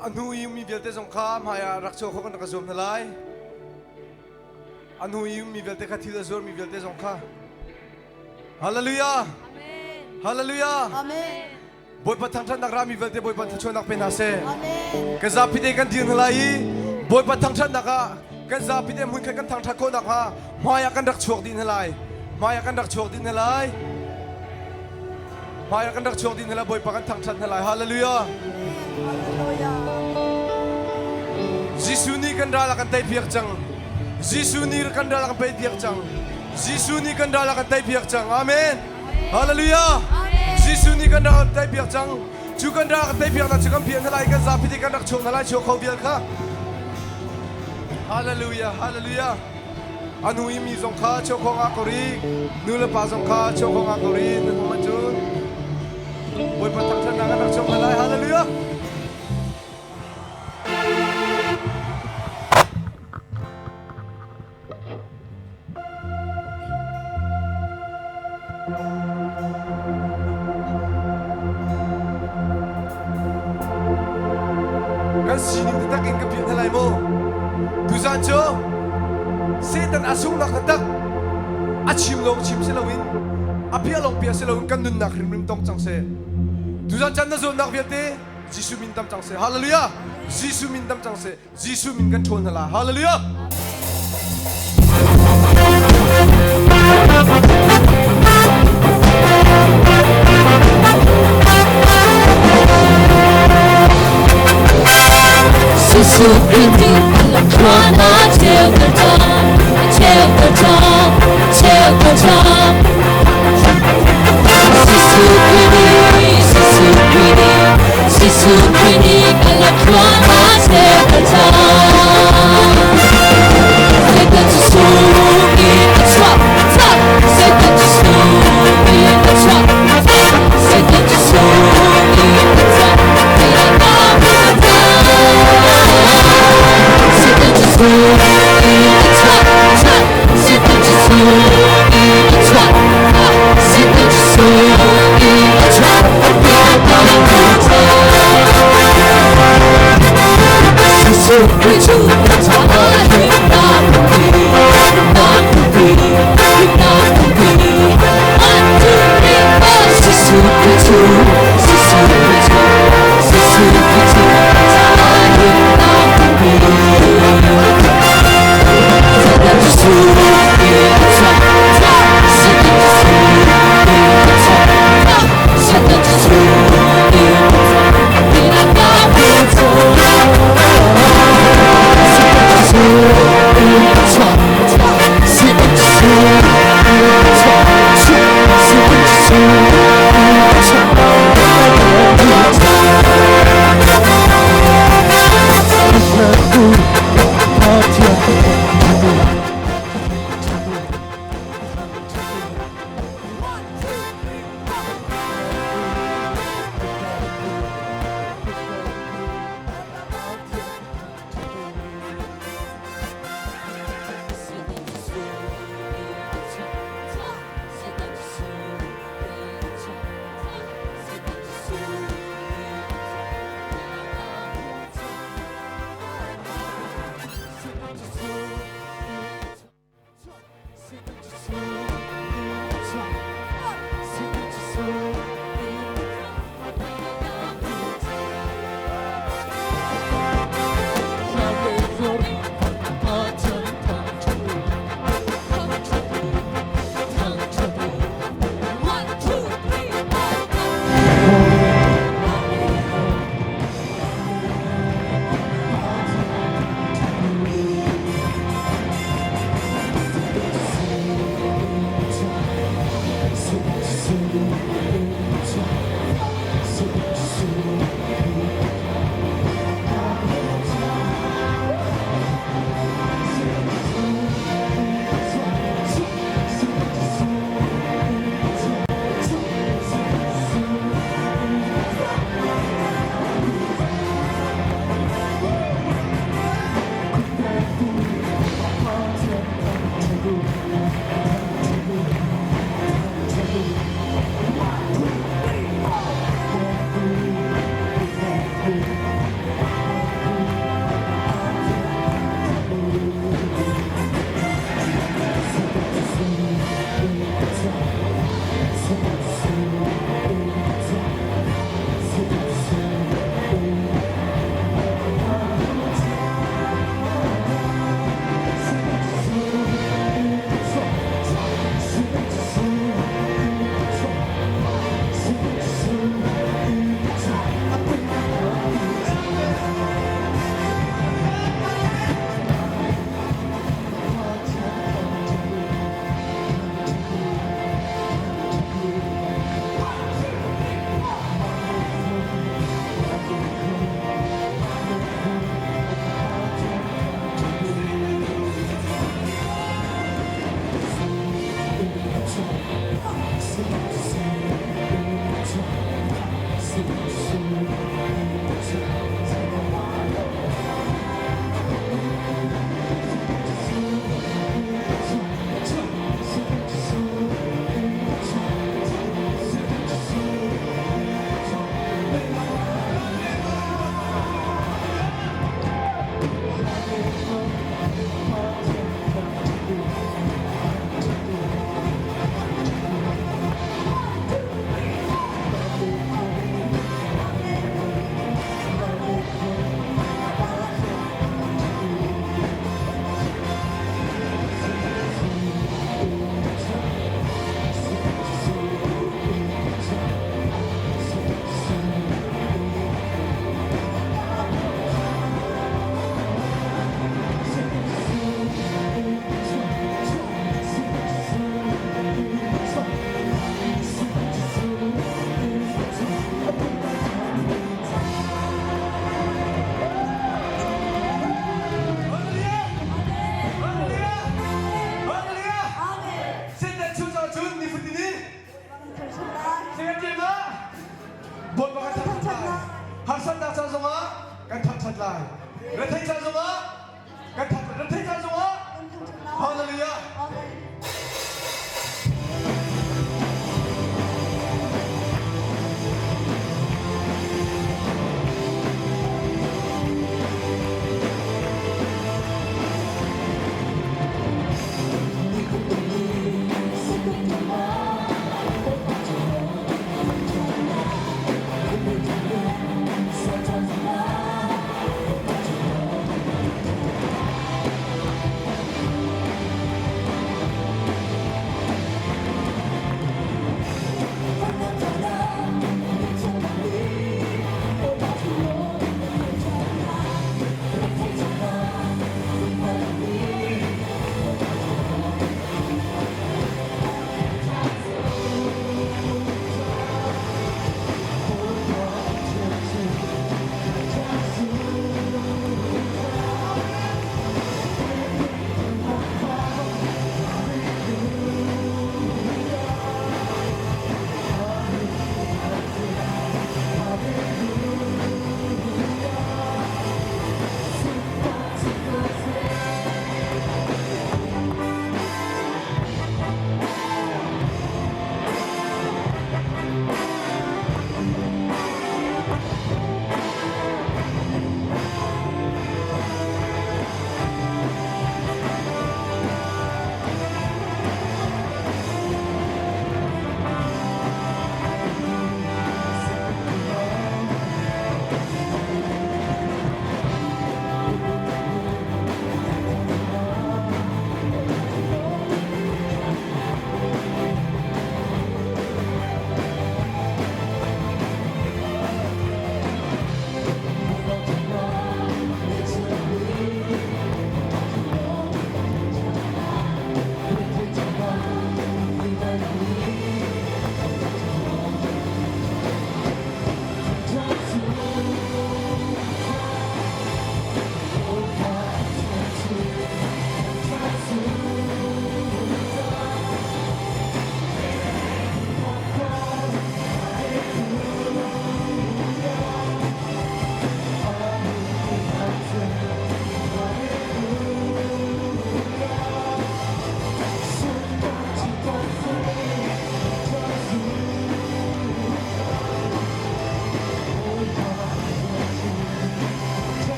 A hnu i mi vialte zong kha hmaiah rak chuah khawh kan rak zuam hna lai. A hnu i mi vialte kha thil a zuarmi vialte zong kha. Hallelujah! Hallelujah! Amen. Bawipa thangṭhatnak rami vialte Bawipa thluachuahnak pe hna seh. Amen. Kan zapi te kan dir hna lai i Bawipa thangṭhatnak ah kan zapi te hmunkhat kan thangṭhat khawh nakhnga hmaiah kan rak chuak dih hna lai. Hmaiah kan rak chuak dih hna lai. Hmaiah kan rak chuak dih hna lai. Bawipa kan thangṭhat hna lai. Hallelujah. Hallelujah. Jesuh nih kan ral a kan teipiak cang. Jesuh nih kan ral a kan teipiak cang. Jesuh nih kan ral a kan teipiak cang. Amen. Hallelujah. Jesuh nih kan ral a kan teipiak cang. Cu kan ral a kan teipiaknak cu kan piah hna lai, kan zapi te kan rak chuak hna lai, chuak kho vial kha. Hallelujah. Hallelujah. A nu i mi zong kha chuak kho nga ko ri. Nu le pa zong kha chuak kho nga ko ri. Nan hmu cun Bawipa thangṭhatnak kan rak chuak hna lai. Hallelujah. Kan sining taktak in ka piah hna lai maw? Tuzan cu Satan a sunghnak taktak a chim lawng chim si loin a piah lawng piah si loin kan nunnak hrimhrim tong cang seh. Tuzan chan na zawtnak vialte Jesuh min tam cang seh. Hallelujah! Jesuh min tam cang seh. Jesuh min kan ṭhawl hna lai. Hallelujah!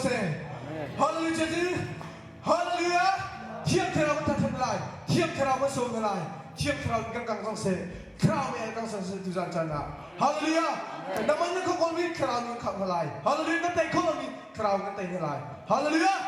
seh. Hallelujah ti. Hallelujah. Thiang Thlarau kan thathan lai. Thiang Thlarau kan sawm hna lai. Thiang Thlarau kan kang cang seh. Thlarau nih kang cang seh tuzan caan ah. Hallelujah. Naman na kho mi Thlarau nih khamh hna lai. Hallelujah. Kan tei kho lomi Thlarau kan tei hna lai. Hallelujah.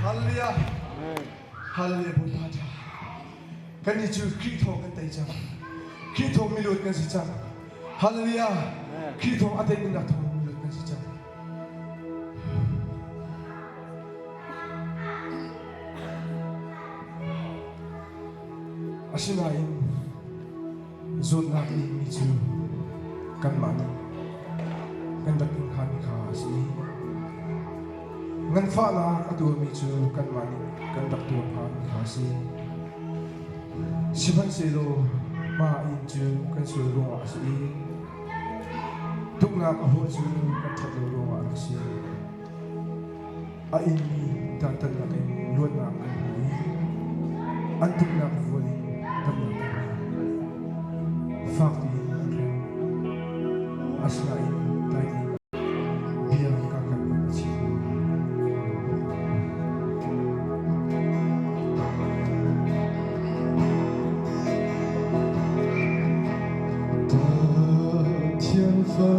Hallelujah. Hallelujah Bawipa ṭha. Kannih cu Khrih thawng kan tei cang. Khrih thawng miluat kan si cang. Hallelujah. Khrih thawng a teimi nak thawng miluat kan si cang. Asinain zawtnak in mi cu kanmah nih kan rak in hngami kha a si. Nganfahnak a tuarmi cu kanmah nih kan rak tuar hngami kha a si. Sihmanhsehlaw mah inn cu kan sual ruangah a si i tuknak a huah cu kan ṭhat lo ruangah a rak si. A inmi dantatnak in luatnak kan hmu i an tuknak vual in damnak kan hmu. Fak piin an hrem. Asinain dai tein bia kaa kam in a chim. Pathian fa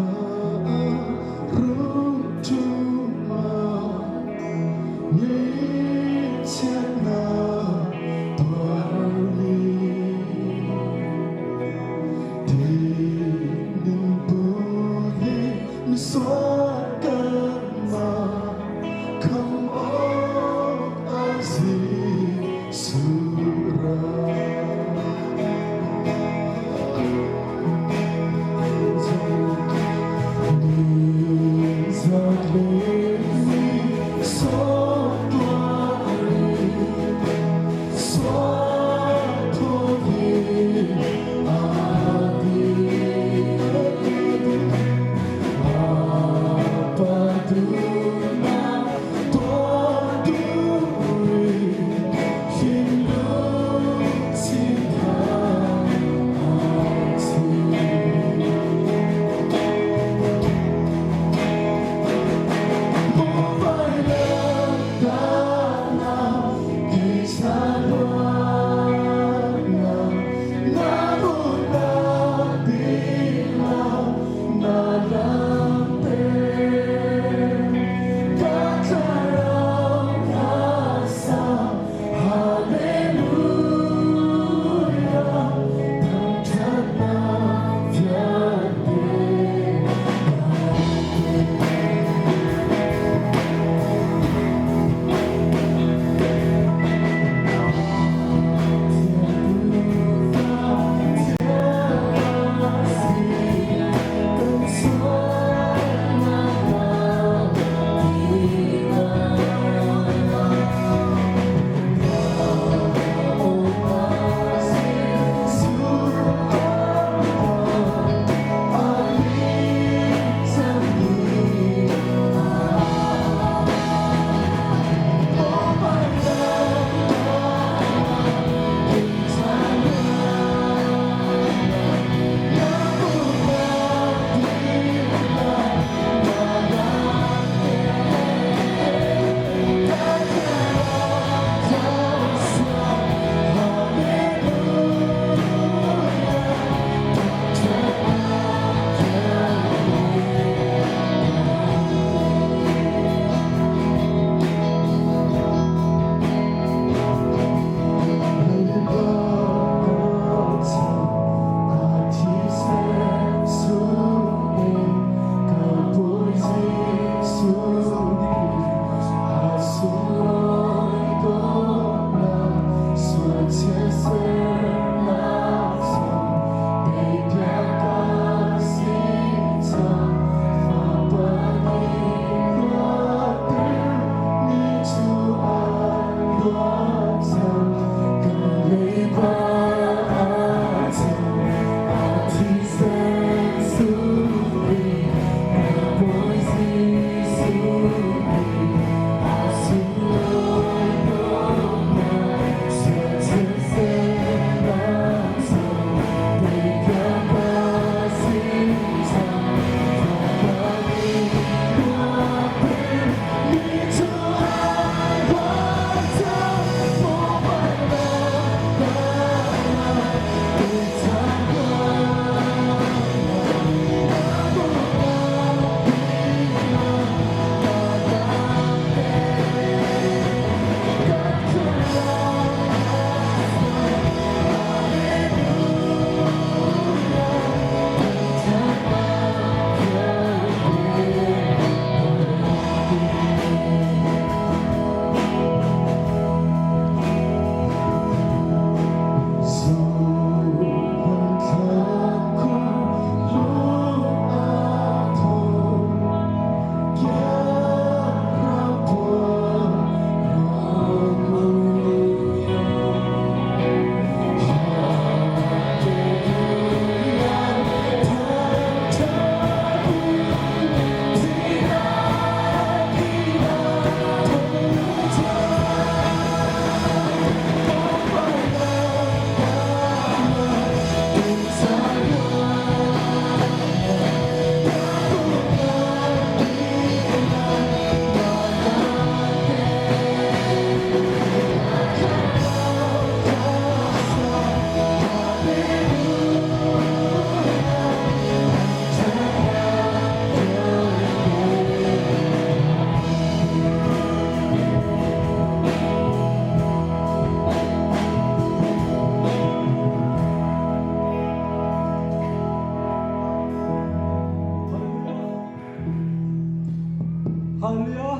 Hallelujah.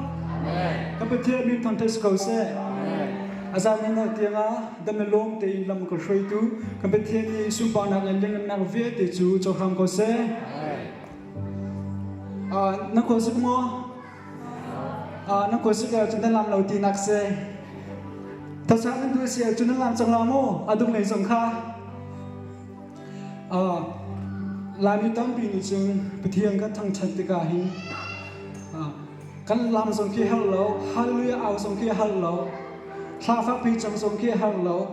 Kan Pathian min thangṭhat si ko seh. A zan hin tiangah dam le lawm tein lam ka hruaitu kan Pathian nih sunparnak le lianngannak vialte cu cohlang ko seh. Na khuasik maw? Na khuasik ahcun na lam lo tinak si. Thasa nan duh si ahcun na lam cang la maw? A dung lei zong kha. Laimi tampi nih cun Pathian kan thangṭhat tikah hin kan lam zong khi har lo, hallelujah au zong khi har lo, thla fakpi cam zong khi har lo.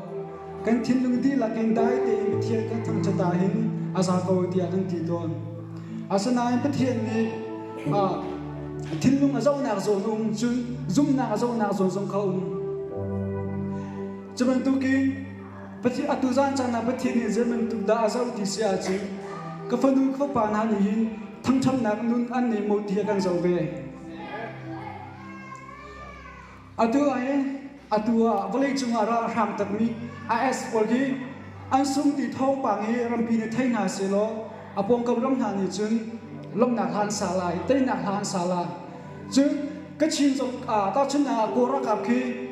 Kan thinlung dihlak in dai tein Pathian kan thangṭhat ah hin a za ko tiah kan ti tawn. Asinain Pathian nih thinlung a zohnak zawn um cun zumhnak a zohnak zawn zong kha um. Cu bantukin Pathian atu zan caan ah Pathian nih zei bantuk dah a zoh ti si ahcun ka fanu ka fapa hna nih hin thangṭhatnak nun an nei maw ti a kan zoh ve. Atu ah hin atu ah vawleicung ah ralhrang takmi IS pawl hi an sung ti thawngpang hi rampi nih thei hna sehlaw a pawngkam ram hna nih cun lawmhnak hla an sa lai, teinak hla an sa lai. Cun Kachin zong tahchunhnak ah Kawl ralkap khi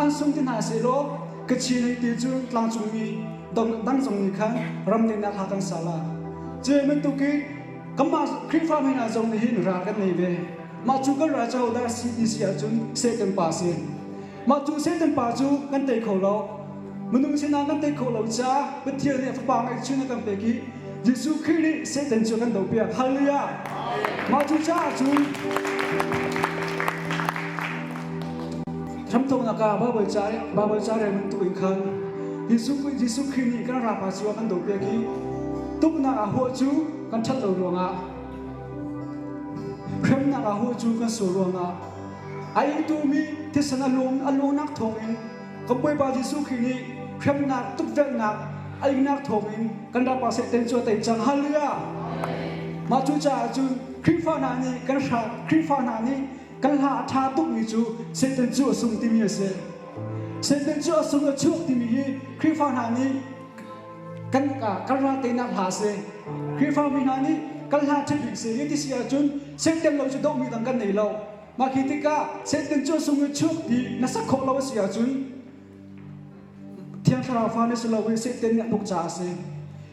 an sung ti hna sehlaw Kachin hei ti cu tlangcungmi dang zong nih khan ram teinak hla kan sa lai. Cu bantukin kanmah Khrihfa hna zong nih hin ral kan nei ve. Mah cu kan ral cu dah si ti si ahcun Satan pa si. Mah cu Satan pa cu kan tei kho lo. Minung sinah kan tei kho lo caah Pathian nih a Fapa ngeihchun a kan pek i Jesuh Khrih nih Satan cu a kan dohpiak. Hallelujah! Mah cu caah cun hramthawknak ah Baibal ca Baibal ca rel bantuk in khan Jesuh Jesuh Khrih nih kan rapa cu a kan dohpiak i tuknak ah huah cu kan ṭhat lo ruangah hremnak ah huah cu kan sual ruangah a ingtumi thisen a luang a luangnak thawngin kan Bawipa Jesuh Khrih nih hremnak tukvelhnak a ingnak thawngin kan rapa Satan cu a tei cang. Hallelujah! Mah cu caah cun Khrihfa hna nih kan hra Khrihfa hna nih kan hla a ṭha tukmi cu Satan cu a sung timi a si. Satan cu a sung a chuak timi hi Khrihfa hna nih kan kan ra teinak hla a si. Khrihfa mi hna nih kan hla ṭha bik si. Hi ti si ahcun Satan lo cu dohmi dang kan nei lo. Mah khi tikah Satan cu a sung i chuak ti na sak khawh lo a si ahcun Thiang Thlarau fa na si lo i Satan nih a tuk caah a si.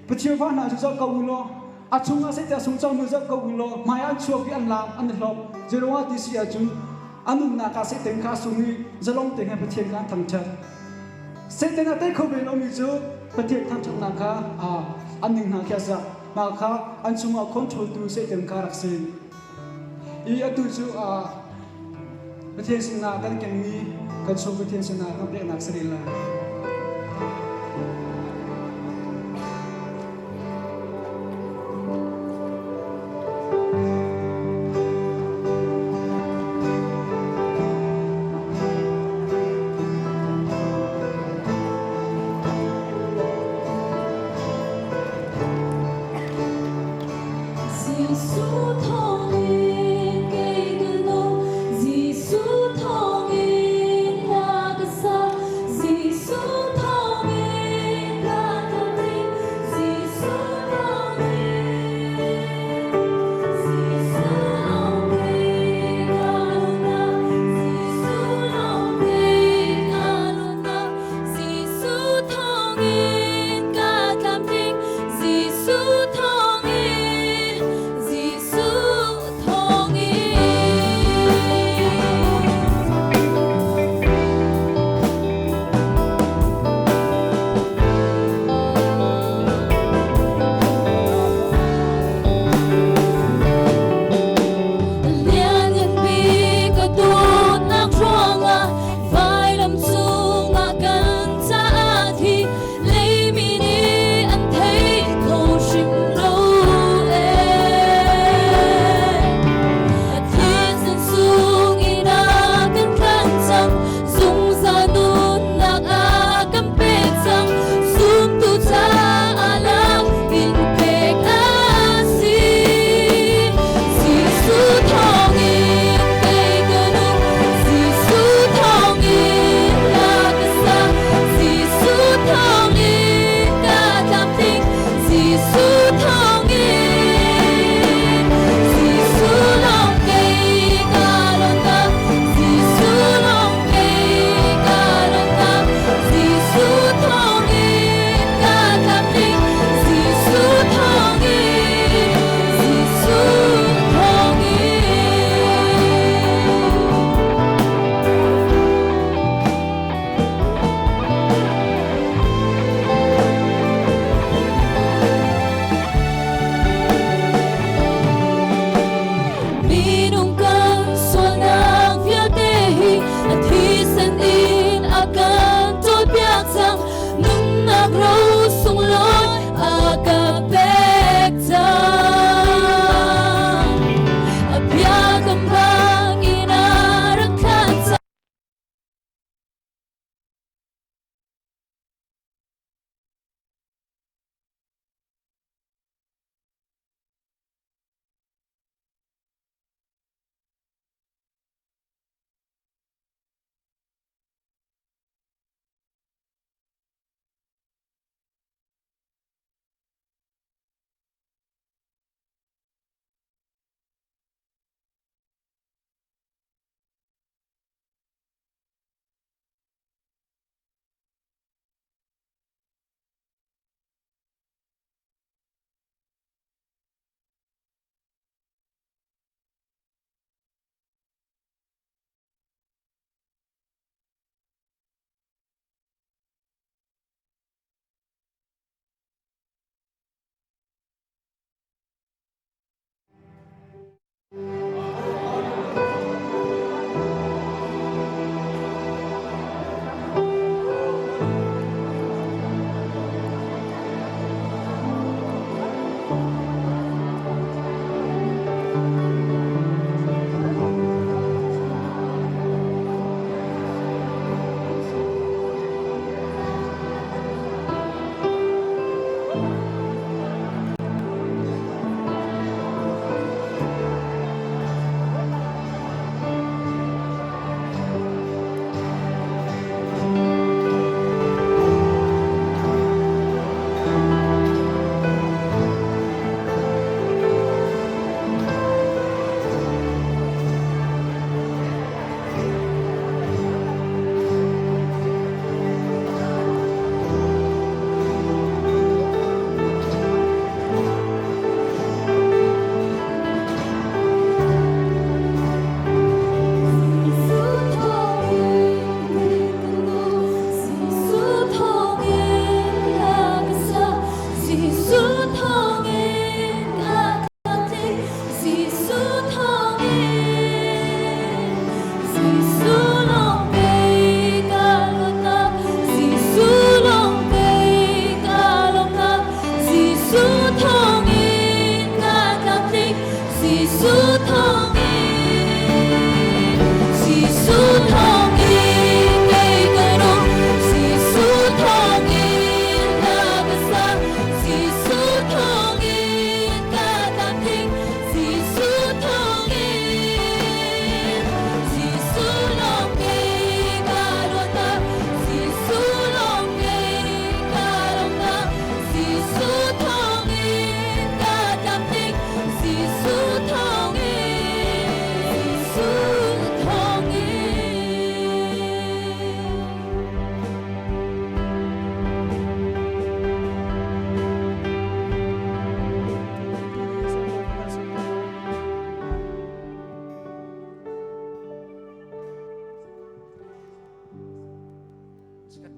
Pathian fa hna cu zoh ko u law a chungah Satan a sung cangmi zoh ko u law hmai an chuak i an laam an i hlawk. Zeiruangah ti si ahcun a nunnak ah Satan kha a sung i zalong tein Pathian kha an thangṭhat. Satan a tei kho ve lomi cu Pathian thangṭhatnak kha an ning hna khi a zak. Mah kha an chungah control tu Satan kha rak si. I atu cu Pathian sinah kan kengmi kan chung Pathian sinah kan peknak si rih lai. Jesuh thawngin kei ka nung, Jesuh thawngin hla ka sa, Jesuh.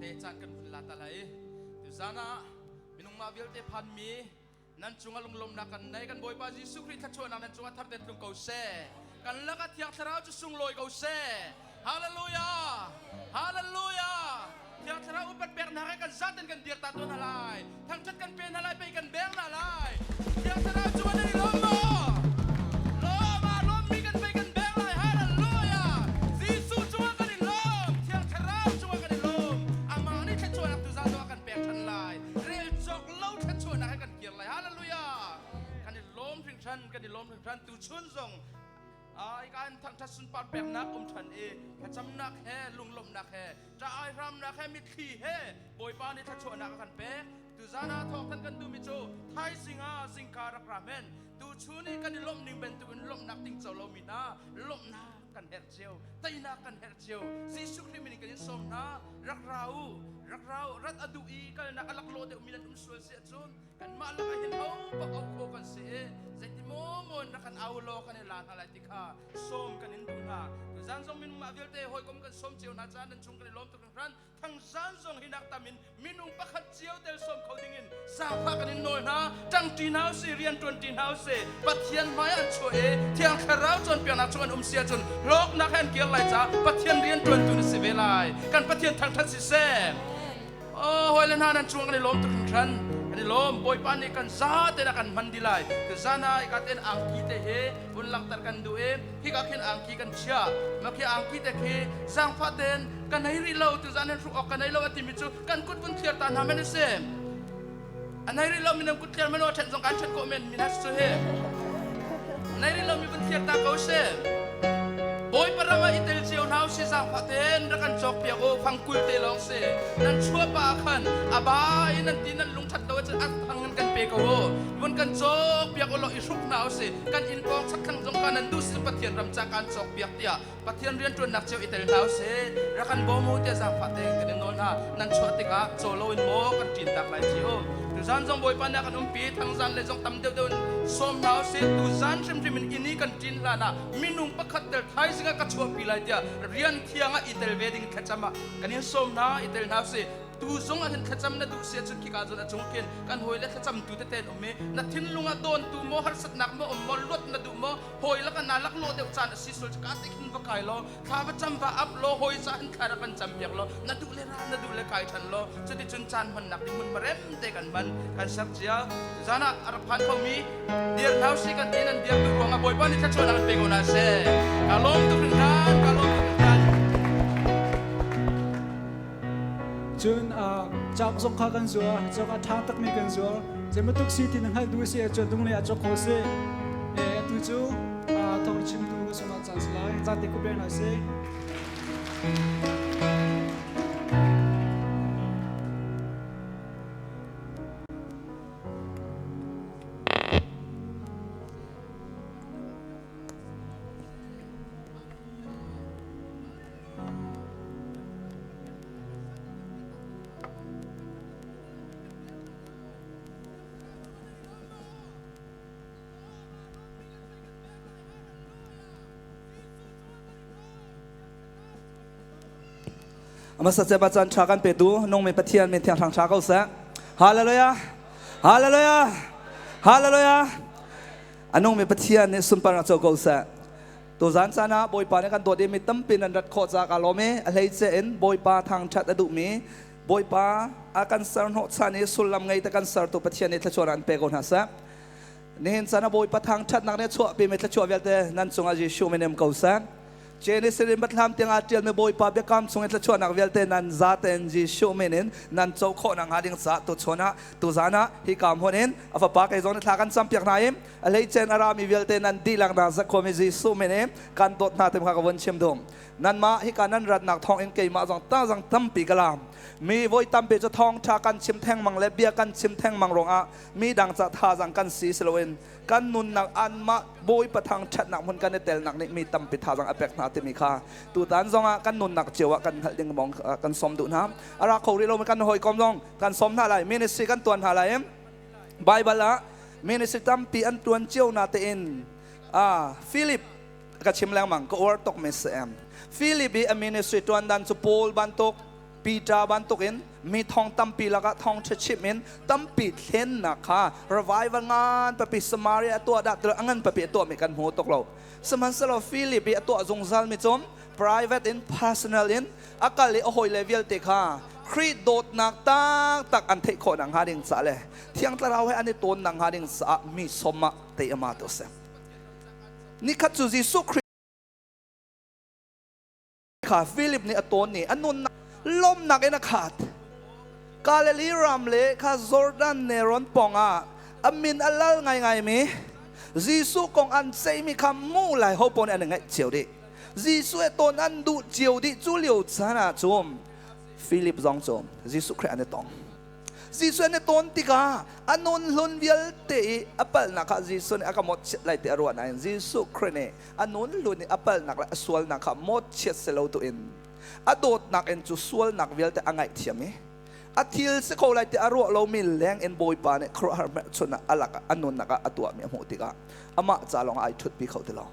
Te caan kan vun la ta lai. Tuzan ah minung mah vialte phanmi nan cungah lunglawmnak kan nei. Kan Bawipa Jesuh Khrih thluachuahnak nan cungah thar ten tlung ko seh. Kan lakah Thiang Thlarau cu sunglawi ko seh. Hallelujah! Hallelujah! Thiang Thlarau upat peknak he kan zaten kan dir ta tuan hna lai. Thangṭhat kan pe hna lai, pei kan beng hna lai. Thiang Thlarau cu an i lawm maw? Lawm ah lawmmi kan pei kan beng lai. Hallelujah! Jesuh cungah kan i lawm. Thiang Thlarau cungah kan i lawm. Amah nih thluachuahnak tu zan ah kan pek ṭhan lai. Rel cawk lo thluachuahnak he kan kir lai. Hallelujah! Kan i lawm hringhran, kan i lawm hringhran. Tuchun zong ai kan thangṭhat sunpar peknak um ṭhan i thlacamnak he lunglawmhnak he ṭah ai hramnak he mitthli he Bawipa nih thluachuahnak a kan pek. Tuzan ah thawngthanh kan duhmi cu thaizing ah zingka rak ra men. Tuchun i kan i lawmh ning bantukin lawmhnak tingco lomi hna lawmhnak kan herh cio, teinak kan herh cio. Jesuh Khrih min in kan in sawm hna, rak ra u, rak ra u. Rat a duh i kalnak a laklawh deuhmi nan um sual si ahcun kanmah lakah hin ho bak au kho kan si i zeiti maw maw in rak kan au law kan i la hna lai ti kha sawm kan in duh hna. Tuzan zong minung mah vialte hawikom kan sawm cio hna caah nan chung kan i lawm tuk hringhran. Thangzan zong hi nak tam in minung pakhat cio tel sawm kho ding in zaangfah kan in nawl hna. Ṭangṭi hna usih, rianṭuanṭi hna usih. Pathian hmai an chuah i Thiang Thlarau cawnpiaknak chung an um si ahcun hlawknak he an kir lai caah Pathian rianṭuantu na si ve lai. Kan Pathian thangṭhat siseh. Oh, hawile hna nan cung kan i lawm tuk hringhran. Kan i lawm. Bawipa nih kan za tein a kan hman dih lai. Tuzan ah ika ten angki te hi vun langhter kan duh i hika khin angki kan chiah. Mah khi angki te khi zaangfah tein ka nei rih lo tuzan hin hruk awk ka nei lo a timi cu kan kut vun thliar ta hna men a si. A nei rih lo mi nan kut thliar men aw ṭhen zong kan ṭhen khawh men mi hna cu hi. Nei rih lo mi vun thliar ta ko si. Bawipa ram ah i tel cio hna usih zaangfah tein rak kan cawk piak u fangkul te lawng si. Nan chuah pah ah khan a ba in nan ti nan lung ṭhat lo ahcun a thang in kan pe ko u. Vun kan cawk piak u law i hruk hna usih. Kan inn pawng chakthlang zong kha nan duh si Pathian ram ca kan cawk piak tiah Pathian rianṭuannak cio i tel hna usih. Rak kan bawm u tiah zaangfah tein kan in nawl hna. Nan chuah tikah caw loin maw kan ṭin tak lai ci u. Tuzan zong Bawipa nih a kan umpi, thangzan le zong tam deuhdeuh in sawm hna usih. Tuzan hrimhrim in inn i kan ṭin hlan ah minung pakhat tel thaizing ah ka chuahpi lai tiah rian thiang ah i tel ve ding thlacam ah kan in sawm hna, i tel hna usih. Tu zong ah hin thlacam na duh si ahcun khika zawn a cung khin kan hawile thlacamtu tete an um i na thinlung ah dawntu maw harsatnak maw um maw luat na duh maw hawi lak na laklawh deuh caan a si sual ka te khin va kai law thla va cam va ap law hawi ca hin thla rak kan cam piak law na duh le ra na duh le kai than law cuticun caan hmannak ding hmun rem te kan hman kan ser cia zan ah a rak phan khomi dir hna si kan ti nan dir tu ruangah Bawipa nih thluachuahnak an pe ko na seh ka lawm tuk hringhran ka lawm tuk hringhran. Cun cauk zong kha kan zuar, cauk a ṭha takmi kan zuar. Zeibantuk si ti na hngalh duh si ahcun dunglei ah cawk khawh a si. Atu cu thawng chimtu ka sungah caan si lai. Zate ku pek hna sih. Amasa che bachan tha kan pe tu nung mi Pathian min thiang thang tha ko seh. Hallelujah. Hallelujah. Hallelujah. Anung mi Pathian nih sunparnak co ko seh. Tuzan caan ah Bawipa nih kan dawt i mi tampi nan rat khawh caah kaa lawm i a hleice in Bawipa thangṭhat a duhmi Bawipa a kan ser hnawhchan i sullam ngei te kan sertu Pathian nih thluachuah an pe ko hna seh. Nihin caan ah Bawipa thangṭhatnak nih a chuahpimi thluachuah vialte nan cungah Jesuh min um ko seh. Genesis in Bethlehem tiang aa ṭialmi Bawipa biakam chung i thluachuahnak vialte nan zaten Jesuh min in nan co khawh nakhnga ding caah tuchun ah tuzan ah hika hmun in a fapa kei zong nih thla kan campiak hna i a hleicen a rami vialte nan dihlak hna zakhuami Jesuh min in kan dawt hna tim kha ka vun chim dum. Nanmah hika nan ratnak thawng in keimah zong ta zang tampi ka lam. Mi voi tampi cu thawngṭha kan chim thengmang le bia kan chim thengmang ruangah mi dang ca thazang kan si siloin kan nunnak anmah Bawipa thangṭhatnak hmun kan i telnak nih mi tampi thazang a pek hna timi kha tutan zongah kan nunnak cio ah kan hngalh ding mong kan sawm duh hna. A ra kho rih lomi kan hawikom zong kan sawm hna lai. Ministry kan tuan hna lai. Bible ah ministry tampi an tuan cio na tein Philip ka chim lengmang ka uar tuk mi si. Philip i a ministry tuan dan cu Paul bantuk. Peter bantukin mi thong tampi lakah thawngṭha chim in tampi thlennak kha revival ngan papi Samaria tuah dah tilo angan papi tuah mi kan hmu tuk lo. Sihmanhsehlaw Philip i a tuah zungzal mi cum private in personal in a kal i a hawile vialte kha Khrih dawtnak taktak an theih khawh nakhnga ding ca le Thiang Thlarau he an i tawn nakhnga ding caah mi sawm ah tei ama tu a si. Nikhat cu Jesuh Khrih kha Philip nih a tawn i a nunnak lawmnak in a khat. Galilee ram le kha Jordan nelrawn pawngah a min a lal ngaingaimi Jesuh kong an ceihmi kha mu lai ho paoh nih an i ngaih cio dih. Jesuh he tawn an duh cio dih. Cu lio caan ah cun Philip zong cu Jesuh Khrih an i tong. Jesuh an i tawn tikah a nun hlun vialte i a palhnak kha Jesuh nih a ka mawhchiat lai ti a ruah nain Jesuh Khrih nih a nun hlun i a palhnak le a sualnak kha mawhchiat si lo tuin a dawtnak in cu sualnak vialte a ngaihthiam i a thil si ko lai ti a ruah lomi leng in Bawipa nih khuaruahhar hmelchunh ah a lakah a nunnak ah a tuahmi a hmuh tikah amah ca lawng ah ai ṭhutpi kho ti lo.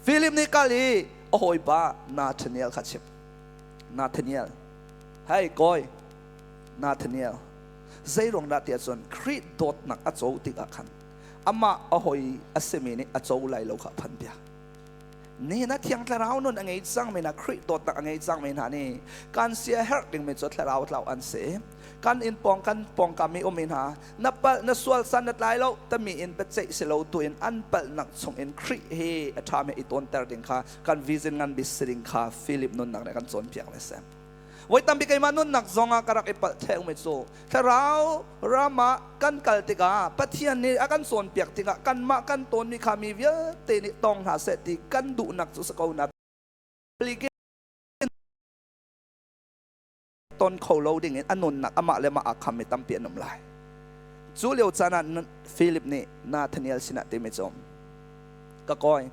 Philip nih kal i a hawipa Nathaniel kha chim. Nathaniel, hei kawi, Nathaniel, zei ruang dah tiah cun Khrih dawtnak a co tikah khan amah a hoi a simi nih a co lai lo kha a phan piak. Nihin ah Thiang Thlarau nun a ngei cangmi hna, Khrih dawtnak a ngei cangmi hna nih kan sia herh dingmi cu thlarau tlau an si. Kan inn pawng kan pawngkam i ummi hna na palh na sual san na tlai lo tami in biaceih si lo tu in an palhnak chung in Khrih hi a ṭhami i tawnter ding kha kan vision ngan bik si ding kha Philip nunnak nih kan cawnpiak le si. Voi tampi keimah nunnak zongah ka rak i palh thengmi cu thlarau ram ah kan kal tikah Pathian nih a kan cawnpiak tikah kanmah kan tawnmi kha mi vialte nih tong hna seh ti kan duhnak cu si ko na ton kho lo ding in a nunnak amah le mah aa kham mi tampi an um lai. Cu lio caan ah Philip nih Nathaniel sinah timi cu ka kawi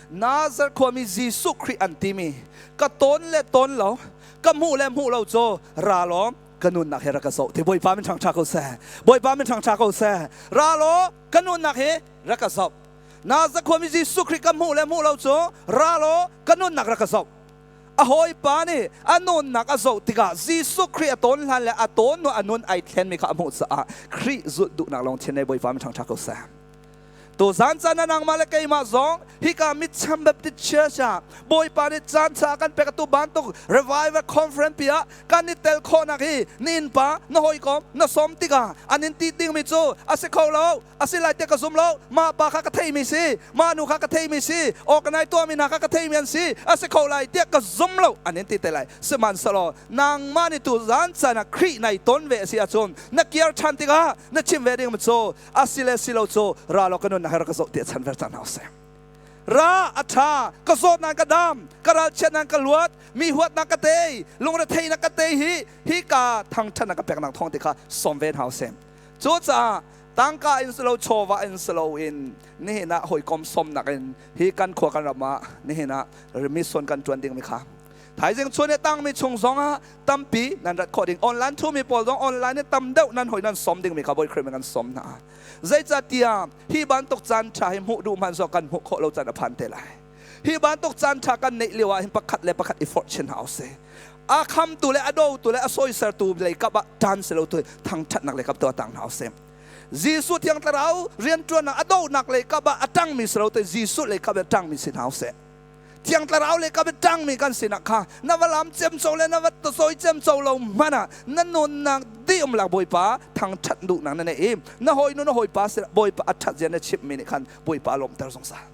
Nazareth khuami Jesuh Khrih an timi ka tawn le tawn lo ka hmuh le hmuh lo cu ra law ka nunnak he rak ka zoh ti Bawipa min ṭhangṭha ko seh Bawipa min ṭhangṭha ko seh ra law ka nunnak he rak ka zoh Nazareth khuami Jesuh Khrih ka hmuh le hmuh lo cu ra law ka nunnak rak ka zoh a hawipa nih a nunnak a zoh tikah Jesuh Khrih a tawn hlan le a tawn hnu a nun ai thlenmi kha a hmuh caah Khrih zulh duhnak lungthin nei Bawipa min ṭhangṭha ko seh Tuzan caan ah nangmah le keimah zong hika Mitcham Baptist Church ah Bawipa nih caan ca kan pek atu bantuk revival conference pi ah kan i tel khawhnak hi na innpa na hawikom na sawm tikah an in ti dingmi cu a si kho lo a si lai tiah ka zum lo mah pa kha ka theimi si mah nu kha ka theimi si organize tuahmi hna kha ka theimi an si a si kho lai tiah ka zum lo an in ti te lai sihmanhsehlaw nangmah nih tuzan caan ah Khrih nai ton ve a si ahcun na kiar ṭhan tikah na chim ve ding cu a si le si lo cu ra law ka nunnak he rak ka zoh tiah chan ver cang hna usih. Ra a ṭha, ka zawtnak ka dam, ka ralchiatnak ka luat, mi huatnak ka tei, lungretheihnak ka tei hi hi ka thangṭhatnak ka peknak thawng te kha sawm ve hna usih. Cucaah tangka in si lo chawva in si lo in nihin ah hawikom sawmnak in hi kan khua kan ram ah nihin ah mission kan ṭuan dingmi kha Thaizing chun i tangmi chung zongah tampi nan rat khawh ding. Online thumi pawl zong online i tam deuh nan hoi nan sawm dingmi kha Bawi Khrih kan sawm hna. Zeicahtiah hi bantuk caan ṭha hi hmuh duh hmanh zong kan hmuh khawh lo caan a phan te lai. Hi bantuk caan ṭha kan neih lio ah hin pakhat le pakhat i forh chin hna usih. A khamtu le a dotu le a soisertu lei kap ah ṭan si lo tu thangṭhatnak lei kap tu ah tang hna usih. Jesuh Thiang Thlarau rianṭuannak a dohnak lei kap ah a ṭangmi si lo tu Jesuh lei kap ah ṭangmi si hna usih. Thiang Thlarau le ka biatangmi kan sinak kha na va lam cemco le na va tasawi cemco lo hmanh ah na nunnak dih um lak Bawipa thangṭhat duhnak na neih i na hawinu na hawipa sinah Bawipa a ṭhat zia na chimhmi nih khan Bawipa a lawmhter zungzal.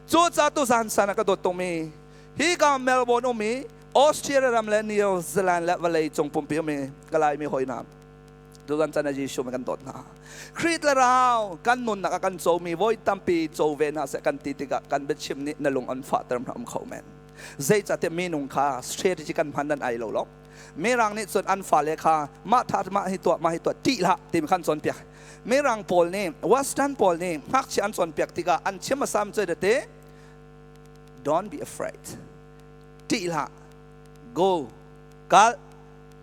Cucaah tuzan san ah ka dawt tungmi hi ka Melbourne ummi Australia ram le New Zealand le vawlei cung pumpi ummi ka Laimi hawi hna Tutan chan ah Jesuh kan dawt hna. Khrih Thlarau kan nunnak ah kan comi voi tampi co ve hna seh kan ti tikah kan biachim nih na lung an fahter hna um kho men. Zeicahtiah minung kha strategy kan hman nan ai lo lo. Mirang nih cun an fale kha mah tha mah hi tuah mah hi tuah ṭih hlah timi khan cawnpiak. Mirang pawl nih Western pawl nih ngakchia an cawnpiak tikah an chim asam cu te don't be afraid. Ṭih hlah. Go. Kal.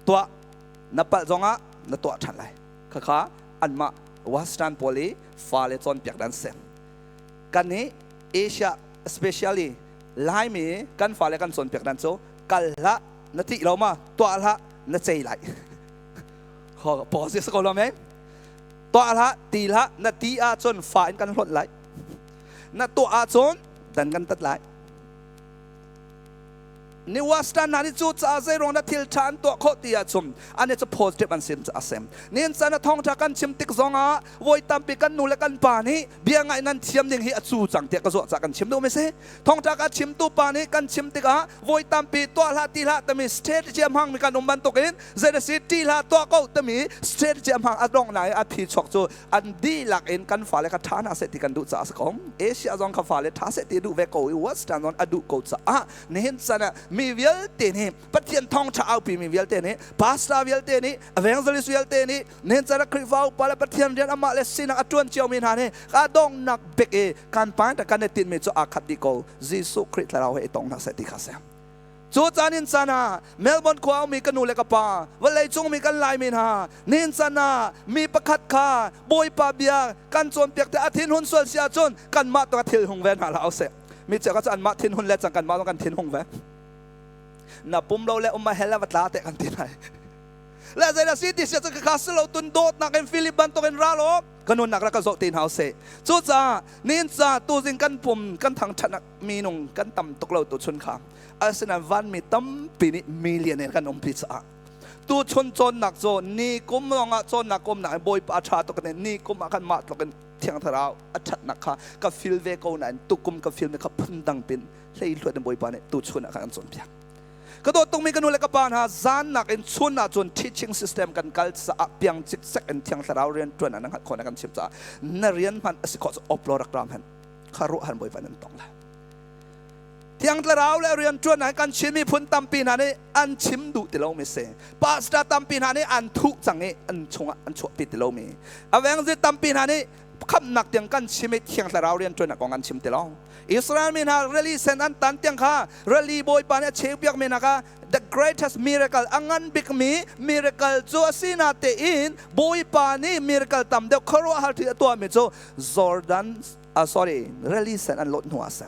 Tuah. Na palh zongah na tuah ṭhan lai. Khakha anmah Western pawl i fale cawnpiak dan si. Kan hi Asia especially Laimi kan fale kan cawnpiak dan cu kal hlah. Na tih lo ma? Tuah hlah, na cei lai. Ho pause ko lo men. Tuah hlah, ti hlah, na ti ahcun fa in kan hlonh lai. Na tuah ahcun dan kan tat lai. Ni western hna nih cu caah zeiruang dah thil ṭha an tuah khawh ti ahcun an cu positive an sim a sem. Nihin caan ah thawngṭha kan chim tik zongah voi tampi kan nu le kan pa nih bia ngaih nan thiam ding hi a cu cang tiah ka zuah caah kan chim duh mi si. Thawngṭha ka chimtu pa nih kan chim tikah voi tampi tuah hlah ti hlah timi strategy a hmangmi kan um bantukin zei si ti hlah tuah ko timi strategy a hmang a dongh na i a phi chuak cu an dihlak in kan fale kha ṭha hna seh ti kan duh caah a si ko. Asia zong kha fale ṭha seh ti a duh ve ko i Western zong a duh ko caah nihin chan ah mi vialte nih Pathian thawngṭha aupi mi vialte nih pastor vialte nih evangelist vialte nih nihin chan ah Khrihfa upa le Pathian rian amah le sinak a ṭuan cio mi hna nih ka donghnak bik i kan pa kan i tinhmi cu aa khat dih ko. Jesuh Khrih thlarau he i tong hna seh ti kha a si. Cu caan in caan ah Melbourne khua ummi ka nu le ka pa, vawlei cungmi kan Laimi hna, nihin caan ah mi pakhat kha Bawipa bia kan cawnpiak te a thinhun sual si ahcun kanmah tu thil hung ve hna hlah usih. Mi cheukhat cu anmah thinhun le cang kanmah zong kan thinhung ve. Na pum lo le um a hel a va tla te kan ti lai. Le zeidah si ti si ahcun ka si lo tun dawtnak in Philip bantuk in ral awk ka nunnak rak ka zoh te hna usih. Cucaah nihin ca tuzing kan pum kan thangṭhatnak minung kan tam tuk lo tu chun kha asinain vanmi tampi nih million in kan umpi caah tuchun cawnnak cu ni kum lawngah cawnnak kumnak in Bawipa a ṭha tuk in ni kum ah khan mah tluk in Thiang Thlarau a ṭhatnak kha ka feel ve ko nain tukum ka feel mi kha phundang pin hleihluat in Bawipa nih tuchun ah khan an cawnpiak. Ka dawt tukmi ka nu le ka pa hna zannak in chun ah cun teaching system kan kal caah piang cikcek in Thiang Thlarau rian ṭuan ah na hngalh khawh na kan chim caah na rian hman a si khawh cu oplo rak ram hen kha ruah han Bawipa nan tong lai. Thiang Thlarau le rianṭuan ah kan Chin miphun tampi hna nih an chim duh ti lomi si. Pastor tampi hna nih an thuh cang i an chungah an chuahpi ti lomi. Evangelist tampi hna nih khamhnak tiang kan chim i Thiang Thlarau rianṭuan kong an chim ti lo. Israel mi hna rili sen an tan tiang kha rili Bawipa nih a cheupiak mi hna kha the greatest miracle a ngan bikmi miracle cu a si na tein Bawipa nih miracle tam deuh khuaruahhar thil a tuahmi cu Jordan sorry rili sen an lawt hnu ah a si.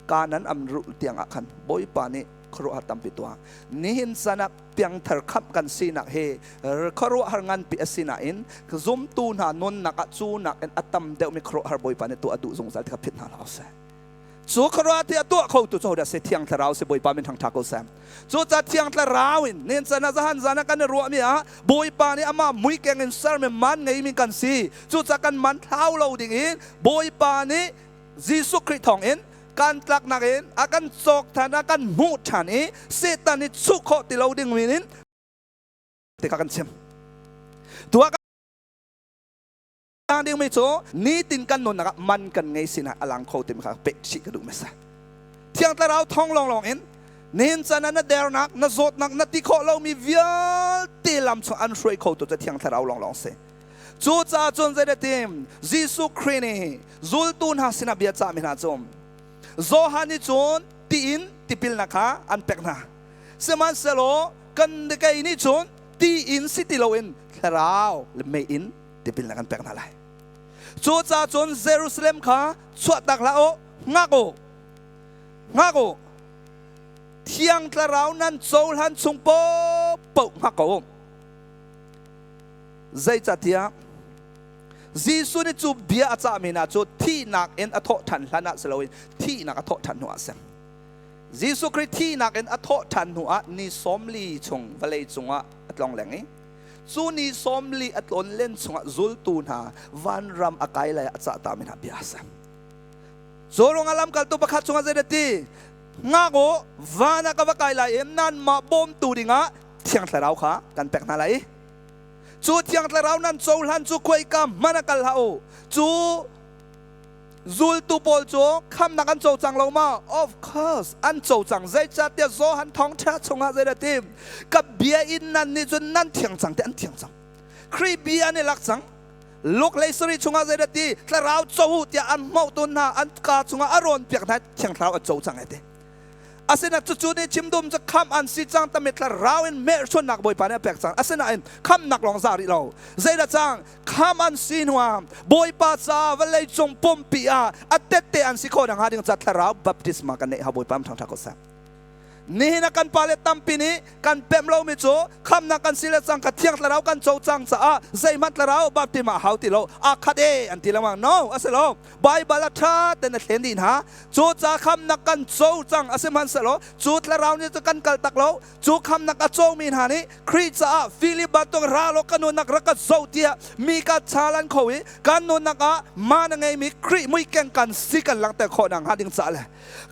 Kanan am ruh tiang ah khan Bawipa nih khuaruahhar tampi tuah. Nihin chan ah piangthar khamh kan sinak hi khuaruahhar nganpi a si nain zumtu hna nunnak ah cu nakin a tam deuhmi khuaruahhar Bawipa nih tuah a duh zungzal ti kha phit hna hlah usih. Cu khuaruahhar ti a tuah khotu cu hodah si Thiang Thlarau si Bawipa min thangṭha ko seh. Cucaah Thiang Thlarau in nihin chan ah zahan zan ah kan i ruahmi ah Bawipa nih amah muikeng in sermi man ngeimi kan si. Cucaah kan man thlau lo ding in Bawipa nih Jesuh Khrih thawngin kan tlaknak in a kan cawk than a kan hmuh than i Satan i chuh khawh ti lo ding min in ti kha kan chim. Tuah kan ding mi cu nitin kan nunnak ah man kan ngei sinah a lang kho timi kha pek chih ka duh masa. Thiang Thlarau thawng lawnglawng in nihin caan ah na dernak, na zawtnak, na ti khawh lomi vialte lam chung an hruai kho tu cu Thiang Thlarau lawnglawng si. Cucaah cun zeidatim Jesuh Khrih nih zultu hna sinah bia cahmi hna cu Johan nih cun ti in tipilnak kha an pek hna. Sihmanhsehlaw kan kei nih cun ti in si ti loin thlarau le mei in tipilnak an pek hna lai. Cucaah cun Jerusalem kha chuahtak hlah u, ngak u, ngak u. Thiang Thlarau nan cohlan chung paohpaoh hngak ko u. Zeicahtiah Jesuh nih cu bia a cahmi hna cu thihnak in a thawh ṭhan hlan ah si loin thihnak a thawh ṭhan hnuah a si. Jesuh Khrih thihnak in a thawh ṭhan hnuah ni 40 chung vawlei cungah a tlong leng i cu ni 40 a tlawn len chungah zultu hna vanram a kai lai a cah tami hna bia a si. Cu ruangah lamkaltu pakhat chungah zeidah ti? Ngak u, van ah ka va kai lai i nanmah bawmtu dingah Thiang Thlarau kha kan pek hna lai i cu Thiang Thlarau nan cohlan cu khuaika hmanh ah kal hlah u. Cu zultu pawl cu khamnak an co cang lo ma? Of course, an co cang. Zeicahtiah Johan thawngṭha chungah zeidah ti? Ka bia in nan nih cun nan thiang cang ti an thiang cang. Khrih bia an i lak cang. Luke lei sarih chungah zeidah ti? Thlarau co u tiah an hmoh tawn hna, an kaa chungah a rawn piak hna, Thiang Thlarau an co cang ai ti. Asinain cucu nih chimdum cu khamh an si cang tami thlarau in hmelchunhnak Bawipa nih a pek cang. Asinain khamhnak lawng za rih lo. Zeidah cang? Khamh an si hnuah Bawipa caah vawlei cung pumpi ah a tette an si khawh nakhnga ding ca thlarau baptisma kan neih ha Bawipa thangṭhat ko seh. Nihin ah kan pale tampi nih kan pemh lomi cu khamnak kan si le cang ka thiang thlarau kan co cang caah zeihmanh thlarau baptism a hau ti lo aa khat e an ti lengmang. No, a si lo. Baibal a ṭha ten a thlen dih hna. Cu ca khamnak kan co cang a si hmanhsehlaw cu thlarau nih cu kan kal tak lo. Cu khamnak a comi hna nih Khrih caah Filip bantuk ra law ka nunnak rak ka zoh tiah mi ka chalan kho i kan nunnak ah man a ngeimi Khrih muikeng kan si kan langhter khawh nakhnga ding caah le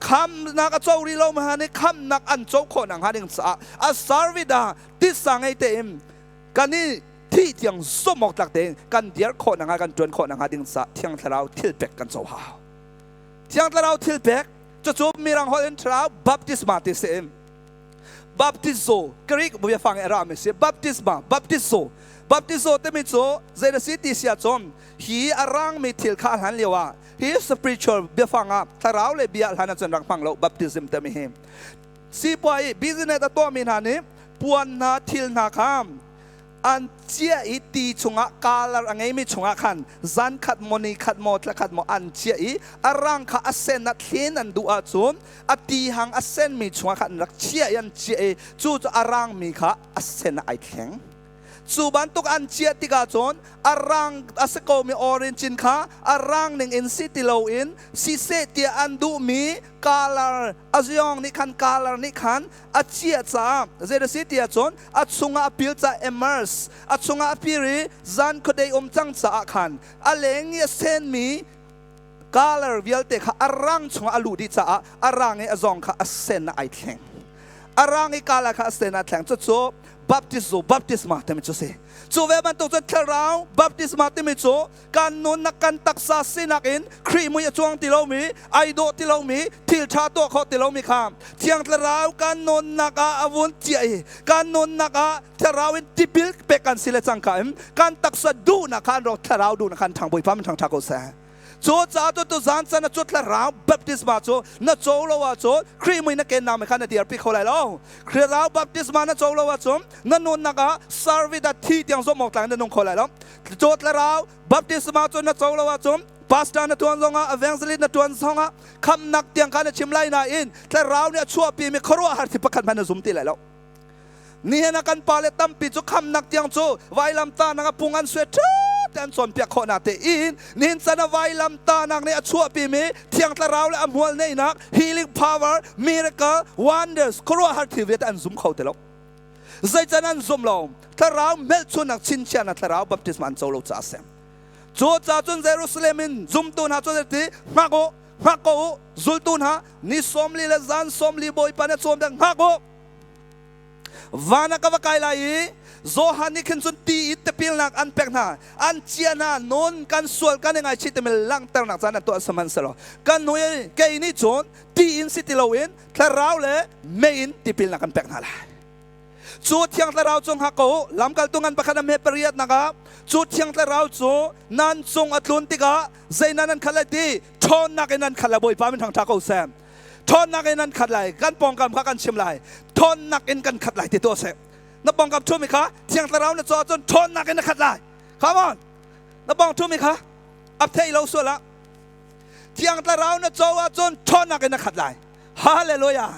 khamnak a co rih lo ma nih khamnak an co khawh nakhnga ding caah a sarvida titsa ngei tein kan i thih tiang zumh awk tlak tein kan dir khawh nakhnga kan ṭuan khawh nakhnga ding caah Thiang Thlarau thilpek kan co hau. Thiang Thlarau thilpek cucu mirang holh in thlarau baptisma ti si in baptizo Greek biafang in a rami si baptisma baptizo baptizo timi cu zei na si ti si ahcun hi a rangmi thil kha a hlan lio ah Hi spiritual biafang ah thlarau le bia hlan ahcun rak hmang lo baptism timi hi. Sipuai i business a tuahmi hna nih puan hna thil hna kha an chiah i ti chungah color a ngeimi chungah khan zan khat maw ni khat maw thla khat maw an chiah i a rang kha a sen a thlen an duh ahcun a ti hang a senmi chungah khan an rak chiah i an chiah i cu cu a rangmi kha a sen ah ai thleng. Cu bantuk an chiah tikah cun a rang a si komi orange in kha a rang ning in si ti loin siseh tiah an duhmi color a ziong nih khan color nih khan a chiah caah zei a si tiah cun a chungah a pil caah immerse a chungah a pir i zan khuadei um cang caah khan a leng i a senmi color vialte kha a rang chungah a luh dih caah a rang i a zong kha a sen ah ai thleng a rang i color kha a sen ah thleng cucu baptism baptisma timi cu si cu ve bantuk cun thlarau baptisma timi cu kan nunnak kan taksa sinak in Khrih mui a cuang ti lomi ai dawh ti lomi thil ṭha tuah khawh ti lomi kha thiang thlarau kan nunnak ah a vun ciah i kan nunnak ah thlarau in tipil pek kan si le cangka in kan taksa duhnak kha an ro thlarau duhnak khan ṭhang Bawipa min ṭhang ṭha ko seh. Cu caah tu tu zan can a cut thlarau baptisma cu na co lo ahcun Khrih mui na ken nak kha na dirpi kho lai lo. Khrih rau baptisma na co lo ahcun na nunnak ah service a thi tiang zong mawk tlang na nung kho lai lo. Cu thlarau baptisma cu na co lo ahcun pastor na tuan zongah evangelist na tuan zongah khamnak tiang kha na chim lai nain thlarau nih a chuahpi mi khuaruahhar thi pakhat hmanh na zum ti lai lo. Nihin ah kan pale tampi cu khamnak tiang cu vailamtahnak a pung an suai ṭha te an cawnpiak khawh na te in nihin chan ah vailamtahnak nih a chuahpimi thiang thlarau le a hmual neihnak healing power miracle wonders khuaruahhar thil vialte an zum kho ti lo. Zeican an zum lo thlarau hmelchunnak chinchiahnak thlarau baptisma an co lo caah a si. Cu ca cun Jerusalem in zumtu hna cu ti hngak u hngak ko u zultu hna ni 40 le zan 40 Bawipa nih a cawm hngak u Van ah ka va kai lai i Johan nih khin cun ti i tipilnak an pek hna an cia hna nun kan sual kan i ngaichih timi langhternak caan an tuah sihmanhsehlaw kan hnu i kei nih cun ti in si ti loin thlarau le mei in tipilnak kan pek hna lai cu thiang thlarau cu hngak ko u lamkaltu ngan pakhat a hme pariatnak ah cu thiang thlarau cu nan cung a tlun tikah zei nan an khat lai ti ṭhawnnak in an khat lai bawipa min thangṭha ko seh Ṭhawnnak in an khat lai. Kan pawngkam kha kan chim lai. Ṭhawnnak in kan khat lai ti tuah seh. Na pawngkam ṭhumi kha Thiang Thlarau na caw cun ṭhawnnak in na khat lai. Come on. Na pawng ṭhumi kha ap thei lo sual ah Thiang Thlarau na caw ahcun ṭhawnnak in na khat lai. Hallelujah.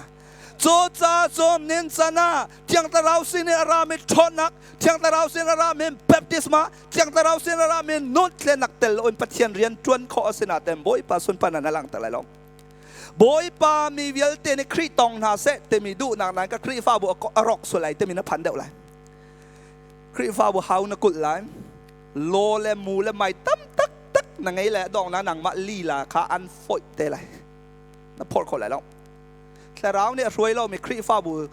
Cu ca cu nin can ah Thiang Thlarau sin in a rami ṭhawnnak, Thiang Thlarau sin a rami baptisma, Thiang Thlarau sin a rami nun thlennak tel loin Pathian rian ṭuan khawh a si nain Bawipa sunparnak na langhter lai lo. Bawipa mi vialte nih Khrih tong hna seh timi duhnak nain ka Khrihfabu a rawk sual lai timi na phan deuh lai. Khrihfabu hau na kulh lai. Law le mu le mai tam taktak na ngei le dong na nangmah lila kha an foih te lai. Na phorh kho lai lo. Thlarau nih a hruai lomi Khrihfabu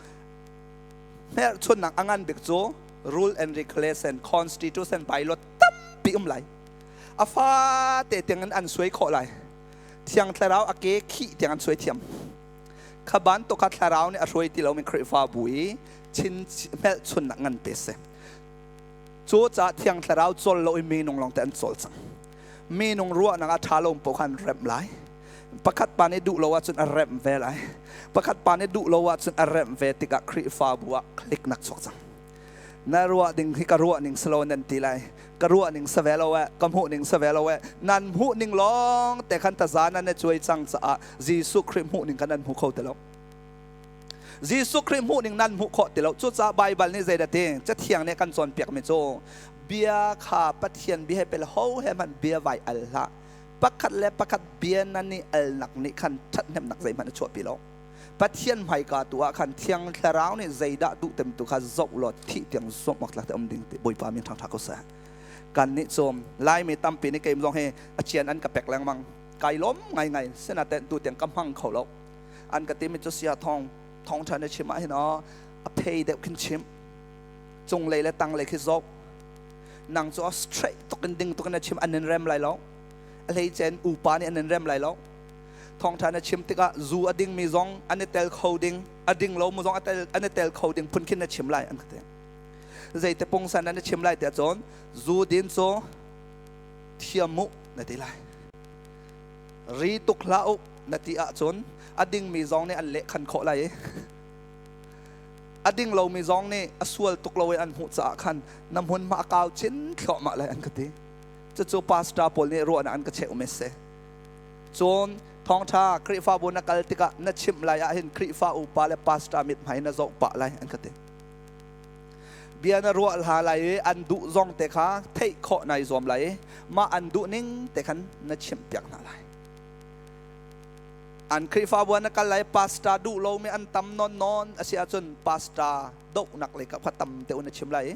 hmelchunnak a ngan bik cu rule and regulation constitution bylaw tampi um lai. A fate tiangin an suai khawh lai. Thiang Thlarau a ke khih tiang an suai thiam. Kha bantuk kha Thlarau nih a hruai ti lomi Khrihfabu i chin hmelchunnak ngan te si. Cu caah Thiang Thlarau cawl lo i minung lawng te an cawl cang. Minung ruahnak a ṭha lo paoh kha an remh lai. Pakhat pa nih duh lo ahcun a remh ve lai. Pakhat pa nih duh lo ahcun a remh ve tikah Khrihfabu ah kliknak chuak cang. Na ruah ding hi ka ruah ning si lo nan ti lai. Ka ruah ning si ve lo eh, ka hmuh ning si ve lo eh. Nan hmuh ning lawng te khan taza nan i cuai cang caah Jesuh Khrih hmuh ning kha nan hmu kho ti lo. Jesuh Khrih hmuh ning nan hmuh khawh ti lo. Cucaah Baibal nih zeidah ti? Cathiang nih kan cawnpiakmi cu bia kha Pathian bia he pel ho he hmanh bia vai al hlah. Pakhat le pakhat bia nan i alnak nih khan ṭhathnemnak zeihmanh a chuahpi lo. Pathian hmaika tu ah khan Thiang Thlarau nih zeidah duh tem tu kha zoh law thih tiang zumh awk tlak te um ding ti Bawipa min ṭhangṭha ko seh. Kan nih cu Laimi tampi nih keim zong hi a cian an ka pek lengmang. Kai lawm ngaingai sinaten tu tiang ka hmang kho lo. An ka timi cu sia thong thawngṭha na chim ah hin aw a phei deuh khin chim. Cunglei le tanglei khi zoh. Nang cu a straight tuk in ding tuk in na chim an in rem lai lo. A hleicen upa nih an in rem lai lo. Thawngṭha na chim tikah zu a dingmi zong an i tel kho ding, a ding lo mu zong an i tel kho ding phun khin na chim lai an ka ti. Zeite pungsan na chim lai tiah cun zu din cu thiam mu na ti lai. Ri tuk hlah u na ti ahcun a dingmi zong nih an lehkhan khawh lai i a ding lomi zong nih a sual tuk lo i an hmuh caah khan na hmunhma a kau chin thluahmah lai an ka ti. Cucu pastor pawl nih ruahnak an ka cheuh mi si. Cun thawngṭha Khrihfabu na kal tikah na chimh lai ahhin Khrihfa upa le pastor mithmai na zoh pah lai an ka ti. Bia na ruah hla lai i an duh zong te kha theih khawh nai zuam lai i mah an duh ning te khan na chimh piak hna lai. An Khrihfabu ah na kal lai pastor duh lomi an tam nawn nawn a si ahcun pastor dohnak lei kha tam deuh na chim lai i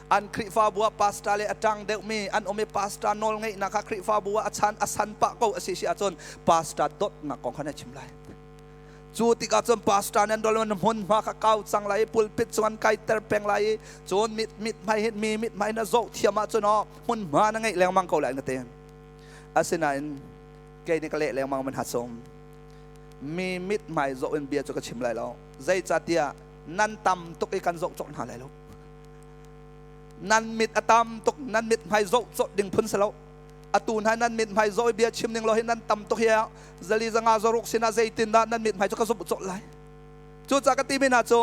An Khrihfabu ah pastor le a ṭang deuhmi an um i pastor nawlngeihnak kha Khrihfabu ah a chan a san pah ko a si si ahcun pastor dawtnak kong kha na chim lai. Cu tikah cun pastor nan rol na hmunhma kha kau cang lai i pulpit cung an kaiter peng lai i cun mit mit hmai hin mi mit hmai na zoh thiam ahcun aw hmunhma na ngeih lengmang ko lai na ti. Asinain kei nih ka leh lengmang man ha sum. Mi mit hmai zoh in bia cu ka chim lai lo. Zeicahtiah nan tam tuk i kan zoh cawk hna lai lo nan mit a tam tuk nan mit hmai zoh cawk ding phun si lo atu hna nan mit hmai zoh i bia chim ning lo hi nan tam tuk hi zali zanga zaruk sinah zeitin dah nan mit hmai cu ka zoh cawk lai cucaah ka ti mi hna cu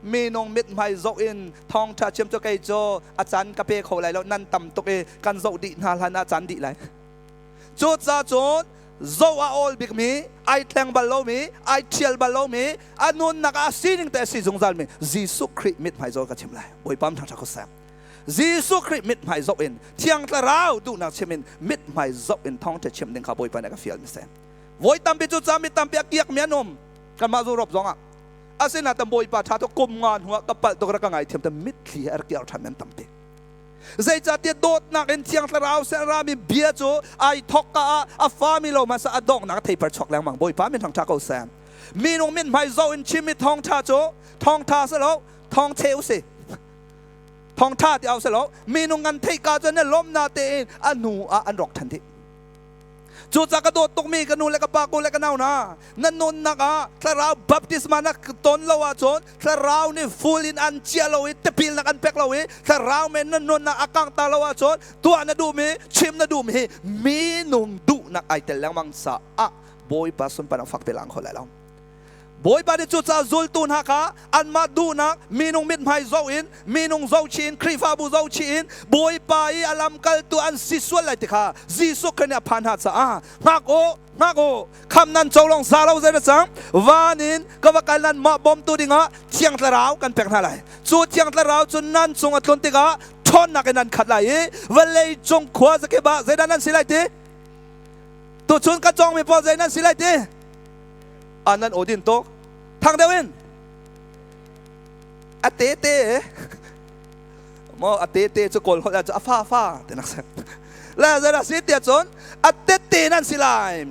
minung mit hmai zoh in thawngṭha chim cu kei cu a caan ka pe kho lai lo nan tam tuk i kan zoh dih hna hlan ah caan dih lai Cucaah cun zoh a awl bikmi, ai tleng bal lomi, ai ṭhial bal lomi, a nunnak ah sining te a si zungzalmi Jesuh Khrih mithmai zoh ka chim lai. Bawipa ṭha ko seh. Jesuh Khrih mithmai zoh in Thiang Thlarau duhnak chim in mithmai zoh in thawngṭha chim ding kha Bawipa nih a ka fial mi si. Voi tampi cu ca mi tampi a kiakmi an um. Kanmah Europe zong ah. Asinain Bawipa ṭha tuk kum nga hnu ah ka palh tuk rak ka ngaithiam te mitthli he a rak kiar ṭhan mi an tampi. Zeicahtiah dawtnak in Thiang Thlarau sin a rami bia cu ai thawk ka ah a fami lo hmasa a donghnak a theipar chuak lengmang. Bawipa min thangṭha ko seh. Minung mithmai zoh in chimmi thawngṭha cu thawngṭha si lo, thawngcheu si. Thawngṭha ti au si lo. Minung an theih ka cun lawmnak tein a hnu ah an rawk ṭhan dih. Cucaah ka dawt tukmi ka nu le ka pa ku le ka nau hna, na nunnak ah thlarau baptisma na ton lo ahcun thlarau nih full in an ciah lo i tipilnak an pek lo i thlarau men na nunnak a kangh ta lo ahcun tuah na duhmi chim na duhmi hi minung duhnak ai tel lengmang caah Bawipa sunparnak fak te lang kho lai lo. Bawipa nih cucaah zultu hna kha anmah duhnak minung mithmai zoh in minung zohchih in Khrihfabu zohchih in Bawipa i a lamkaltu an si sual lai ti kha Jesuh Khrih nih a phan hna caah hngak u hngak u kham nan co lawng za lo zei na cang van in ka va kal nan mah bawmtu dingah Thiang Thlarau kan pek hna lai cu Thiang Thlarau cu nan cung a tlun tikah ṭhawnnak in nan khat lai i vawlei cung khua zakip ah zeidah nan si lai ti tuchun ka cawngmi pawl zei nan si lai ti Nan aw din tuk thang deuh in a te te mo a te te cu kawl holh ah cu a fa fa ti nak si la zara si tia cun a te te nan si lai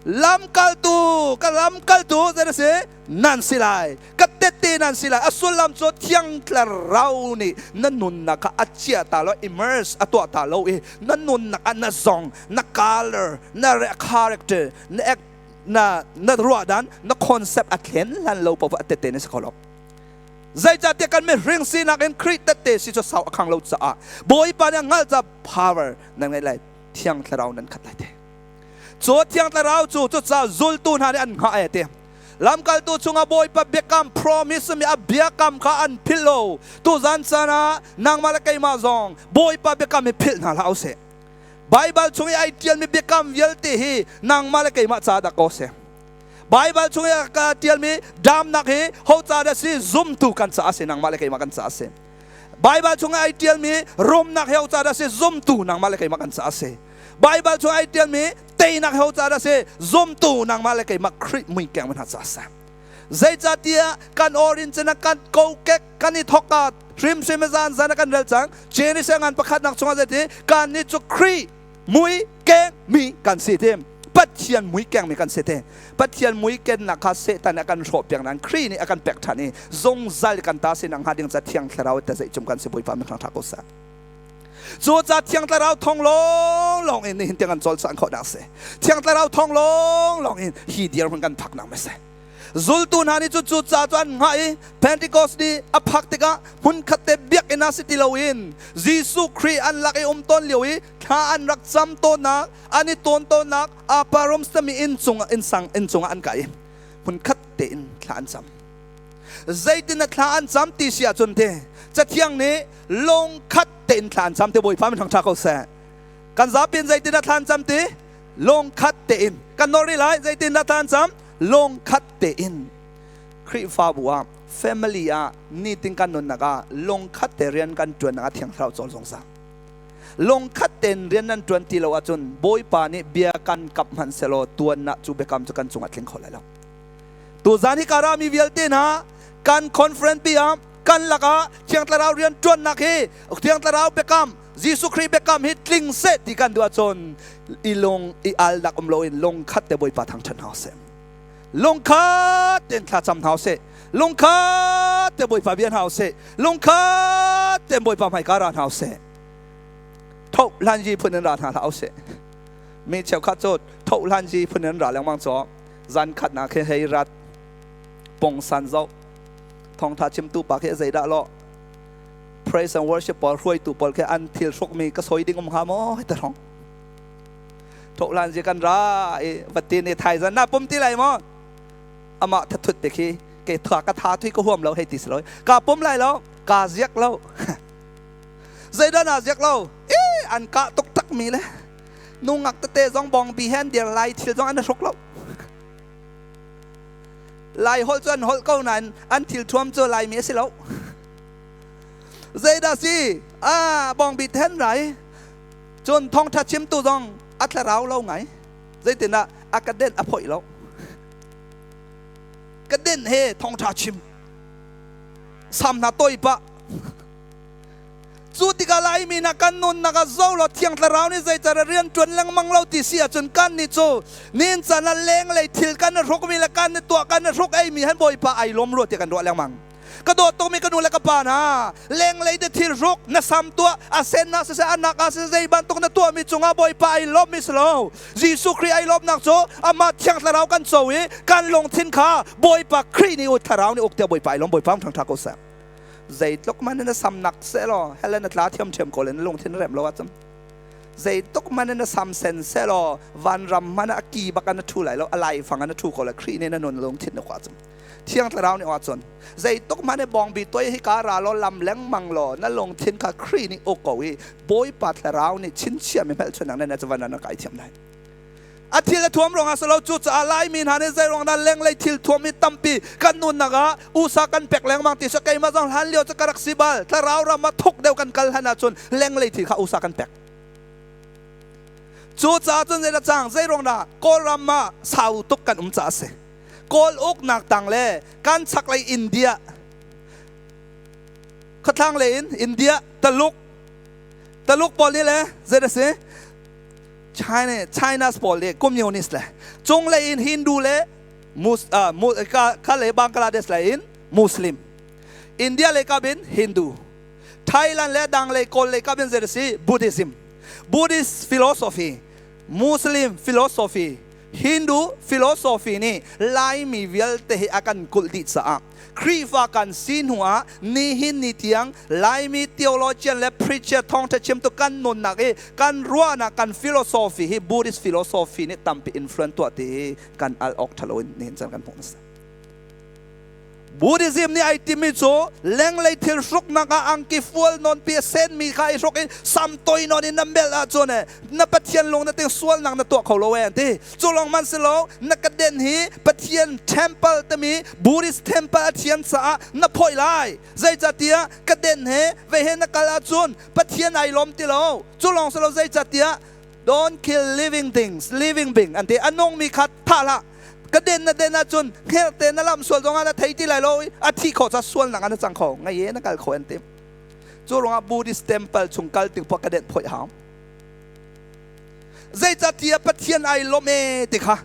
lamkaltu ka lamkaltu zara si nan si lai ka tette nan si lai a sullam cu thiang thlarau nih na nunnak kha a chia ta lo immerse a tuah ta lo i na nunnak ah na zong na color na character na act na na ruahdan na concept a thlen hlan lo paoh a tette na si kho lo zeicahtiah kan mihring sinak in Khrih tette si cu sau a khang lo caah Bawipa nih a hngalh ca power nan ngeih lai thiang thlarau nan khat lai te cu thiang thlarau cu cucaah zultu hna nih an hngah e te lamkaltu chungah Bawipa biakam promise mi a biakam kha an philh lo tuzan caan ah nangmah le keimah zong Bawipa biakam hi philh hna hlah usih Baibal chung i ai ṭialmi biakam vialte hi nangmah le keimah ca dah ko seh. Baibal chung i ka tialmi damnak hi ho ca dah si? Zumtu kan caah si, nangmah le keimah kan caah si. Baibal chung i ai tialmi rumnak hi ho ca dah si? Zumtu nangmah le keimah kan caah si. Baibal chung ai tialmi teinak hi ho ca dah si? Zumtu nangmah le keimah Khrih mui keng hna caah si. Zeicahtiah kan orin cina kan kokek kan i thok ka hrimhrim zan zan kan rel cang. Genesis ngan pakhatnak chungah zeiti kan ni cu Khrih mui keng mi kan si ti. Pathian mui keng mi kan si te. Pathian mui kennak kha Satan nih a kan hrawh piak nain Khrih nih a kan pek ṭhan i zungzal kan ta sinak hnga ding ca Thiang Thlarau te zeicum kan si Bawipa min hrang ko seh. Cu ca Thiang Thlarau thong lawnglawng in nihin tiang kan cawlcangh khawh nak si. Thiang Thlarau thong lawnglawng in hi dirhmun kan phak nak ma si. Zultu hna nih cu cu ca cu an hngah i Pentecost ni a phak tikah hmunkhat te biakinn ah si ti loin Jesuh Khrih an lak i um tawn lio i thla an rak cam tawnnak an i tawn tawnnak Apa Rooms timi inn cung inn sang inn cungah an kai i hmunkhat tein thla an cam. Zeitin a thla an cam ti si ahcun te Cathiang nih lungkhat tein thla an cam te Bawipa min thangṭha ko seh. Kan zapi in zeitin a thla an cam ti? Lungkhat tein. Kan nawr rih lai zeitin a thla an cam? Lungkhat tein. Khrihfabu ah family ah nitin kan nunnak ah lungkhat te rian kan ṭuannak ah Thiang Thlarau cawl zungzal. Lungkhat tein rian nan ṭuan ti lo ahcun Bawipa nih bia kan kap hmanh selaw tuan ah cu biakam cu kan cungah tling kho lai lo. Tuzan hi ka mi vialte hna kan conference pi ah kan lakah Thiang Thlarau rian ṭuannak hi Thiang Thlarau biakam Jesuh Khrih biakam hi tling seh ti kan duh ahcun i lung i alnak um loin lungkhat te Bawipa thangṭhat hna usih. Lungkhat tein thlacam hna usih. Lungkhat te Bawipa bia hna usih. Lungkhat tein Bawipa hmaika ra hna usih. Tho hlan ji phun in ra hna hlah usih. Mi cheukhat cu tho hlan ji phun in ra lengmang cu zan khat na khi hei rat pongsan zoh thongtha chimtu pa khi zeidah lo praise and worship pawl hruaitu pawl khi an thil hrukmi ka soi ding um hnga maw hei ta rong thohlan zi kan ra i vati ni thai zan na pum ti lai maw amah thathut te khi ke tha ka tha thui ka huam lo hei ti si lo ka pum lai lo ka ziak lo zeidah na ziak lo e an ka tuk tak mi le nungak tete zong bong bi hen dir lai thil zong an hruk lo lai holh cu an holh ko nain an thil thuam cu lai mi a si lo zeidah si a bong bi then rai Cun thawngṭha chimtu zong a thlarau lo ngai. Zeitindah a ka denh a phoih lo. Ka denh he thawngṭha chim. Sam hna toi pah. Cu tikah Laimi na kan nunnak ah zo law Thiang Thlarau nih zeicar rian ṭuan lengmang lo ti si ahcun kan nih cu nin can ah lenglei thil kan i hrukmi le kan i tuah kan i hruk eimi han Bawipa ai lawm rua tiah kan ruah lengmang. Ka dawt tukmi ka nu le ka pa hna, lenglei te thil hruk na sam tuah a sen na siseh a nak ah siseh zei bantuk na tuahmi cungah Bawipa ai lawmmi si lo. Jesuh Khrih ai lawmnak cu amah Thiang Thlarau kan co i kan lungthin kha Bawipa Khrih nih u Thlarau nih uk tiah Bawipa ai lawm Bawipa thangṭha ko seh. Zeitluk man in na sam nak seh law hell na tla thiamthiam ko le na lungthin rem lo ahcun zeitluk man in na sam sen seh law vanram hmanh ah a ki bak ah na ṭhu lai lo a laifang ah na ṭhu ko lai Khrih nih na nun lungthin na kuah cun Thiang Thlarau nih ahcun zeituk hmanh i bawngbi toi hi ka ra law lam lengmang law na lungthin kha Khrih nih uk ko i Bawipa Thlarau nih chinchiah mi hmelchunhnak nan cu van ah na kai thiam lai. A thil a thuam ruangah si lo cucaah Laimi hna nih zei ruang dah lenglei thil thuam hi tampi kan nunnak ah usa kan pek lengmang ti si keimah zong hlan lio cu ka rak si bal thlarau ram ah thuk deuh kan kal hlan ahcun lenglei thil kha usa kan pek. Cucaah cun zei dah cang zei ruang dah Kawlram ah sau tuk kan um caah a si. Kawl uknak tang le kan chaklei India khuathlang lei in India Taluk Taluk pawl nih le zei dah si China China's pawl nih communist le cunglei in Hindu le Mus, uh, mu, ka, ka le Bangladesh lei in Muslim India lei kap in Hindu Thailand le dang lei Kawl lei kap in zei dah si Buddhism Buddhist philosophy Muslim philosophy Hindu philosophy nih Laimi vialte hi a kan kulh dih caah Khrihfa kan si hnu ah nihin ni tiang Laimi theologian le preacher thawngṭha chimtu kan nunnak i kan ruahnak kan philosophy hi Buddhist philosophy nih tampi influence tuah ti hi kan al awk ṭha loin nihin caan kan hmuh hmasa. Buddhism nih ai timi cu lenglei thil hruknak ah angki fual nawn pi a senmi kha i hruk i samtoi nawn in na melh ahcun na Pathian lung na ting sualnak na tuah kho lo e an ti. Cu lawng man si lo na ka den hi Pathian temple timi Buddhist temple a thian caah na phawih lai. Zeicahtiah ka den he ve he na kal ahcun Pathian ai lawm ti lo. Cu lawng si lo zeicahtiah don't kill living things, living being an ti. A nungmi kha thah hlah. Ka den na den ahcun hngerhte na lamh sual zongah na thei ti lai lo i a thi khawh ca sualnak ah na cang kho. Ngai na kal kho an ti. Cu ruangah Buddhist temple chung kal ting poah ka den phawih hau. Zeicahtiah Pathian ai lawm e ti kha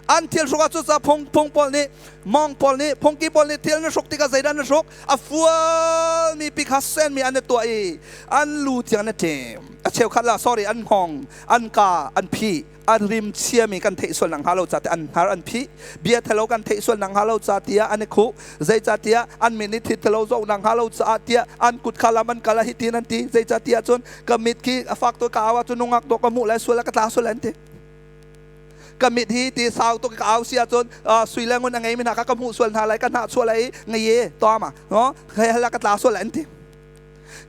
an thil hruk ah cucaah phung phung pawl nih mong pawl nih phungki pawl nih thil na hruk tikah zeidah na hruk a fualmi pi kha senmi an i tuah i an lu tiang na ṭem a cheukhat la sorry an hngawng an ka an phih an rim chiami kan theih sual nak hnga lo ca tiah an hnar an phih bia thelo kan theih sual nak hnga lo ca tiah an i khuh zeicahtiah an min i thit thelo zoh nak hnga lo caah tiah an kut kha lam an kal ah hitin an ti zeicahtiah cun ka mit khi a fak tuk ka au ahcun nungak dawh ka hmuh lai sual ah ka tla sual an ti ka mit hi ti sau tuk ka au si ahcun sui le ngun a ngei mi hna kha ka hmuh sual hna lai ka hnah chuah lai i ngei to ma no hela ka tla sual an ti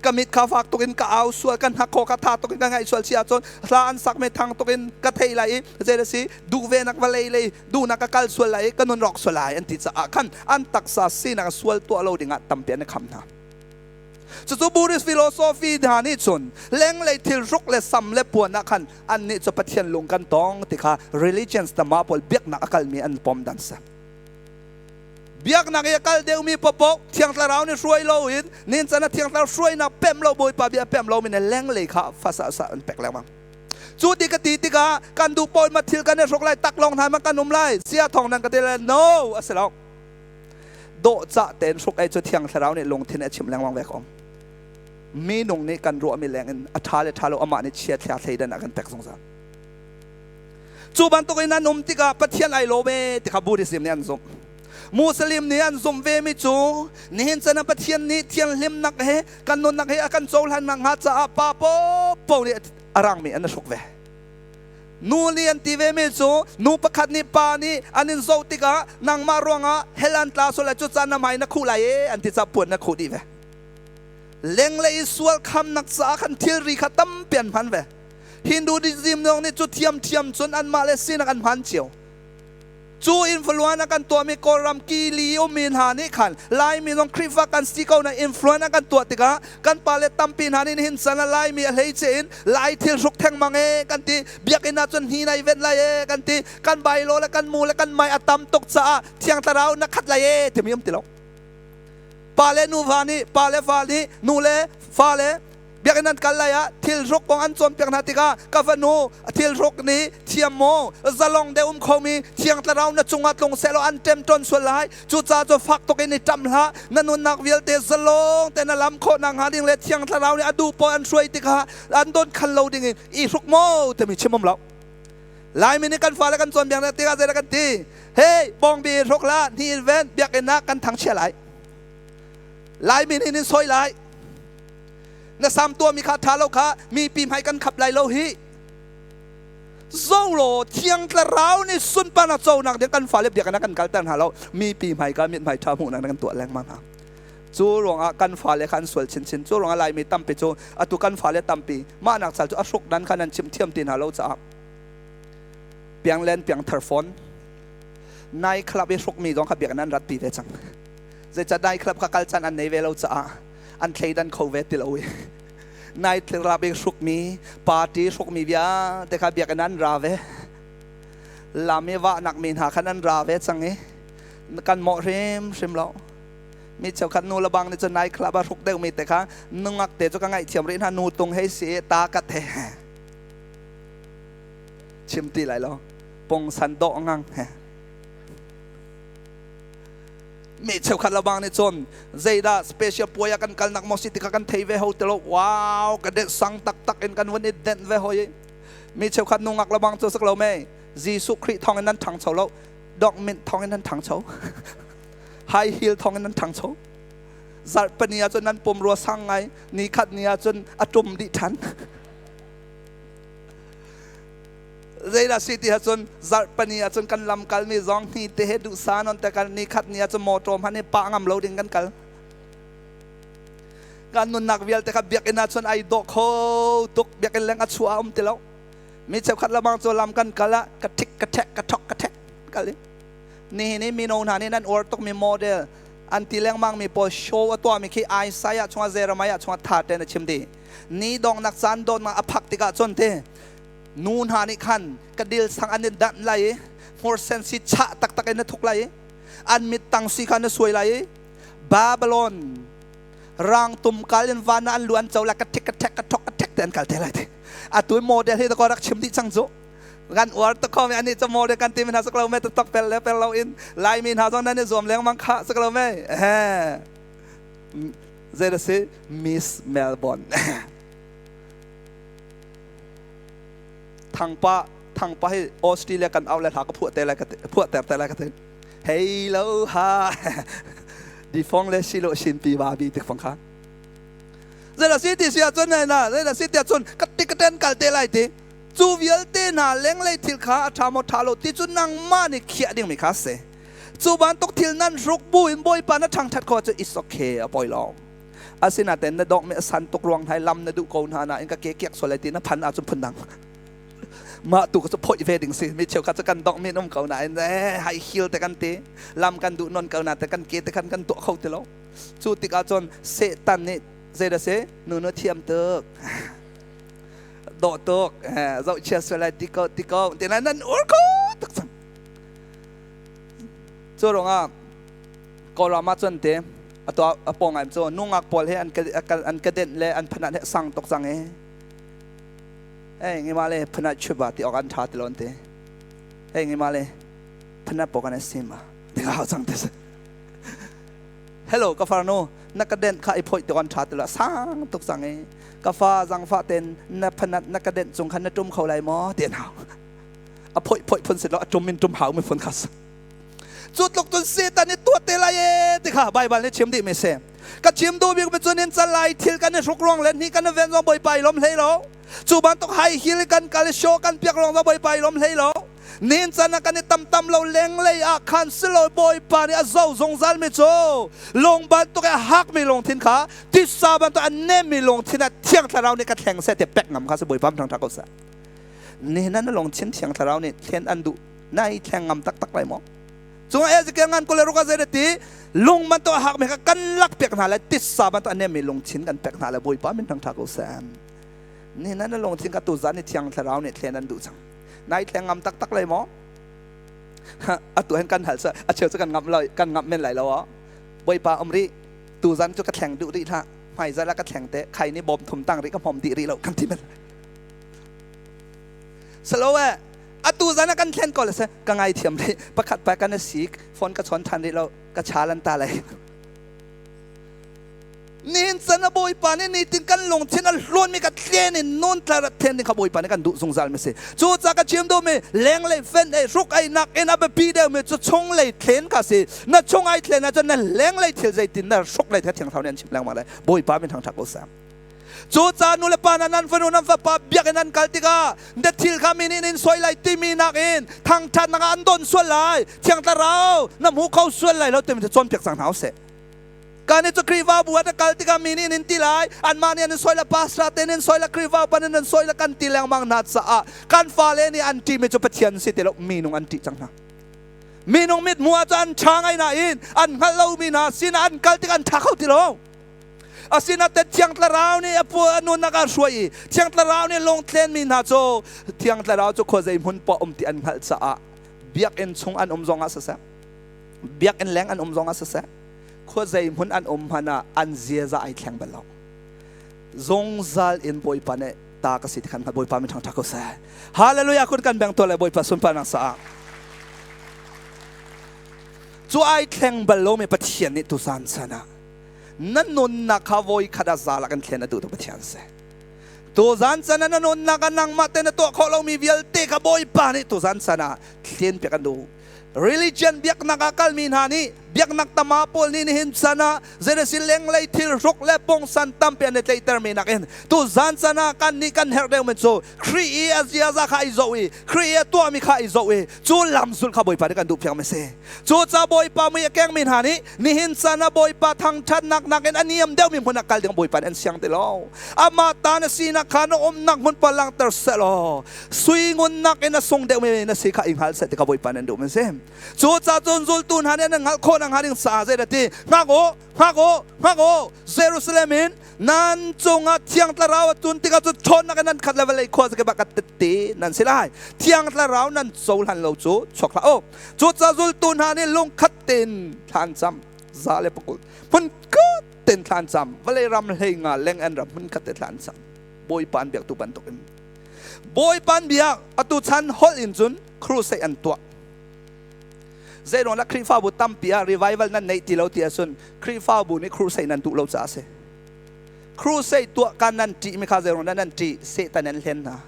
ka mit kha fak tuk in ka au sual ka hnak khaw ka tha tuk in ka ngaih sual si ahcun hla an sak me thang tuk in ka thei lai i zei si duh ve nak va lei lei duhnak ka kal sual lai i ka nun rawk sual lai an ti caah khan an taksa sinak sual tuah lo dingah tampi an i kham hna Cucu Buddhist philosophy hna nih cun lenglei thil hruk le sam le puan ah khan annih cu Pathian lung kan tong ti kha religions tama pawl biaknak a kalmi an pom dan si. Biaknak i a kal deuhmi popoh Thiang Thlarau nih hruai loin nincan a Thiang Thlarau hruainak pem lo Bawipa bia pem lo mi nih lenglei kha fasa sa an pek lengmang. Cu ti ka ti tikah kan duh pawl ma thil kan i hruk lai tak lawng hna ma kan um lai sia thong nan ka ti lai no a si lo. Dawhcah tein hruk ei cu Thiang Thlarau nih lungthin a chimh lengmang ve ko. Minung nih kan ruahmi leng in a ṭha le ṭha lo amah nih chia thlia thleidan a kan pek zungzal. Cu bantuk in an um tikah Pathian ai lawm e ti kha Buddhism nih an zumh. Muslim nih an zumh vemi cu nihin chan ah Pathian nih thianghlimnak he kan nunnak he a kan cohlan nakhnga caah pa popo nih a rangmi an i hruk ve. Nu nih an ti vemi cu nu pakhat nih pa nih an in zoh tikah nangmah ruangah hell an tla sual lai cu caan na hmai na khuh lai e an ti caah puan na khuh dih ve. Lenglei i sual khamnak caah khan thilri kha tampi an hman ve. Hinduism zong nih cu thiamthiam cun anmah le sinak an hman cio. Cu influence a kan tuahmi Kawlram kili ummi hna nih khan Laimi zong Khrihfa kan si ko na influence a kan tuah tikah kan pale tampi hna nih nihin chan ah Laimi a hleice in Lai thil hruk thengmang e kan ti biakinn ah cun hni nai ven lai e kan ti kan bailo le kan mu le kan mai a tam tuk caah Thiang Thlarau na khat lai e timi um ti lo pa le nuva nih pa le fa nih nu le fa le Biakinn an kal lai ah thilhruk kong an cawnpiak hna tikah ka fanu thilhruk nih thiam maw zalong deuh um khomi thiang thlarau na cungah tlung sehlaw an ṭemṭawn sual lai cucaah cu fak tuk in i ṭam hlah na nunnak vialte zalong te na lam khawh nakhnga ding le thiang thlarau nih a duh paoh an hruai tikah an don khan lo ding in i hruk maw timi chim um lo Laimi nih kan fale kan cawnpiak hna tikah zeidah kan ti hey bawngbi i hruk hlah hni in ven biakinn ah kan thangchia lai Laimi nih nin sawi lai Na sam tuahmi kha ṭha lo kha mipi hmai kan khap lai lo hi. Zo law thiang thlarau nih sunparnak conak ding kan fale biakinn ah kan kalter hna lo. Mipi hmai ka mithmai ṭha hmuhnak kan tuah lengmang hna. Cu ruangah kan fale kha an sual chinchin. Cu ruangah Laimi tampi cu atu kan fale tampi mahnak cal cu a hruk dan kha nan chim thiam ti hna lo caah piang len piang thar fawn nai club i hrukmi zong kha biakinn an ratpi ve cang. Zeicah nai club kha kal caan an nei ve lo caah an thleidan kho ve ti lo i nai thlirap i hrukmi party hrukmi vialte kha biakinn an ra ve lam i vahnak mi hna khan an ra ve cang i kan mawh hrimhrim lo mi cheukhat nu le bang nih cun nai club a hruk deuhmi te kha nungak te cu ka ngaihthiam rih hna nu tung hei si ta ka the chim ti lai lo pongsan dawh ngang he Mi cheukhat lawang nih cun zeidah special puai ah kan kalnak maw si ti kha kan thei ve ho ti lo. Wow, ka det sang taktak in kan vun i denh ve hoi. Mi cheukhat nungak lawang cu sak lo me. Jesuh Khrih thawng in nan ṭhangcho lo. Dok mint thawng in nan ṭhangcho. High heel thawng in nan ṭhangcho. Zarhpini ah cun nan pumrua sang ngai. Ni khat ni ah cun a ṭum dih ṭhan. Zeidah si ti ahcun zarhpani ahcun kan lam kalmi zong hni te he duhsa non te kan ni khat ni ahcun motor hmanh hi pah ngam lo ding kan kal. Kan nunnak vialte kha biakinn ahcun ai dawh kho tuk biakinn leng a chuah a um ti lo. Mi cheukhat lamang cu lam kan kal ah ka thik ka thek ka thok ka thek kal i nihin i mino hna nih nan uar tukmi model an ti lengmang mi pawl show a tuahmi khi Isaiah chungah Jeremiah chungah tha tein a chim dih. Ni donghnak caan dawtnak a phak tikah cun te nu hna nih khan ka dil sang an in danh lai i hmursen si chah taktak in na thuk lai i an mit tang si kha na suai lai i Babylon rangtum kal in van ah an lu an co lai ka thik ka thek ka thok ka thek te an kal te lai te atu model hi ko rak chim dih cang cu kan uar tuk kho mi ani cu model kan ti mi hna sak lo me tok pel le pel lo in lai mi hna zong nan i zuam lengmang kha sak lo me he zei da si Miss Melbourne Thangpa thangpa hi Australia kan au le hla ka phuah te lai ka phuah ter te lai ka ti hei lo ha di fong le si lo sin pi ba bi tik fong kha zei si ti si ahcun na zei si ti ahcun ka ti ka ten kal te lai ti cu vialte hna lenglei thil kha a ṭha maw ṭha lo ti cu nangmah nih khiah dingmi kha si cu bantuk thil nan hruk bu in bawipa na ṭhangṭhat khawh cu it's okay a poi lo Asinain na dawkmi a san tuk ruang hna lam na duh ko hna nain ka ke kiak sual lai ti na phan ahcun phundang. Mah tu cu phoih ve ding si. Mi cheukhat cu kan dawkmi an um ko nain eh high heel te kan ti. Lam kan duh non ko na te kan ke te khan kan tuah kho ti lo. Cu tikah cun Satan nih zei dah si? Nu nu thiam tuk. Dawh tuk. Zohchia sual lai ti ko ti ko. Ti nan nan ur ko tuk cang. Cu ruangah Kawlram ah cun te atu a pawng ai cu nungak pawl he an an ka denh le an phanat he sang tuk cang i hey ngima le phanat chuba ti ok an tha ti lon te hey ngima le phanat pok an sim a ti ka hau cang te hello ka farnu na ka denh kha i phoi ti on tha ti lo sang tuk cang i ka fa zangfa ten na phanat na ka denh cung khan na tum kho lai maw ti hau a phoi phoi phun sit lo a tum in tum hau mi phun khas Cu tluk cun Satan nih tuah te lai e ti kha Baibal nih chim dih mi si. Ka chim duh bik mi cu nin cal lai thil kan i hruk ruang le hni kan i ven zong Bawipa i lawm hlei lo. Cu bantuk high heel kan kal i show kan piak ruang zong Bawipa i lawm hlei lo. Nin can ah kan i tamtam lo lenglei ah khan silo Bawipa nih a zo zungzal mi cu lung bantuk i a hak mi lungthin kha titsa bantuk a nem mi lungthin ah Thiang Thlarau nih ka thleng seh ti pek ngam kha si Bawipa thang tha ko seh. Nihin ah na lungthin Thiang Thlarau nih thlen an duh na i thleng ngam taktak lai maw cung Ezekiel ngan kule ruka zei ti lung man to hak me kha kan lak pek hna lai titsa ban to anem mi lungthin kan pek hna lai bawipa min thang tha ko sam ni na na lungthin ka tu zan ni thiang thlarau nih thlen an duh cang nai thleng ngam taktak lai maw atu hen kan hal sa a cheu cu kan ngam lo kan ngam men lai lo bawipa um ri tu zan cu ka thleng duh rih hlah hmai zala ka thleng te khai ni bawm thum tang ri ka hmom di ri lo kan ti men salo e atu zan ah kan thlen ko le se ka ngai thiam rih pakhat pa kan sik phone ka chon than rih lo ka chalan ta lai nihin can a bawipa nih nitin kan lungthin a hluan mi ka tlen in nun tla rat then ding kha bawipa nih kan duh zungzal mi si cu ca ka chim duh mi lenglei fen ei hruk ei nak in a biapi deuh mi cu chunglei thlen kha si na chung ai thlen ahcun na lenglei thil zeitin na hruk lei the thiang thlarau nih an chim lengmang lai bawipa min thangṭhat ko seh Cucaah nulepa hna nan fanu nan fapa biakinn an kal tikah na thil kha mi nih in soi lai timi nakin thangṭhatnak ah an don sual lai Thiang Thlarau na hmu kho sual lai lo timi cu cawnpiak cang hna usih. Kan i cu Khrihfabu ah na kal tikah mi nih in ti lai anmah nih an in soi le pastor te nih an soi le Khrihfa upa nih an soi le kan ti lengmang hna caah kan fale nih an ṭihmi cu Pathian si ti lo minung an ṭih cang hna. Minung mithmuh ah cun an ṭha ngai nain an hngalh lomi hna sinah an kal tikah an ṭha kho ti lo. Asinain Thiang Thlarau nih a pu a nunnak ah hruai i Thiang Thlarau nih lungthlenmi hna cu Thiang Thlarau cu khuazei hmun poah um ti an hngalh caah biakinn chung an um zongah siseh biakinn leng an um zongah siseh khuazei hmun an um hmanh ah an ziaza ai thleng bal lo zungzal in Bawipa nih ta ka si ti khan Bawipa min ṭhangṭha ko seh Hallelujah kun kan beng tuah le Bawipa sunparnak saah cu ai thleng bal lomi Pathian nih tuzan chan ah na nunnak kha voi khat ah za lak in thlen a duh tu Pathian si. Tuzan chan ah na nunnak ah nangmah te na tuah khawh lomi vialte kha Bawipa nih tuzan chan ah thlen piak an duh. Religion biaknak ah kalmi hna nih Biaknak tama pawl nih nihin chan ah zeirasi lenglei thil hruk le pungsan tampi an i tleihter mi nakin tu zan chan ah kan nih kan herh deuh mi cu Khrih i a ziaza kha i zoh i Khrih i a tuahmi kha i zoh i cu lam zulh kha Bawipa nih kan duh piak mi si. Cu ca Bawipa mui a kengmi hna nih nihin chan ah Bawipa thangṭhatnak nakin a niam deuhmi hmun ah kal ding Bawipa nih an siang ti lo. Amah ta na sinak kha na umnak hmun pa langhter seh law sui ngun nakin a sung deuhmi na si kha i hngal seh ti kha Bawipa nih an duh mi si. Cu ca cun zultu hna nih an hngalh khawh nakhnga ding caah zeidah ti hngak u, hngak u, hngak u, Jerusalem in nan cungah Thiang Thlarau a tlun tikah cu ṭhawnnak in nan khat le vawlei khua zakip ah ka tette nan si lai. Thiang Thlarau nan cohlan lo cu chuak hlah u. Cucaah zultu hna nih lungkhat tein thla an cam, 120 hmunkhat tein thla an cam, vawlei ram hlei nga leng an ram hmunkhat te thla an cam. Bawipa an biaktu bantukin. Bawipa an biak atu chan holh in cun crusade an tuah. Zeiruang dah Khrihfabu tampi ah revival nan neih ti lo ti ahcun Khrihfabu nih crusade nan duh lo caah a si. Crusade tuah kan nan ṭih mi kha zeiruang dah nan ṭih? Satan an hlen hna.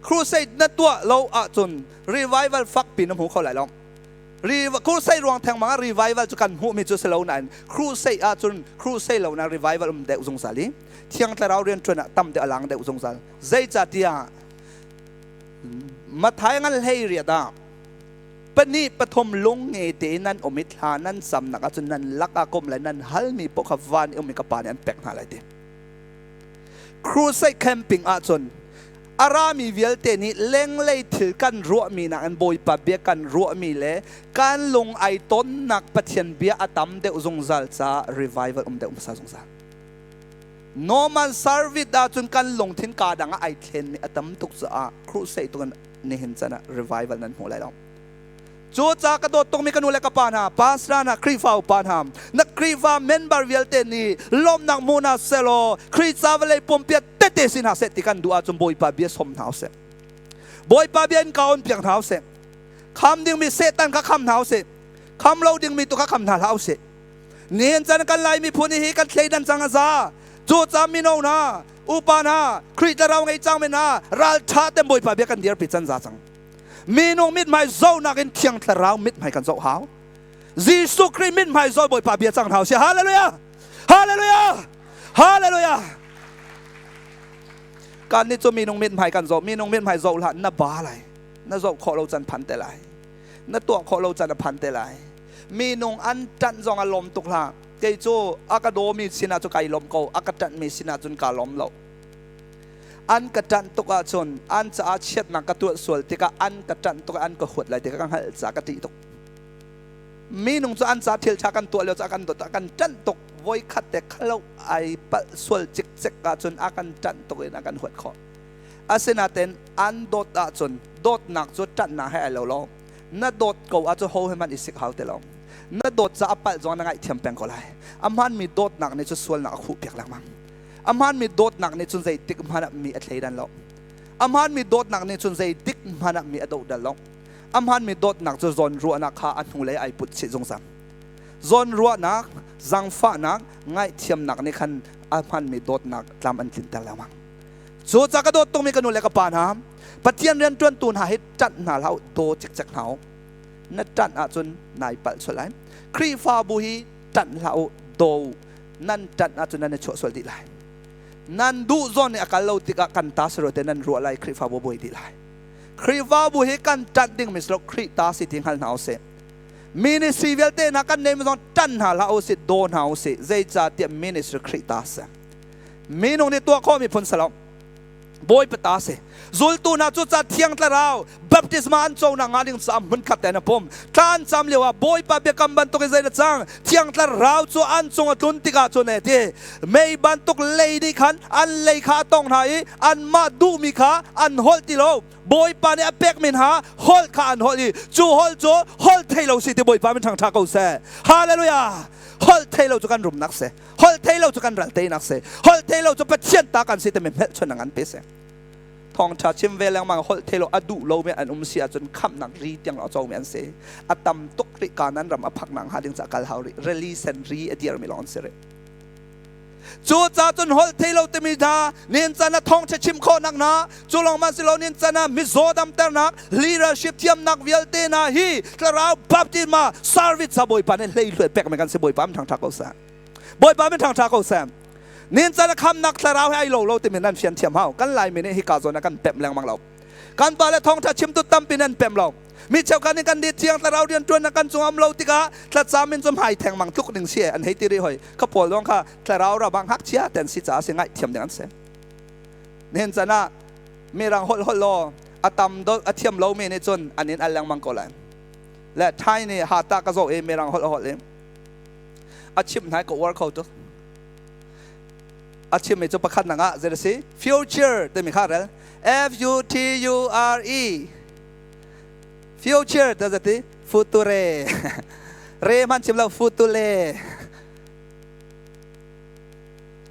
Crusade na tuah lo ahcun revival fakpi na hmu kho lai lo. Crusade ruang thengmang ah revival cu kan hmuhmi cu si lo nain crusade ahcun crusade lo na revival um deuh zungzal i Thiang Thlarau rianṭuan ah tam deuh a lang deuh zungzal. Zeicahtiah Matthai ngan hlei riat ah pahnih pathum lung nge te nan um i thla nan camnak ahcun nan lak ah kom le nan halmi paoh kha van i um i ka pa nih an pek hna lai ti. Crusade camping ahcun a rami vialte nih lenglei thil kan ruahmi nakin Bawipa bia kan ruahmi le kan lung ai tonnak Pathian bia a tam deuh zungzal caah revival um deuh hmasa zungzal. Normal service ahcun kan lungthin kaa dang ah ai thlenmi a tam tuk caah crusade tuk in nihin chan ah revival nan hmu lai lo. Cu ca ka dawt tukmi ka nu le ka pa hna, pastor hna, Khrihfa upa hna, na Khrihfa member vialte nih lawmhnak hmu hna selaw Khrihfa vawlei pumpiat tete si hna seh ti kan duh ahcun Bawipa bia som hna usih. Bawipa bia in ka on piak hna usih. Kham dingmi Satan kha kham hna usih. Kham lo dingmi tu kha kham hna hlah usih. Nihin chan kan Lai miphun hi kan thleidan cang a za. Cu ca mino hna, upa hna, Khrih thlarau ngei cang mi hna, ralṭha te Bawipa bia kan dirpi can za cang. Minung mithmai zohnak in Thiang Thlarau mithmai kan zoh hau. Jesuh Khrih mithmai zoh Bawipa bia cang hna usih. Hallelujah! Hallelujah! Hallelujah! Kan nih cu minung mithmai kan zoh, minung mithmai zoh hlah na ba lai. Na zoh khawh lo can phan te lai. Na tuah khawh lo can a phan te lai. Minung an ṭanh zong a lawm tuk hlah. Kei cu a ka dawmi sinah cu kai lawm ko, a ka ṭanhmi sinah cun kaa lawm lo. An ka ṭanh tuk ahcun an caah chiatnak ka tuah sual tikah an ka ṭanh tuk an ka huat lai ti ka hngalh caah ka ṭih tuk. Minung cu an ca thil ṭha kan tuah lio caah kan dawt kan ṭanh tuk. Voikhat te khalo ai palh sual cikcek ahcun a kan ṭanh tuk in a kan huat khawh. Asinain an dawt ahcun dawtnak cu ṭanhnak he ai lo lo. Na dawt ko ahcun ho he hmanh i sik hau ti lo. Na dawt caah a palh zong na ngaihthiam peng ko lai. A hmaanmi dawtnak nih cun sualnak a khuh piak lengmang. A hmaanmi dawtnak nih cun zeitik hmanh ah mi a thleidan lo. A hmaanmi dawtnak nih cun zeitik hmanh ah mi a dohdal lo. A hmaanmi dawtnak cu zawnruahnak kha a hnulei ai put chih zungzal. Zawnruahnak, zangfahnak, ngaihthiamnak nih khan a hmaanmi dawtnak tlam an tlinter lengmang. Cu ca ka dawt tukmi ka nu le ka pa hna, Pathian rianṭuantu hna hi ṭanh hna hlah u, daw cikcek hna u. Na ṭanh ahcun nai palh sual lai. Khrihfabu hi ṭanh hlah u, daw u. Nan ṭanh ahcun nan i chuah sual dih lai. Nan duh zawn i a kal lo tikah kan ta si te nan ruah lai Khrihfabu buai dih lai. Khrihfabu hi kan ṭanh dingmi si lo, Khrih ta si ti hngal hna usih. Ministry vialte hna kan neimi zong ṭanh hna hlah usih, daw hna usih. Zeicahtiah ministry Khrih ta si. Minung nih tuah khawhmi phun si lo. Bawipa ta si. Zultu hna cu ca thiang thlarau baptisma an co nak hnga ding caah hmunkhat te an pum. Thla an cam lio ah Bawipa biakam bantuk in zei na cang? Thiang thlarau cu an cung a tlun tikah cun e ti mei bantuk lei nih khan an lei kha a tong hna i anmah duhmi kha an holh ti lo. Bawipa nih a pekmi hna holh kha an holh i cu holh cu holh thei lo si ti Bawipa min ṭhangṭha ko seh. Hallelujah! Holh thei lo cu kan rumnak si. Holh thei lo cu kan ral teinak si. Holh thei lo cu Pathian ta kan si timi hmelchuan an pe si. Thawngṭha chim ve lengmang holh thei lo a duh lomi an um si ahcun khamhnak ri tiang a comi an si. A tam tuk rih Kanan ram a phak nak hnga ding ca kal hau rih. Rili sen ri a dirmi lawng an si rih. Cu ca cun holh thei lo timi hna nin can ah thawngṭha chim khawhnak hna cu lawng man si lo nin can ah mizaw damternak leadership thiamnak vialte hna hi thlarau baptisma service ca Bawipa nih hlei hluai pek mi kan si. Bawipa min thangṭha ko seh. Bawipa min thangṭha ko seh. Nin can ah khamnak thlarau he ai lo lo timi nan fian thiam hau. Kan Laimi nih hika zawn ah kan pemh lengmang lo. Kan pa le thawngṭha chimtu tampi nan pem lo. Mi cheukhat nih kan nih thiang thlarau rian ṭuan kan cung am lo tikah thlacam in cu hmai theng mang tluk ding si an hei ti rih hoi. Kha pawl zong kha thlarau ra bang ngakchia ten si caah si ngaihthiam ding an si. Nihin chan ah mirang holh holh law a tam do a thiam lo mi nih cun an in al lengmang ko lai. Le Thai nih ha ta ka zoh i mirang holh holh i a chim hnai ka uar kho tuk. A chimmi cu pakhat nak ah zei a si future timi kha rel F U T U R E future ta zati future re man chim lo future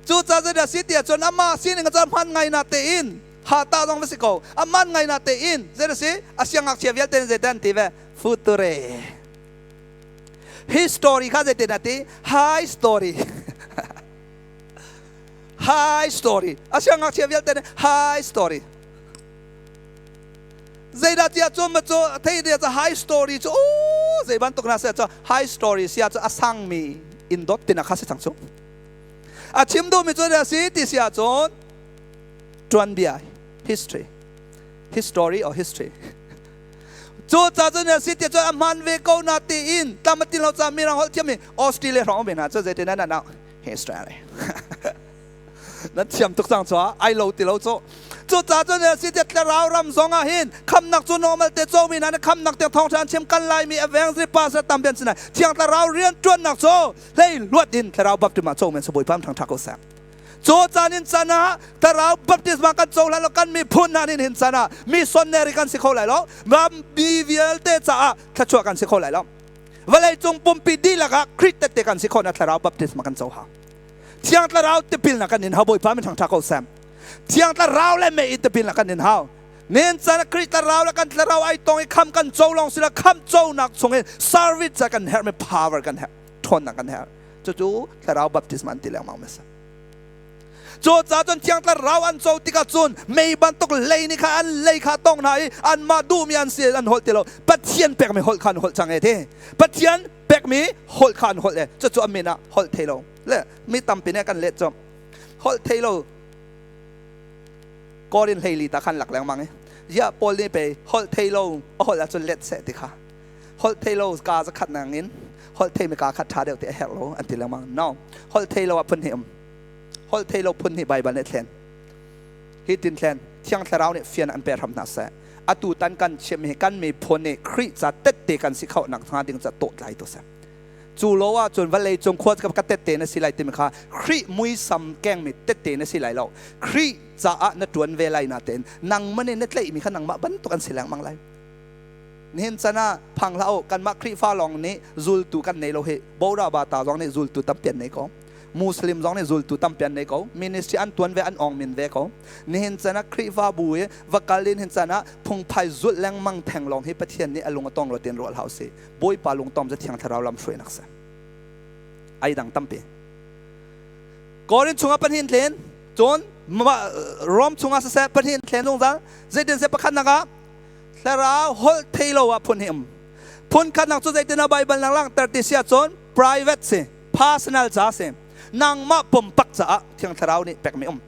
cu ca zati si tia cun ama sining ca hman ngai na te in ha ta zong va si ko aman ngai na te in zei si a siang ngakchia vialte zei dan ti ve future history kha zei te na ti high story high story a siang ngakchia vialte nih high story zeidah tiah cun ma cu thei dia cu high story cu o zei bantuk na se cu high story sia cu a sangmi in dot tina kha si cang cu a chim duhmi cu a si ti si ahcun tuanbia history history or history cu ca cun a si ti cun a hman ve ko na tiin tamatin lo ca mirang holh thiam mi Australia hrawng ve hna cu zeitin na na history na thiam tuk cang cu ai lo ti lo cu cu ca cun si ti thlarau ram zong ah hin khamnak cu normal te co mi na khamnak te thong than chim kan lai mi evangelist pastor tam ben sinai thiang thlarau rian tuannak cu hlei luat in thlarau baptisma co men saboi pam thang tha ko sa cu caan in chan ah thlarau baptisma kan co lai lo kan miphun hna nin hin chan ah missionary kan si kho lai lo ram mi vialte caah thluachuah kan si kho lai lo vawlei cung pumpi dihlak ah Khrih tette kan si khawh na thlarau baptisma kan co hau thiang thlarau tipil na kan in hau bawipa min thangtha ko sam thiang thlarau le mei in tipil na kan in hau nen chan Khrih thlarau le kan thlarau ai tong i kham kan co long sila kham co nak chung in service ca kan herh mi power kan herh ṭhawnnak kan herh cucu thlarau baptisma an ti lengmang masa Cu ca cun Thiang Thlarau an co tikah cun mei bantuk lei nih kha an lei kha tong hna i anmah duhmi an si an holh ti lo. Pathian pekmi holh kha an holh cang e ti. Pathian pekmi holh kha an holh e. Cucu a min ah holh thei lo. Le mi tampi nih kan let cu holh thei lo Korin hleili ta khan lak lengmang i ya Paul nih pei holh thei lo a holh ahcun let seh ti kha holh thei lo ka zakhat nang in holh thei mi ka khat ṭha deuh ti a herh lo an ti lengmang. No, holh thei lo ah phun hnih um. Holh thei lo phun nih Baibal nih thlen. Hi tin thlen Thiang Thlarau nih fian an pe hram hna seh. Atu tan kan chim hi kan miphun nih Khrih ca tette kan si kho nak hnga ding ca tawh tlai tu seh. Cu lo ahcun vawlei cung khua ka tette na si lai timi kha Khrih muisam kengmi tette na si lai lo. Khrih caah na ṭuan ve lai natein nangmah nih na tlaihmi kha nangmah bantuk an si lengmang lai. Nihin chan ah phang hlah u kanmah Khrihfa lawng nih zultu kan nei lo hi Bora Bata zong nih zultu tampi an nei ko. Muslim zong nih zultu tampi an nei ko. Ministry an tuan ve an ong min ve ko. Nihin chan ah Khrihfabu i va kal in hin chan ah phungphai zulh lengmang theng lawng hi Pathian nih a lung a tong lo tin ruah hlah usih. Bawipa lungtom cu Thiang Thlarau lam hruainak si. Ai dang tampi. Korin chungah pahnih tlen cun Rom chungah siseh pahnih thlen zungzal zeitin seh pakhatnak ah thlarau holh thei lo ah phun hi um phun khatnak cu zeitin ah Bible nak langhter ti si ahcun private si personal ca si nangmah pumpak caah Thiang Thlarau nih pekmi um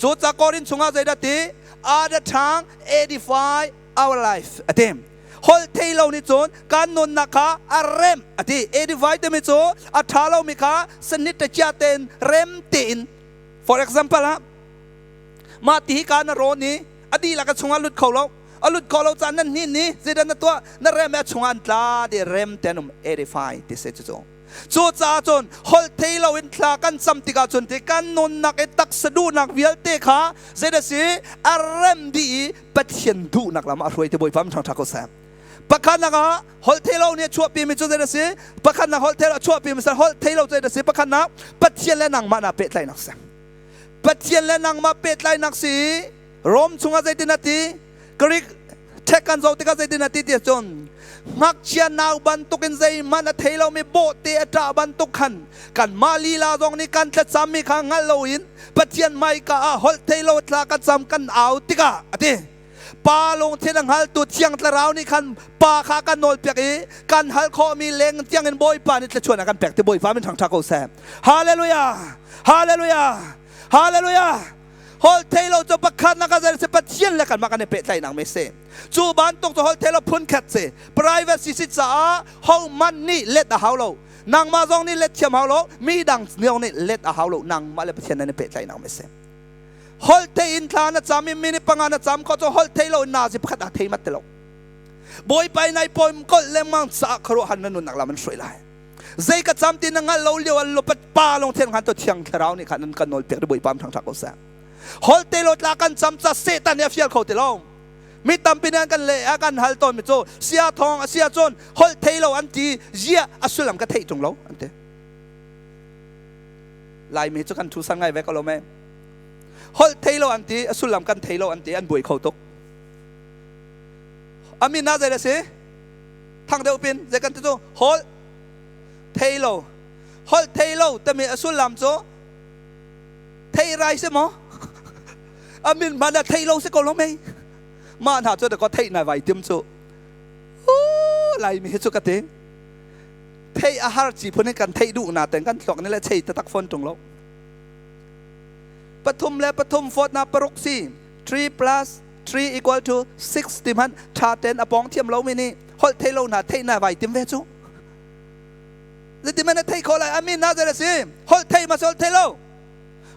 cu ca Korin chungah zeidah ti other tongue edify our life ati holh thei lo nih cun kan nunnak kha a rem ati edify timi cu a ṭha lomi kha sanit te chia tein rem tein for example ha mah ti hi ka na rawn i a dihlak a chungah lut kho lo a lut kho lo caan nan hnin ni zeidah na tuah na rem a chungah an tla ti rem ten um edify ti se cu cu caah cun holh thei lo in thla kan cam tikah cun ti kan nunnak i taksa duhnak vialte kha zeidah si a rem dih i Pathian duhnak lam ah a hruai ti Bawipa min ṭha ko seh pakhatnak ah holh thei lo nih a chuahpi mi cu zeidah si pakhatnak holh thei lo a chuahpi mi holh thei lo zeidah si pakhatnak Pathian le nangmah naa pehtlaihnak si Pathian le nangmah pehtlaihnak si Rom chungah zeitin a ti Greek Ṭhek kan zoh tikah zeitin a ti ti ahcun ngakchia nau bantukin zeihmanh a thei lomi bawhte a ṭah bantuk khan kanmah lila zong nih kan thlacammi kha hngalh loin Pathian hmaika ah holh thei lo thla ka cam kan au tikah a ti. Pa lungthin a hngaltu Thiang Thlarau nih khan Pa kha kan nawlpiak i kan hal khawhmi leng tiangin Bawipa nih thluachuah a kan pek ti Bawipa min thangṭha ko seh. Hallelujah! Hallelujah! Hallelujah! Holh thei lo cu pakhat nak a si Pathian le kanmah kan i pehtlaihnak mi si. Cu bantuk cu holh thei lo phun khat si. Privacy si caah hohmanh nih let a hau lo. Nangmah zong nih let thiam hau lo, mi dang zong nih let a hau lo. Nangmah le Pathian nan i pehtlaihnak mi si. Holh thei in thla na cam i minute panga na cam kho cu holh thei lo in nazi pakhat aa thei mat ti lo. Bawipa in ai pawim kolh lengmang caah khuaruahhar na nunnak lam an hruai lai. Zei ka cam ti na ngal lo lio an lupat pa lawng thian khan to thiang thlarau nih khan an kan nawl pek ri Bawipa thang ko seh. Holh te lo tla kan cam ca Satan nih a fial kho ti lo. Mi tampi nih an kan le a kan hal tawn mi cu sia thong a sia cun holh thei lo an ti zia a sullam ka theih tung lo an ti. Laimi cu kan thu sang ngai ve ko lo me. Holh thei lo an ti a sullam kan thei lo an ti an buai kho tuk. Amin na zei da si? Thang deuh pin zei kan ti cu holh thei lo holh thei lo timi a sullam cu thei rai si maw a min hmanh ah thei lo si ko lo mei mah hna cu ko theih nai vai tim cu laimi hi cu ka ti theih a har ci phun in kan theih duh na ten kan thluak ni le chei tatak phone tung lo pathum le pathum fawt na paruk si 3 plus 3 equal to 6 ti hmanh ṭha ten a pawng thiam lomi nih holh thei lo hna theih na vai tim ve cu zeitin na thei kho lai amin na zei si holh thei ma holh thei lo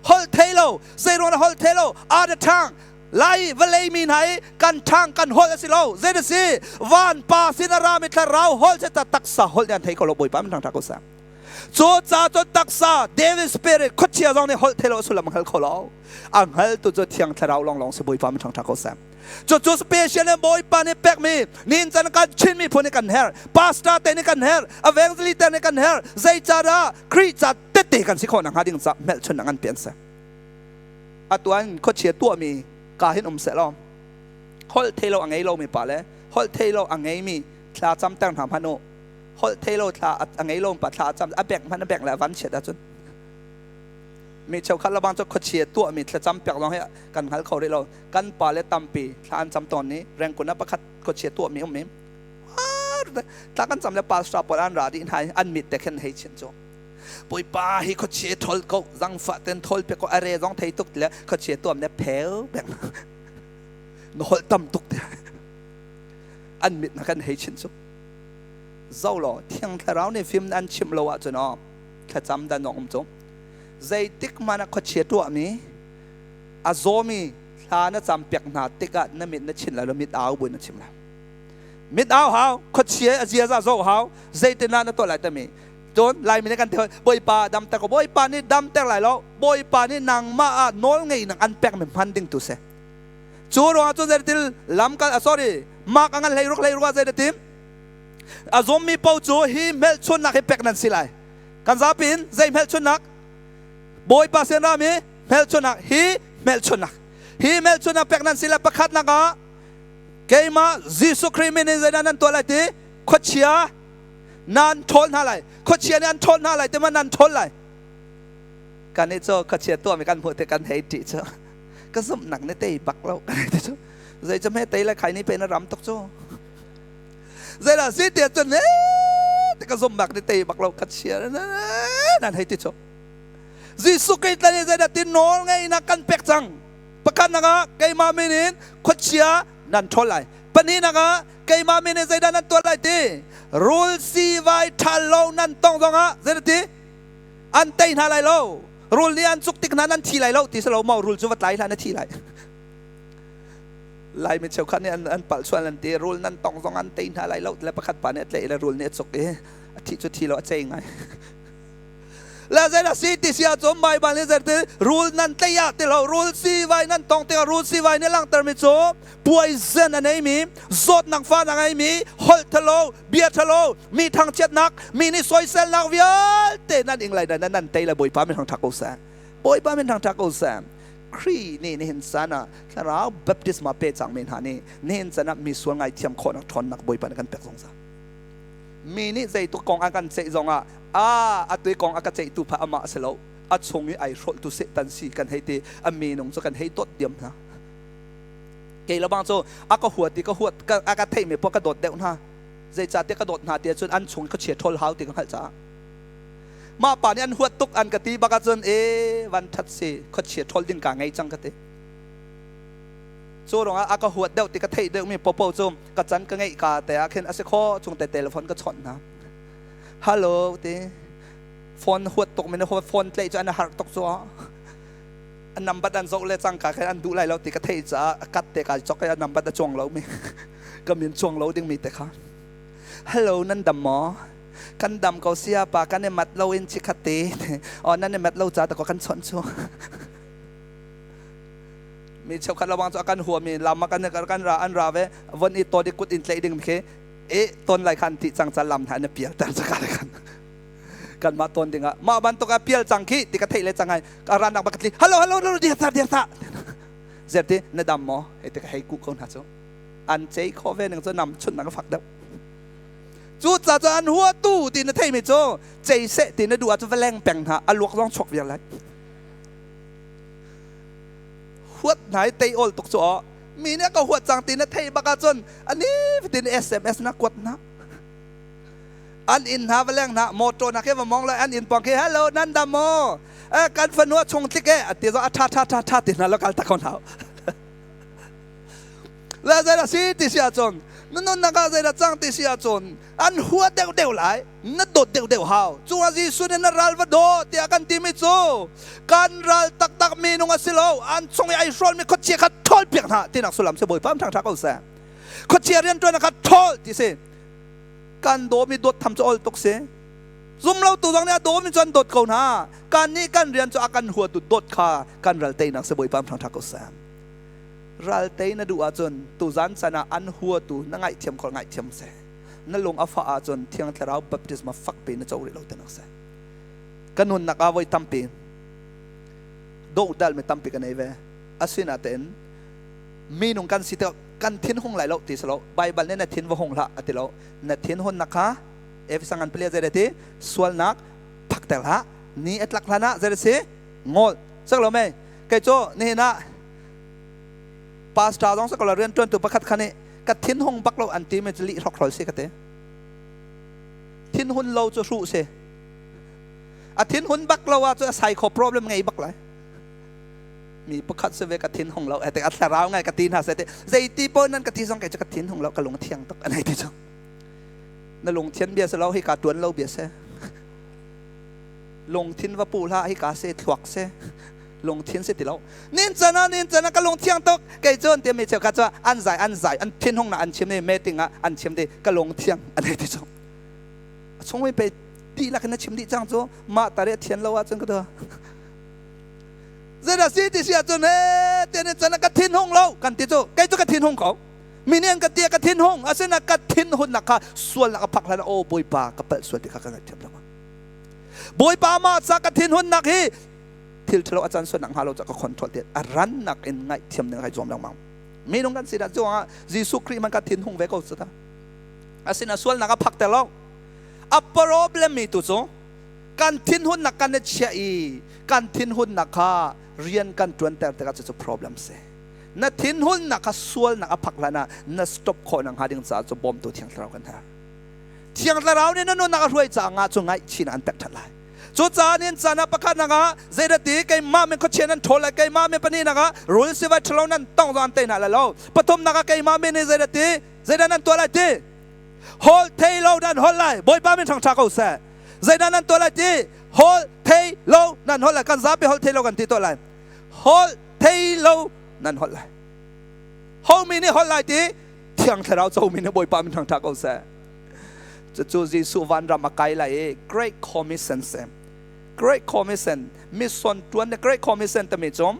holh thei lo zei ruang holh thei lo a da ṭhang lai vawlei mi hna i kan ṭhang kan holh a si lo zei da si van pa sin a rami thlarau holh se ta taksa holh an thei ko lo bawipa min ṭhang ko sa Cu ca cu taksa David spirit khuachia zong nih holh thei lo sullam a hngal kho lo. A hngaltu cu Thiang Thlarau lawnglawng si Bawipa min ṭhangṭha ko seh. Cucu special in Bawipa nih pekmi nin can kan Chin miphun nih kan herh, pastor te nih kan herh, evangelist te nih kan herh. Zeicadah Khrih ca tette kan si khawh nakhnga ding ca hmelchunhnak an pian seh. Atu an khuachia tuahmi ka hin um seh law holh thei lo a ngei lomi pa le holh thei lo a ngeimi thla camter hna hmanh u holh thei lo thla a ngei lo pa thla a cam a bek hmanh a bek le a van chiat ahcun mi cheukhat labang cu khuachia tuahmi thlacam piak zong hi kan hngal kho rih lo kan pa le tampi thla an cam tawn ni rengkun ah pakhat khuachia tuahmi um mi thla kan cam le pastor pawl an ra dih hna an mit te khin hei chin cu Bawipa hi khuachia thol ko zangfah ten thol pe ko are zong thei tuk le khuachia tuam ne phel bek na holh tam tuk te an mit na kan hei chin cu zo law Thiang Thlarau nih fim an chimh lo ahcun aw thlacam dan awk um cu zeitik hmanh ah khuachia tuahmi a zawmi thla na cam piak hna tikah na mit na chinh lai lo mit au buin na chim lai mit au hau khuachia a ziaza zoh hau zeitin ah na tuah lai tami cun laimi nih kan ti bawipa damter ko bawipa nih damter lai lo bawipa nih nangmah ah nawl ngei nang an pekmi hman ding tu si cu ruangah cun zeitil lamkal sorry mak a ngan hlei ruk hlei ruk ah zei na tim A zummi paoh cu hi hmelchunhnak hi pek nan si lai. Kan zapi in zei hmelchunhnak? Bawipa sin rami hmelchunhnak hi hmelchunhnak. Hi hmelchunhnak pek nan si lai pakhatnak ah keimah Jesuh Khrih min in zeidah nan tuah lai ti khuachia nan ṭhawl hna lai. Khuachia nih an ṭhawl hna lai ti ma nan ṭhawl lai. Kan i cu khuachia tuahmi kan hmuh ti kan hei ṭih cu. Ka zumhnak nih tei bak lo kan hei ti cu. Zei cu hme tei le khai ni pe na ram tuk cu. Zeidah si tiah cun te ka zumhnak nih tei bak lo ka chia nan hei ti cu. Jesuh Khrih tlan i zeidah ti nawl ngeihnak kan pek cang. Pakhatnak ah keimah min in khuachia nan ṭhawl lai. Pahnihnak ah keimah min in zeidah nan tuah lai ti rul siivai ṭhal lo nan tong zongah zeidah ti an tei hna lai lo. Rul nih an cuk tik hna nan thi lai lo ti si lo maw rul cu va tlai hlah na thi lai. Laimi cheukhat nih an palh sual an ti rul nan tong zong an tei hna lai lo le pakhat pa nih a tlaih le rul nih a cuk i a thih cu thi lo a cei ngai. Le zei si ti si ahcun Baibal nih zei rul nan tei ah ti lo rul siivai nan tong tikah rul siivai nih langhtermi cu poison a neimi zawtnak fa a ngeimi holh thalo bia thalo mi thangchiatnak mi nih soiselnak vialte nan ing lai nan nan tei le Bawipa min thangṭhat ko seh Bawipa min thangṭhat ko seh. Khrih nih nihin caan ah thlarau baptisma pe cangmi hna nih nihin caan ah mi sual ngaithiam khawhnak ṭhawnnak Bawipa nih kan pek zungzal. Mi nih zeituk kong an kan ceih zongah a atu i kong a ka ceihtu pha amah a si lo a chung i ai hrolhtu Satan si kan hei ti a minung cu kan hei dawt diam hna. Kei lebang cu a ka huat i ka huat a ka theihmi poah ka dawt deuh hna. Zeicahtiah ka dawt hna ti ahcun an chung i khuachia ṭhawl hau ti ka hngalh caah. Mah pa nih an huat tuk an ka ti bak ahcun e van ṭhat si khuachia ṭhawl ding kaa ngei cang ka ti. Cu ruangah a ka huat deuh ti ka theih deuhmi popo cu ka can ka ngeih ka te ah khin a si kho chung te telephone ka chawnh hna. Hello ti phone huat tuk mi na phone tlaih cu an har tuk cu an number an zoh le cangka khin an duh lai lo ti ka theih caah kat te ka chok i a number a cuang lo mi ka min cuang lo ding mi te kha. Hello nan dam maw? Kan dam ko sia pa kan i mat lo in chikhat te oh nan i mat lo ca ta ko kan chawnh chu. Mi cheukhat lawang cu a kan huami lam a kan kan ra an ra ve von i ton i kut in tlaih ding khi e ton lai khan ti cang ca lam hna na pial ter caka le khan kan mah ton ding ah mah bantuk a pial cang khi ti ka theih le cang ai ka ranak bak tli hello hello hello dia sa dia sa zerti na dam maw hei ti ka hei ku ko hna cu an cei kho ve ning cu nam chun nak fak deuh cu ca cu an hua tu ti na thei mi cu cei seh ti na duh ah cu va leng peng hna a luak zong chuak viar lai Huat hna i tei awl tuk cu aw. Mi nih a ka huat cang ti na theih bak ahcun ani fatin SMS na kuat hna. An inn hna va leng hna motor na khi va mong lai an inn pawng khi hello nan dam maw eh kan fanu a chung tlik e ati zo a tha tha tha tha ti hna lo kal tak ko hna. Le zei dah si ti si ahcun na nunnak ah zei dah cang ti si ahcun an hua deuh deuh lai na dawt deuh deuh hau cungah Jesuh nih na ral va daw tiah kan timi cu kan ral taktak minung a si lo an chung i ai hrawlmi khuachia kha ṭhawl piak hna tinak sullam si Bawipa ṭhang ṭha ko seh khuachia rianṭuan kha ṭhawl ti si kan dawmi dawt tham cu ol tuk si zum lo tu zong nih a dawmi cu an dawt ko hna kan nih kan rian cu a kan huatu dawt kha kan ral teinak si Bawipa ṭhang ṭha ko seh ral tei na duh ahcun tuzan chan ah an huatu na ngaihthiam khol ngaihthiam seh na lung a fah ahcun Thiang Thlarau baptisma fakpi na co rih lo tinak si. Ka nunnak ah voi tampi dohdal mi tampi ka nei ve. Asinain minung kan si tikah kan thin hung lai lo ti si lo. Baibal nih na thin va hung hlah a ti lo. Na thin hunnak kha Efesa ngan pali zei ti sualnak phakter hlah. Ni a tlak hlan ah zei si ngol. Sak lo mei. Kei cu nihin ah pastor zong sa ko la rian tuantu pakhat kha nih ka thinhung bak lo an ti mi cu lih hrokhrol si ka ti. Thinhun lo cu hruh si. A thinhun bak lo ah cu a psycho problem ngei bak lai. Mi pakhat si ve ka thinhung lo ete a thlarau ngai ka ti hna se te zeiti pon nan ka ti zong kei cu ka thinhung lo ka lung thiang tuk anai ti cu. Na lungthian bia si lo hi ka tuan lo bia si. Lungthin va pu hlah hi ka se thluak se. Lungthin si ti lo nin cana nin cana ka lung thiang tuk kei cun ti mi cheukhat cu an zai an zai an thinhung na an chim i meeting ah an chim ti ka lung thiang an hei ti cu a chung mi pe dihlak in na chim dih cang cu mah tare thian lo ahcun ka tu zeidah si ti si ahcun he te nin cana ka thinhung lo kan ti cu kei cu ka thinhung ko mi nih an ka ti ka thinhung asina ka thinhun nak kha sual nak a phak hlan o bawipa ka palh sual ti kha ka ngaihthiam lo bawipa mah ca ka thinhun nak hi Thil ṭhalo a can sual nak hnga lo ca ka control ti a rannak in ngaihthiam ding kai zuam lengmang. Minung kan si dah cu ah Jesuh Khrih man ka thin hung ve ko cu ta. Asina sualnak a phak ter lo. A problem mi tu cu kan thinhunnak kan i chiah i kan thinhunnak kha rian kan ṭuanter tikah cucu problem si. Na thinhunnak kha sualnak a phak hlan ah na stop khawh nak hnga ding caah cu bawmtu Thiang Thlarau kan herh. Thiang Thlarau nih na nunnak a hruai caah nga cu ngaihchihnak an pek ṭhan lai. Cucaah nin caan ah pakhatnak ah zeidati keimah min khuachia nan ṭhawl lai, keimah min pahnihnak ah rul sivai ṭhalo nan tongh zong an tei hna lai lo. Pathumnak ah keimah min nih zeidati zeidah nan tuah lai ti? Holh thei lo nan holh lai. Bawipa min ṭhangṭha ko seh. Zeidah nan tuah lai ti? Holh thei lo nan holh lai. Kan zapi holh thei lo kan ti tuah lai. Holh thei lo nan holh lai. Ho mi nih holh lai ti? Thiang Thlarau co mi nih Bawipa min ṭhangṭha ko seh. Cucu Jesuh vanram a kai lai i Great Commission si. Great Commission, mission tuan le Great Commission timi cu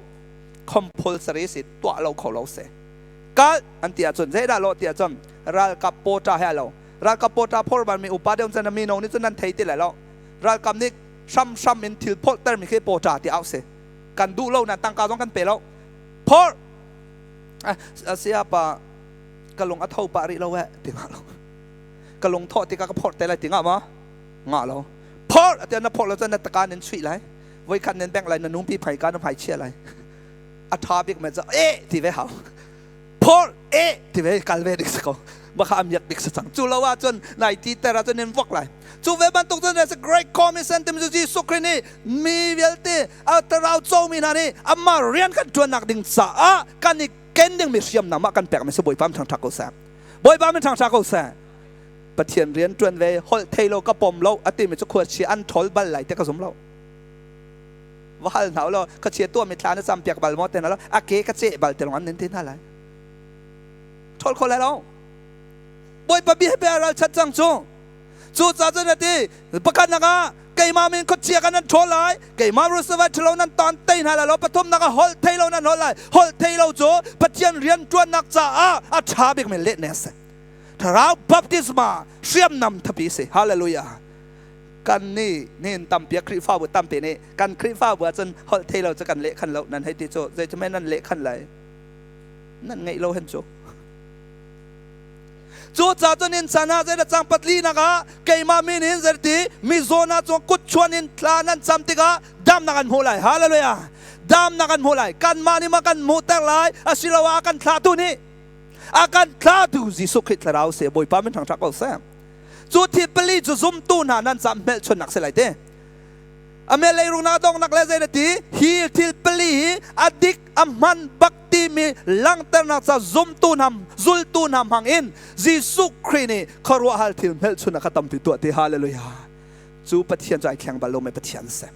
compulsory si tuah lo kho lo si. Kal an ti ahcun zeidah lo ti ahcun ralkap pawṭa he lo. Ralkap pawṭa phor ban mi upa deuh cun mi no nih cun nan thei ti lai lo. Ralkap nih hramhram in thil phorhter mi khi pawṭa ti au si. Kan duh lo na tangka zong kan pe lo. Phor! Saya pa ka lung a tho pah rih lo eh ti nga lo. Ka lung thawh tikah ka phorh te lai ti nga ma? Nga lo. Phorh! Atian na phorh lo cun na taka nin chuih lai. Voikhat nin bengh lai na nungpi phai ka na hmai chia lai. A tha bik me cu eh ti ve hau. Phorh! Eh ti ve kal ve dik si ko. Baka am yak dik si cang. Cu lo ahcun nai ti ter ahcun nin vok lai. Cu ve bantuk cun a great commission timi cu Jesuh Khrih nih mi vialte a thlarau comi hna nih amah rian kan ṭuannak ding caah kan i ken dingmi hriamnam ah kan pekmi si Bawipa min thangṭhat ko seh. Bawipa min thangṭhat ko seh. Pathian rian ṭuan ve holh thei lo ka pom lo a timi cu khuachia an ṭhawl bal lai ti ka zum lo. Va hal hna law khuachia tuahmi thla na campiak bal maw te hna lo a ke ka ceh bal te lawng an nin ti hna lai. Ṭhawl kho lai lo. Bawipa bia bia ralchat cang cu. Cucaah cun a ti, pakhatnak ah keimah min khuachia kan nan ṭhawl lai, keimah rusavai ṭhalo nan tan tei hna lai lo, pathumnak ah holh thei lo nan holh lai. Holh thei lo cu Pathian rianṭuannak caah a ṭha bikmi lehne a si. Thlarau baptisma hriamnam thapi si. Hallelujah. Kan nih nin tampi Khrihfabu tampi nih kan Khrihfabu ahcun holh thei lo cu kan leh khan lo nan hei ti cu zei cu men nan leh khan lai nan ngeih lo hen cu. Cucaah cun in chan ah zeidah cang patlinak ah keimah min in zeiti mizaw hna cung kut chuan in thla nan cam tikah damnak an hmuh lai. Hallelujah. Damnak an hmuh lai. Kanmah nih ma kan hmuhter lai asiloah a kan thlahtu nih a kan thlahtu Jesuh Khrih thlarau se Bawipa min thangṭhat ko seh. Cu thil pali cu zumtu hna nan cam hmelchunnak si lai te. A leirung na donghnak le zei na ti hi thil pali hi a dik a hman bak timi langhternak ca zumtu hna zultu hna hmang in Jesuh Khrih nih khuaruahhar thil hmelchun a kha tampi tuah ti hallelujah cu Pathian cu ai thleng bal lo mi Pathian si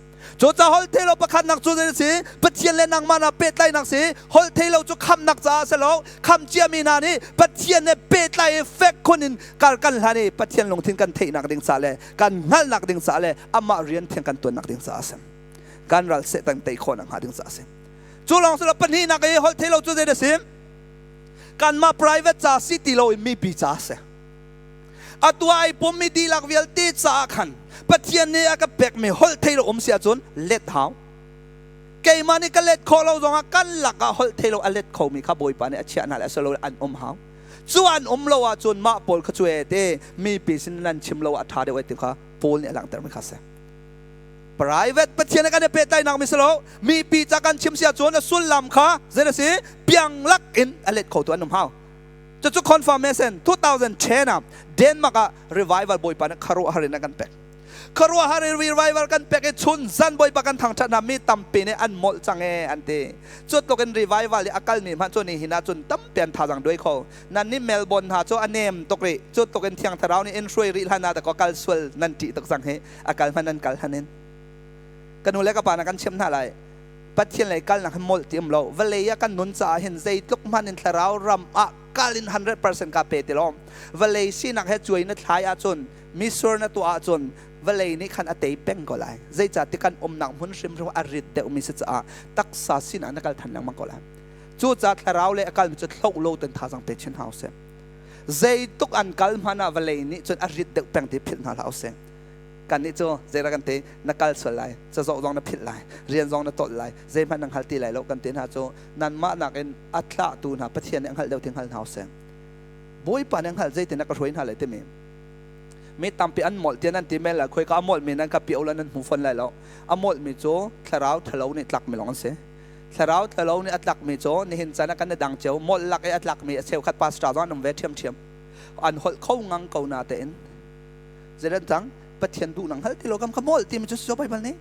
cu ca holh thei lo pakhatnak cu zei si Pathian le nangmah na pehtlaihnak si holh thei lo cu khamnak caah si lo kham ciami hna nih Pathian he pehtlai i fek khun in kar kan hlan i Pathian lungthin kan theihnak ding ca le kan hngalhnak ding caah le amah rian thiang kan tuannak ding caah a si kan ral Satan tei khawh nakhnga ding caah a si cu lawng si lo pahnihnak i holh thei lo cu zei a si kanmah private ca si ti lo in mipi ca a si atu ai pummi dihlak vialte caah khan Pathian nih a ka pekmi holh thei lo um si ahcun let hau keimah nih ka let khawh lo zongah kan lakah holh thei lo a let khomi kha Bawipa nih a chiah hna le a si lo an um hau cu an um lo ahcun mah pawl kha cu e te mipi sin nan chim lo ah ṭha deuh e ti kha Paul nih a langhtermi kha a si. Private Pathian he kan i pehtlaihnak mi si lo mipi ca kan chim si ahcun a sullam kha zei a si piang lak in a let khotu an um hau. Cucu confirmation 2010 ah Denmark ah revival bawipa nih khuaruahhar in a kan pek. Khuaruahhar in revival kan pek i chun zan bawipa kan thangṭhat hna mi tampi nih an molh cang e an ti. Cu tluk in revival i a kalmi hmanh cu nihin ah cun tampi an thazaang duai kho. Nan nih Melbourne hna cu a nem tuk rih. Cu tluk in Thiang Thlarau nih in hruai rih hlan ah dakaw kal sual nan ṭih tuk cang hi. A kal hmanh nan kal han in. Ka nu le ka pa na kan chimh hna lai. Pathian lei kalnak hi molh ti um lo. Vawlei ah kan nun caah hin zeitluk hmanh in thlarau ram ah kal in 100% ka pe ti lo. Vawlei sinak he cuai na thlai ahcun misur na tuah ahcun vawlei nih khan a tei peng ko lai. Zeicah ti kan umnak hmun hrimhrim a rit deuhmi si caah taksa sinah na kal than lengmang ko lai. Cucaah thlarau le a kalmi cu hloh lo ten thazang pe chin hna usih. Zeituk an kal hmanh ah vawlei nih cun a rit deuh peng ti philh hna hlah usih. Kan nih cu zeidah kan ti na kal sual lai, cazoh zong na philh lai, rian zong na tolh lai, zeihmanh na hngal ti lai lo kan ti hna cu nanmah nakin a thlahtu hna Pathian nih a hngalh deuh ti hngal hna usih. Bawipa nih a hngalh zeitin a ka hruai hna lai timi mi tampi an molh tiah nan ti men lai khoika a molhmi nan ka piah lo nan hmu fawn lai lo a molhmi cu thlarau ṭhalo nih tlakmi lawng an si thlarau ṭhalo nih a tlakmi cu nihin caan ah kan i dang cio molh lak i a tlakmi a cheukhat pastor zong an um ve ṭhiamṭhiam an holh kho ngang ko na tein zeidan cang Pathian duh nang hal ti lo kam ka molh timi cu si Baibal nih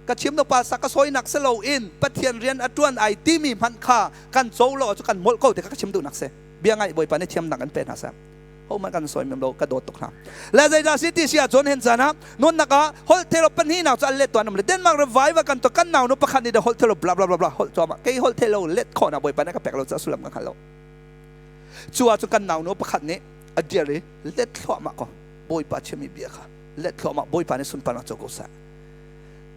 ka chim no pa sa ka sawinak si lo in Pathian rian a ṭuan ai timi hmanh kha kan co lo cu kan molh ko ti kha ka chim duhnak si bia ngaih Bawipa nih thiamnak an pe hna seh ho man kan sawi mem lo ka dawt tuk hna le zeidah si ti si ahcun hen caan ah nunnak ah holh thelo pahnihnak cu an let tuan um le Denmark revival kan to kan nau nu pakhat nih de holh thelo bla bla bla bla holh cuahmah kei holh thelo let khawh na bawipa nih ka pek lo ca sullam ka hngal lo cu ah cun kan nau nu pakhat nih a dir i let thluahmah ko bawipa chimmi bia kha let thluahmah bawipa nih sunparnak co ko seh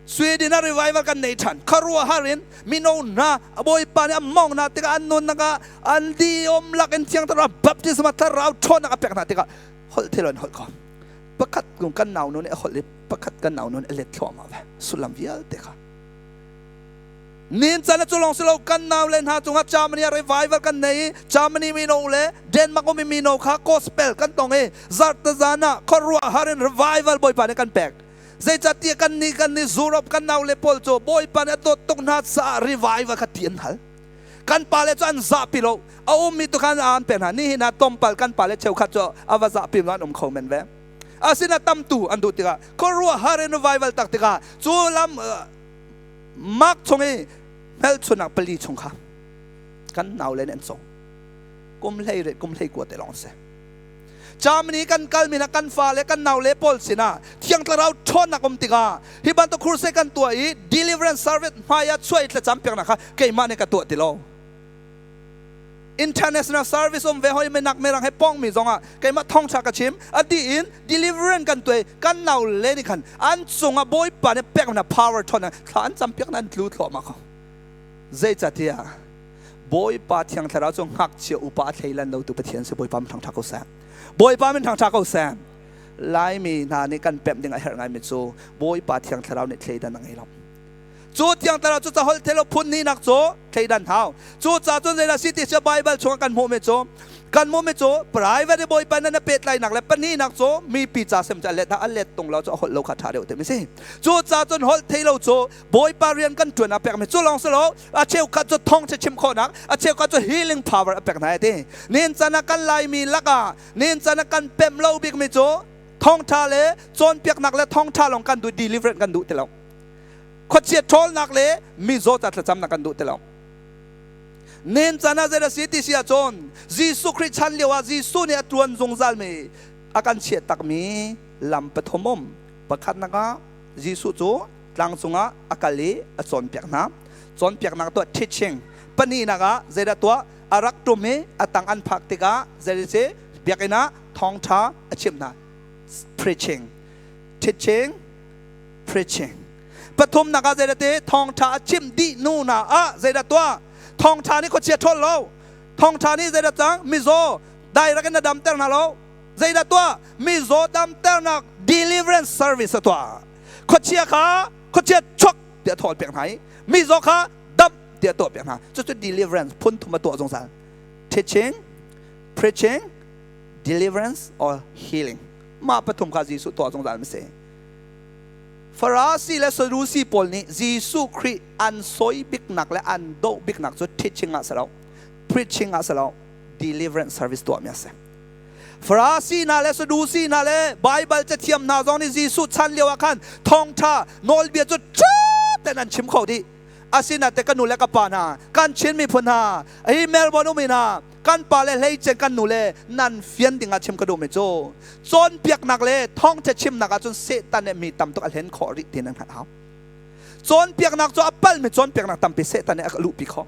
Sweden ah revival kan nei ṭhan. Khuaruahhar in mino hna Bawipa nih a mawng hna tikah an nunnak ah an di um lak in Thiang Thlarau baptism thlarau ṭhawnnak a pek hna tikah holh thil an holh ko. Pakhat kan nau nu nih a holh i pakhat kan nau nu nih a let thluahmah ve. Sullam vialte kha. Nin can cu lawng si lo kan nau le hna cungah Germany ah revival kan nei i Germany mino le Denmark umi mino kha gospel kan tong i zarhtazan ah khuaruahhar in revival Bawipa nih kan pek. Zeicahtiah kan nih kan nih Europe kan nau le pawl cu Bawipa nih a dawt tuk hna caah revival kha ti an hal. Kan pale cu an zahpi lo. A ummi tu khan an pek hna. Nihin ah tlawmpal kan pale cheukhat cu a va zahpi an um kho men ve. Asina tamtu an duh tikah khuaruahhar in revival tak tikah cu lam Mark chung i hmelchunnak pali chung kha kan naule nih an cawng. Kum hlei re kum hlei kua te lawng si. Germany kan kalmi hna kan fale kan naule pawl sinah Thiang Thlarau ṭhawnnak um tikah hi bantuk crusade kan tuah i deliverance service hmai ah chuah i thlacam piaknak kha keimah nih ka tuah ti lo. International service um ve hoi minak mirang he pongmi zongah keimah thawngṭha ka chim a dih in deliverance kan tuai kan nau le nih khan an cungah Bawipa nih pek na power ṭhawn thla an cam piak na an tlu thluahmah ko. Zeicatiah Bawipa Thiang Thlarau cu ngakchia upa a thleilan lo tu Pathian si Bawipa min thangṭha ko seh. Bawipa min thangṭha ko seh. Laimi hna nih kan pemh ding a herh ngaimi cu Bawipa Thiang Thlarau nih thleidan a ngei lo. Cu Thiang Thlarau cu caholh thelo phun hnihnak cu thleidan hau. Cu ca cun zeidah si ti sia Baibal chungah kan hmuhmi cu kan hmuhmi cu private i Bawipa nan pehtlainak le pahnihnak cu mipi ca sem cu a let a let tung lo cu a holh lo kha ṭha deuh te mi si. Cu ca cun holh thei lo cu Bawipa rian kan ṭuan a pekmi cu lawng si lo a cheukhat cu thawng chim khawhnak a cheukhat cu healing power a pek hna ti. Nin can ah kan Laimi lakah nin can ah kan pemh lo bikmi cu thawngṭha le cawnpiaknak le thawngṭha lawng kan duh deliverance kan duh ti lo. Khuachia ṭhawlnak le mizaw ca thlacamnak kan duh ti lo. Nen caan ah zei a si ti si ahcun Jesuh Khrih chan lio ah Jesuh nih a ṭuan zungzalmi a kan chiah takmi lam pathum um. Pakhatnak ah Jesuh cu tlang cungah a kal i a cawnpiak hna. Cawnpiaknak tuah teaching. Pahnihnak ah zeidah tuah? A rak ṭum i a tang an phak tikah zei si biakinn ah thawngṭha a chimh hna. Preaching. Teaching. Preaching. Pathumnak ah zeidah ti thawngṭha a chim dih hnu hna ah zeidah tuah? Thawngṭha nih khuachia ṭhawl lo. Thawngṭha nih zeidah cang? Mizaw direct in na damter hna lo. Zeidah tuah? Mizaw damternak deliverance service a tuah. Khuachia kha khuachia chuak tiah thawl pek hna i mizaw kha dam tiah tuah piak hna. Cucu deliverance phun thum a tuah zungzal. Teaching, preaching, deliverance or healing. Mah pathum kha Jesuh tuah zungzal mi si. Farasi le Sadusi pawl nih Jesuh Khrih an sawi biknak le an doh biknak cu teaching ah si lo, preaching ah si lo, deliverance service tuahmi a si. Farasi hna le Sadusi hna le Baibal cathiam hna zong nih Jesuh chan lio ah khan thawngṭha nawlbia cu ṭha tein an chim kho dih. Asinain ka nu le ka pa hna, kan Chin miphun hna, hi Melbourne ummi hna, kan pa le hleicen kan nu le nan fian ding ah chim ka duhmi cu cawnpiaknak le thawngṭha chimnak ahcun Satan nih mi tam tuk a hlen khawh rih ti nan hngalh hau. Cawnpiaknak cu a palmi cawnpiaknak tampi Satan nih a luhpi khawh.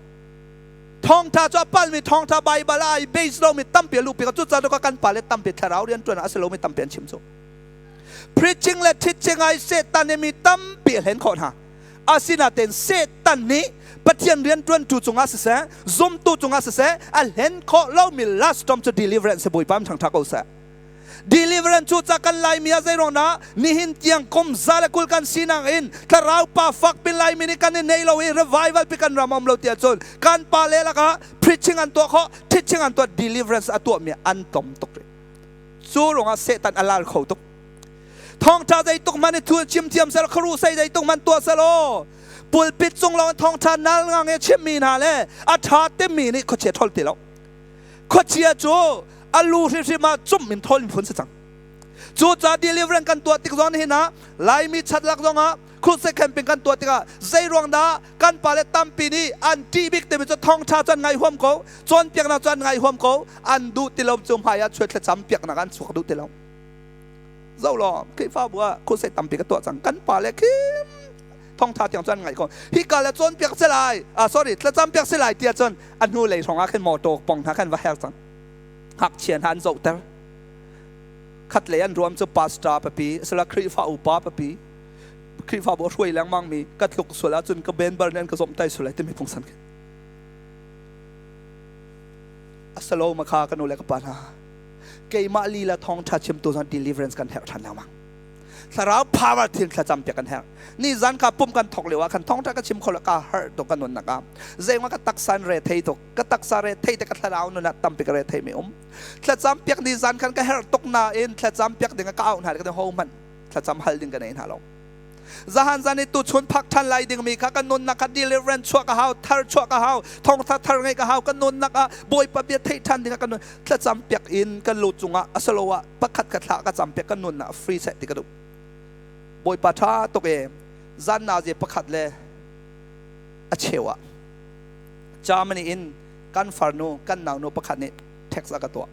Thawngṭha cu a palmi thawngṭha Baibal ah ai base lomi tampi a luhpi khawh. Cucaah kan pale tampi thlarau rianṭuan ah a si lomi tampi an chim cu. Preaching le teaching ai Satan nih mi tampi a hlen khawh hna. Asinain Satan nih Pathian rianṭuantu cungah siseh, zumtu cungah siseh, a hlen khawh lomi last term cu deliverance si Bawipa min thangṭha ko seh. Deliverance cu ca kan Laimi ah zeiruang dah nihin tiang kum 120 kan sinak in thlarau pa fak pin Laimi nih kan i nei lo i revival pi kan ram um lo tiah cun kan pa le lakah preaching an tuah khawh, teaching an tuah, deliverance a tuahmi an tlawm tuk rih. Cu ruangah Satan a lal kho tuk. Thawngṭha zeituk hmanh i thu chim thiam seh law khuaruh sei zeituk hmanh tuah seh law pulpit cung lawng in thawngṭha nal ngang i chimmi hna le a ṭha timi nih khuachia ṭhawl ti lo. Khuachia cu a lu hrimhrim ah cumh in ṭhawl in phun si cang. Cucaah deliverance kan tuah tik zong nihin ah Laimi chatlak zong ah crusade camping kan tuah tikah zeiruang dah kan pale tampi nih an ṭih bik timi cu thawngṭha cu an ngai huam ko, cawnpiaknak cu an ngai huam ko, an duh ti lo cu hmai ah chuat thlacam piaknak an chuak duh ti lo. Zo law Khrihfabu ah crusade tampi ka tuah cang. Kan pa le khim thongtha tiang cun ngaih ko. Hi ka le cawnpiak si lai, ah sorry, thlacam piak si lai tiah cun a hnu lei hrawng ah khin motor pong hna khan va her cang. Ngakchia hna an zohter. Khat lei an ruam cu pastor papi, sila Khrihfa upa papi, Khrihfabu a hruai lengmang mi ka tluk sual ahcun ka ben bar nih an ka zomh tai sual lai timi pungsan khi. Asalo makha ka nu le ka pa hna. Keimah lila thawngṭha chimtu zong deliverance kan herh ṭhan lengmang. Thlarau power thil thlacam piak kan herh. Ni zan ka pum kan thok lio ah khan thawngtha ka chim kho lo ka harh tuk ka nunnak ah. Zeingah ka taksa in re thei tuk. Ka taksa re thei te ka thlarau nun ah tampi ka re thei mi um. Thlacam piak ni zan khan ka herh tuk nain thlacam piak ding ah ka auh hna ka ho hmanh thlacam hal ding ka nei hna lo. Zahan zan i tuchun phak ṭhan lai dingmi kha ka nunnak kha deliverance chuah ka hau, thar chuah ka hau, thawngtha thar ngeih ka hau, ka nunnak ah Bawipa bia theih ṭhan dingah ka nun thlacam piak in kan lu cungah asaloah pakhat ka thlah ka cam piak ka nunnak free seh ti ka duh. Bawipa ṭha tuk e zan nazi pakhat le a cheu ah Germany in kan farnu kan naunu pakhat nih text a ka tuah.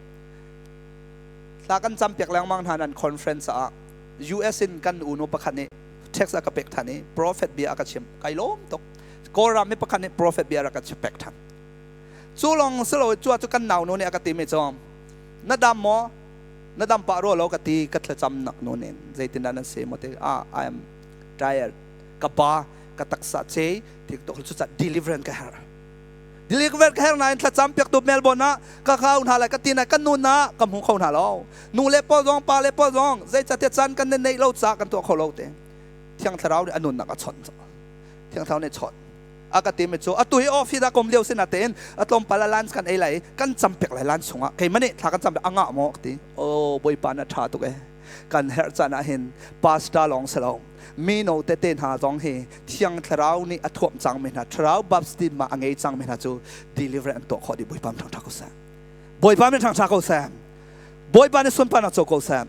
Thla kan cam piak lengmang hna nan conference ah US in kan unu pakhat nih text a ka pek than i prophet bia a ka chim kai lawm tuk Kawlram mi pakhat nih prophet bia a ka pek than cu lawng silo cu cu kan nau nu nih a ka ti mi cu na dam maw na dam pah rua lo ka ti ka thlacam nak nu nin zeitin dah nan si maw ti ah I am tired ka pa ka taksa che ti tok cu deliverance ka herh Deliver ka herh nain thlacam piaktu Melbourne ah ka kau hna lai ka ti na kan nu na ka hmu kho hna lo. Nu le pawl zong pa le pawl zong zeicahtiah caan kan neih lo ca kan tuah kho lo te. Thiang Thlarau nih a nunnak a chawnh. Thiang Thlarau nih chawnh. A ka ti mi cu atu hi office ah kom lio sin tein a tlawmpal a lunch kan ei lai kan cam pek lai lunch chungah keimah nih thla kan cam a ngah maw ka ti. Oh Bawipa na ṭha tuk eh. Kan herh caan ah hin pastor lawng si lo mino tete hna zong hi thiang thlarau nih a thuamh cangmi hna thlarau baptisma a ngei cangmi hna cu deliver an tuah khawh dih Bawipa min thangṭhat ko seh Bawipa min thangṭhat ko seh Bawipa nih sunparnak co ko seh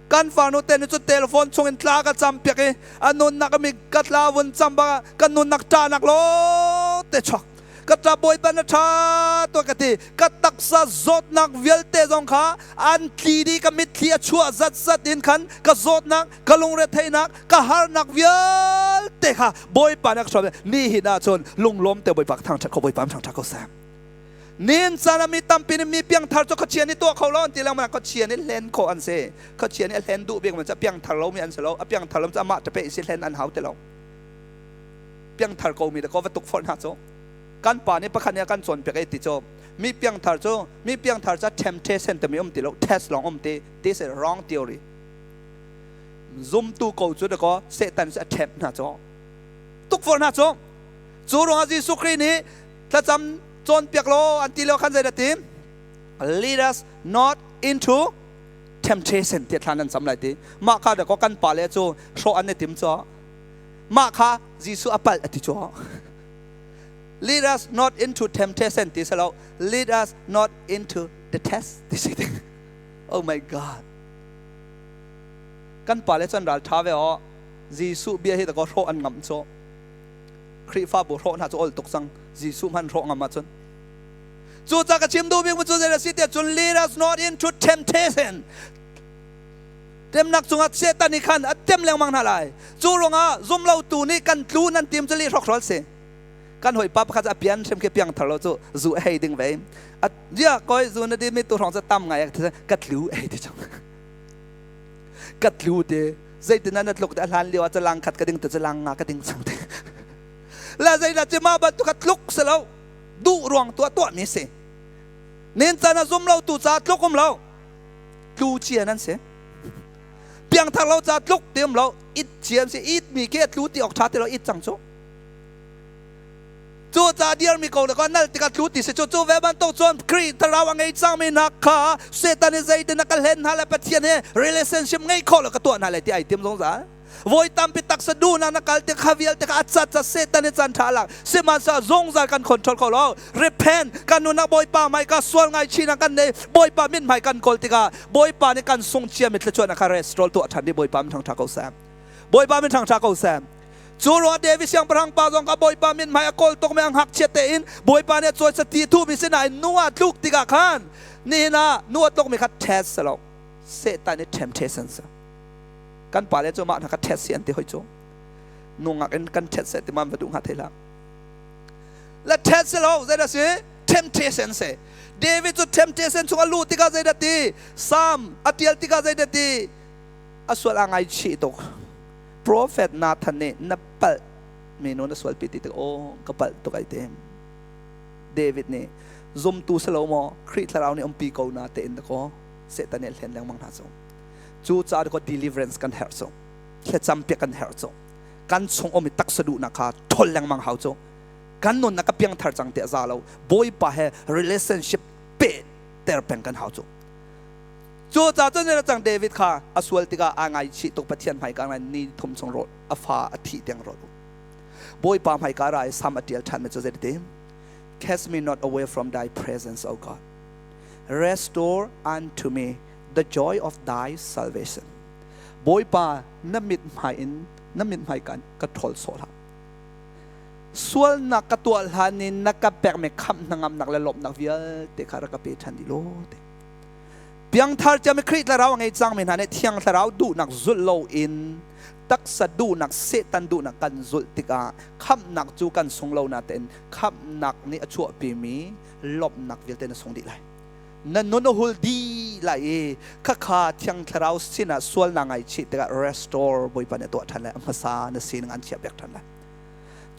kan farnu te nih cu telephone chung in tla ka cam piak i a nunnak mi ka tla vun cam bang kan nunnak ṭahnak lo te chuak ka ṭa Bawipa na ṭha tuah ka ti ka taksa zawtnak vialte zong kha an tli dih ka mitthli a chuah zat zat in khan ka zawtnak ka lungretheihnak ka harnak vialte kha Bawipa nih a ka hrawm ni hin ahcun lunglawm te Bawipa ka thangṭhat ko Bawipa thangṭhat ko seh nin caan ah mi tampi nih mi piangthar cu khuachia nih tuah kho lo an ti lengmang khuachia nih hlen khawh an si khuachia nih a hlen duh bik man cu piangthar lomi an si lo a piangthar lo cu amah ṭape si hlen an hau ti lo piangthar ko mi da ko va tuk forh hna cu kan pa nih pakhat nih a kan cawnpiak ei ti cu mi piangthar cu mi piangthar cu temptation timi um ti lo test lawng um ti this is wrong theory zumtu ko cu dakaw Satan cu a tempt hna cu tukforh hna cu cu ruangah Jesuh Khrih nih thlacam cawnpiak law an ti lio khan zeidah ti lead us not into temptation tiah thlan an cam lai ti mah kha dakaw kan pa le cu hrawh an i tim cu mah kha Jesuh a palh a ti cu lead us not into temptation ti selo lead us not into the test ti si oh my god kan pa le cun ral tha ve aw Jesuh bia hi dakaw hrawh an ngam cu Khrihfabu hrawh hna cu ol tuk cang Jesuh hman hrawh ngam ahcun cu ca ka chim duh bik cu zei a si tiah cun lead us not into temptation Temnak cungah Satan nih khan a tem lengmang hna lai. Cu ruangah zumlotu nih kan tlu nan tim cu lih hrokhrawl si. Kan hawipa pakhat a pian hrim khi piang thar lo cu zu a hei ding ve. A dia koi zu na di mi tu hrawng cu tam ngai ka tlu ei ti cang. Ka tlu te zeitin na tluk te a hlan lio ah calang khat ka ding te calang nga ka ding cang te. La zeidah ci ma bantuk ka tluk si lo. Duh ruang tu a tuah mi si. Nin chan a zum lo tu ca tluk um lo. Tlu cia nan si. Piangthar lo ca tluk ti um lo. It cia an si. It mi ke tlu ti awk ṭha ti lo it cang cu. Cu ca dir mi ko le ko nal tikah tlu ti si cu cu ve bantuk cun Khrih thlarau a ngei cangmi hna kha Satan i zeitin a ka hlen hna le Pathian he relationship ngei khawh lo ka tuah hna le ti ai tim zungzal. Voi tampi taksa duhnak na kal tik kha vialte kha a cat ca Satan i caan ṭha lak sihmanhsehlaw zungzal kan control kho lo. Repent kan nunnak Bawipa hmai ka sual ngaihchihnak kan nei Bawipa mithmai kan kawl tikah Bawipa nih kan sung ciami thluachuahnak kha restore tuah ṭhan dih Bawipa min thangṭha ko seh. Bawipa min thangṭha ko seh. Cu ruangah David siangpahrang pa zong kha Bawipa mithmai a kawl tukmi a ngakchia tein Bawipa nih a cawi sati thuhmi sinain nu ah tluk tikah khan nihin ah nu a tlukmi kha test si lo Satan nih temptation si. Kan pale cu mah hna kha test si an ti hoi cu. Nungak in kan test seh ti ma va duh hnga thei hlah. La test si lo zeidah si? Temptation si. David cu temptation chung a luh tikah zeidah ti? Psalm a tial tikah zeidah ti? A sual a ngaichih tuk. Prophet Nathan nih na palh mi nu na sual pi ti tik aw ka palh tuk ai ti. David nih zumtu si lo maw Khrih thlarau nih umpi ko na te in dakaw Satan nih a hlen lengmang hna cu. Cu caah dakaw deliverance kan herh cu. Thlacam piak kan herh cu. Kan chung um i taksa duhnak kha ṭhawl lengmang hau cu. Kan nunnak a piangthar cang ti a za lo. Bawipa he relationship peh ter peng kan hau cu. Cu ca cun na cang David kha a sual tikah aa ngaichih tuk Pathian hmaika ngai ni thum chung rawl a fa a thih tiang rawl. Bawipa hmaika ra i sam a ṭial ṭhan mi cu zei ti? Cast me not away from thy presence, O God. Restore unto me the joy of thy salvation. Bawipa na mit hmai in na mit hmai kan ka ṭhawl sawh hlah. Sualnak ka tuah hlan in na ka pekmi khamh hnangamnak le lawmhnak vialte kha rak ka pe ṭhan dih law ti. Piangthar ciami Khrih Thlarau a ngei cangmi hna nih Thiang Thlarau duhnak zulh loin taksa duhnak Satan duhnak kan zulh tikah khamhnak cu kan sung lo natein khamhnak nih a chuahpimi lawmhnak vialte na sung dih lai. Na nun a hul dih lai i khakha Thiang Thlarau sinah sualnak ngaichih tikah restore Bawipa nih a tuah ṭhan lai a hmasa na sining an chiah piak ṭhan lai.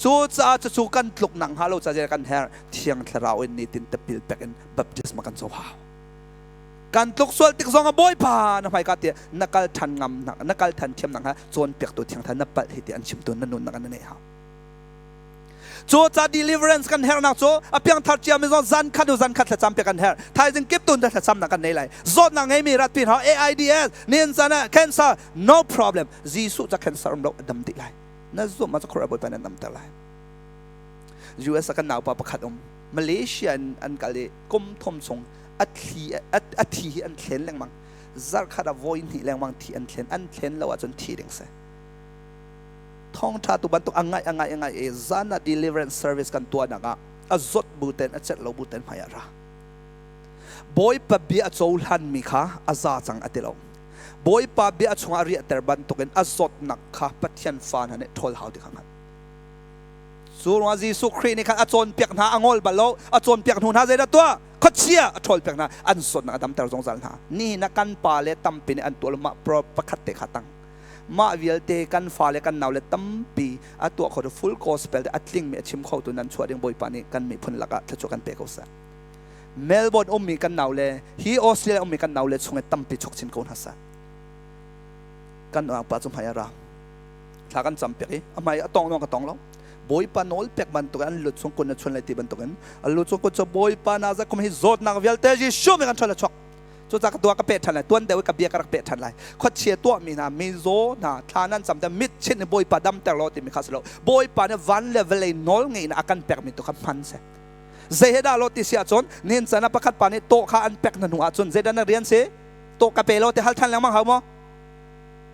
Cucaah cucu kan tluk nak hnga lo ca kan herh Thiang Thlarau in nitin tipil pek in baptisma kan co hau. Kan tluk sual tik zong ah Bawipa na hmaika tiah na kal ṭhan ngam na kal ṭhan thiam nak hnga cawnpiaktu Thiang Thlarau na palh hi ti an chimtu na nunnak an na neih hau. Cucaah deliverance kan herhnak cu a piangthar ciami zong zan khat u zan khat thlacam piak kan herh. Thaizing kip tun thlacamnak kan nei lai. Zawtnak ngeimi rat pin hau AIDS, nin zan ah cancer, no problem. Jesuh ca cancer um lo a dam dih lai. Na zumh ah cu Bawipa nan damter lai. US ah kan naupa pakhat um Malaysia in an kal i kum thum chung a thli a thi hi an thlen lengmang. Zarkhat ah voi hnih lengmang thi an thlen. An thlen lo ahcun thi ding si. Thawngṭha tu bantuk a ngaih a ngaih a ngaih i zan ah deliverance service kan tuahnak ah a zawt bu ten a celh lo bu ten hmai ah ra. Bawipa bia a cohlanmi kha a za cang a ti lo. Bawipa bia chungah riahter bantukin a zawtnak kha Pathian fa hna nih ṭhawl hau ti kha hngalh. Cu ruangah Jesuh Khrih nih khan a cawnpiak hna a ngol bal lo. A cawnpiak hnu hna zeidah tuah? Khuachia a ṭhawlpiak hna. An zawtnak a damter zungzal hna. Nihin ah kan pa le tampi nih an tuah lo mah pro pakhat te kha tang. Mah vialte kan fale kan naule tampi a tuah kho tu full gospel te a tlingmi a chim kho tu nan chuah ding Bawipa nih kan miphun lakah thluachuah kan pe ko seh. Melbourne ummi kan naule hi Australia ummi kan naule chung i tampi chuk chin ko hna seh. Kan pa cu hmai a ra. Thla kan cam piak i a hmai a tong ka tong lo. Bawipa nawl pek bantuk an lut chung kun na chun lai ti bantukin a lut chung kun cu Bawipa na za kum hi zawtnak vialte Jesuh mi kan ṭhal a chuak. Cucaah ka tua ka peh ṭhan lai. Tuan deuh i ka bia ka rak peh ṭhan lai. Khuachia tuahmi hna, mizaw hna, thla nan cam te mit chinh in Bawipa damter law timi kha si lo. Bawipa nih van le vawlei nawl ngei in a kan pekmi tu kha hman seh. Zei he dah lo ti si ahcun nihin caan ah pakhat pa nih tawh kha an pek hna hnu ahcun zeidah na rian si? Tawh ka pe law ti hal ṭhan lengmang hau maw?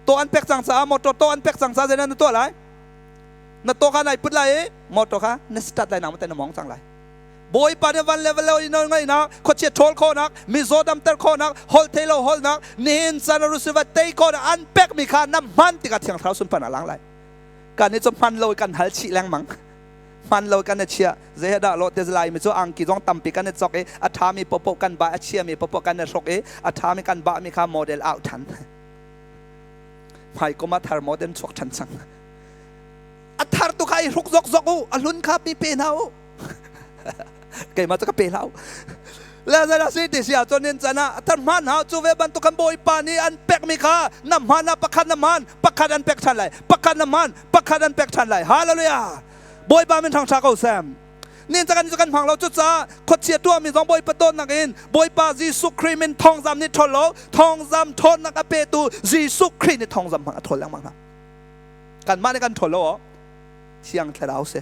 Tawh an pek cang caah motor tawh an pek cang caah zeidah na tuah lai? Na tawh kha nai put lai i motor kha na start lai nak te na mong cang lai. Bawipa nih van le vawlei nawl ngaihnak, khuachia ṭhawl khawhnak, mizaw damter khawhnak, holh thei lo holhnak, nihin caan ah rusiva tei khawhnak an pekmi kha na hman tikah Thiang Thlarau sunparnak a lang lai. Kan nih cu hman lo i kan hal chih lengmang. Hman lo kan i chiah. Zei dah lo te lai mi cu angki zong tampi kan i cok i a ṭhami popoh kan ba a chiami popoh kan i hruk i a ṭhami kan bahmi kha model out ṭhan. Hmai kum ah thar model chuak ṭhan cang. A thar tu kha i hruk zok zok u, a hlun kha mi pe hna u. Keimah cu ka pe hlah u. Le zei si ti si ahcun nin can ah thar hman hau cu ve bantuk kan bawipa nih an pekmi kha na hman ah pakhat na hman pakhat an pek ṭhan lai pakhat na hman pakhat an pek ṭhan lai hallelujah bawipa min thangṭha ko sem nin kan kan hmang lo cucaah khuachia tuahmi zong bawipa dawtnak in bawipa Jesuh Khrih min thawngzam nih ṭhawl lo thawngzam ṭhawnnak a petu Jesuh Khrih nih thawngzam hmang a ṭhawl lengmang hna kanmah nih kan ṭhawl lo aw thiang thlarau si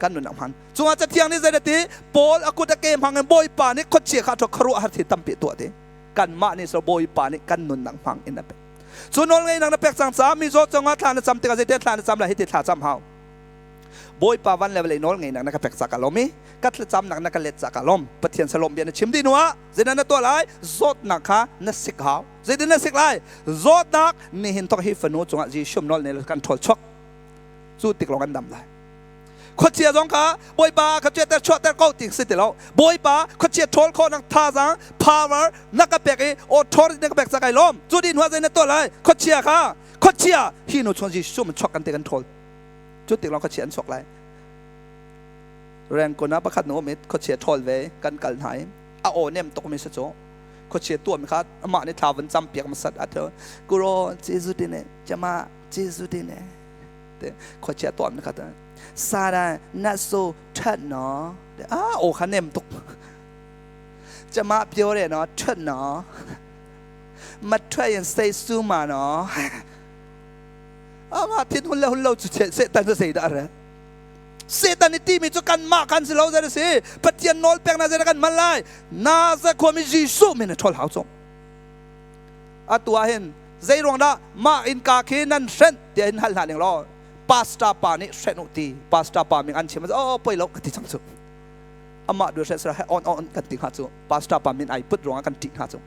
kan nun a hman cungah cathiang nih zei ti Paul a kut a ke hmang in bawipa nih khuachia kha khuaruah har thil tampi tuah ti kanmah nih so bawipa nih kan nunnak hmang in a pek cu nawl ngeinak na pek cang caah mi zaw cungah thla na cam tikah zeitin thla na cam lai hiti thla cam hau bawipa van le vawlei nawl ngeinak na ka pek ca ka lawm i ka thlacamnak na ka let ca ka lawm pathian salawm bia na chim dih hnuah zeidah na tuah lai zawtnak kha na sik hau zeitin na sik lai zawtnak nihin thok hi fanu cungah Jesuh nawl ne kan ṭhawl chuak cu tik lawng an dam lai khuachia zong kha bawipa khuachia ter chuahter ko ti si ti lo bawipa khuachia ṭhawl khawhnak thazaang power na ka pek i authority na ka pek ca kai lawm cu din hua zei na tuah lai khuachia kha khuachia hi nu chuan Jesuh man chuak kan te kan ṭhawl cu tik lawng khuachia an chuak lai rengkun ah pakhat nu um i khuachia ṭhawl ve kan kal hna i a aw nem tuk mi si cu khuachia tuah mi kha amah nih thla van cam piak masat a tho kuro Jesuh tine chama. Jesuh te ne te khuachia tuam na kha ta Sara na so that no ah o kha nem tuk chama pyo re no that no ma thwe in say su ma no ama thin hun le hun lo chu se tan se da re Satan nih timi cu kanmah kan si lo zei a si Pathian nawl peknak zei kan hman lai Nazareth khuami Jesuh min a ṭhawl hau cung atu ah hin zei ruang dah mah innka khi nan hrenh tiah hin hal hna ning law pastor pa nih hrenh u ti pastor pa min an chim oh poi lo ka ti cang cu amah du hrenh sara on on kan ti hnga cu pastor pa min ai put ruangah kan ṭih hnga cu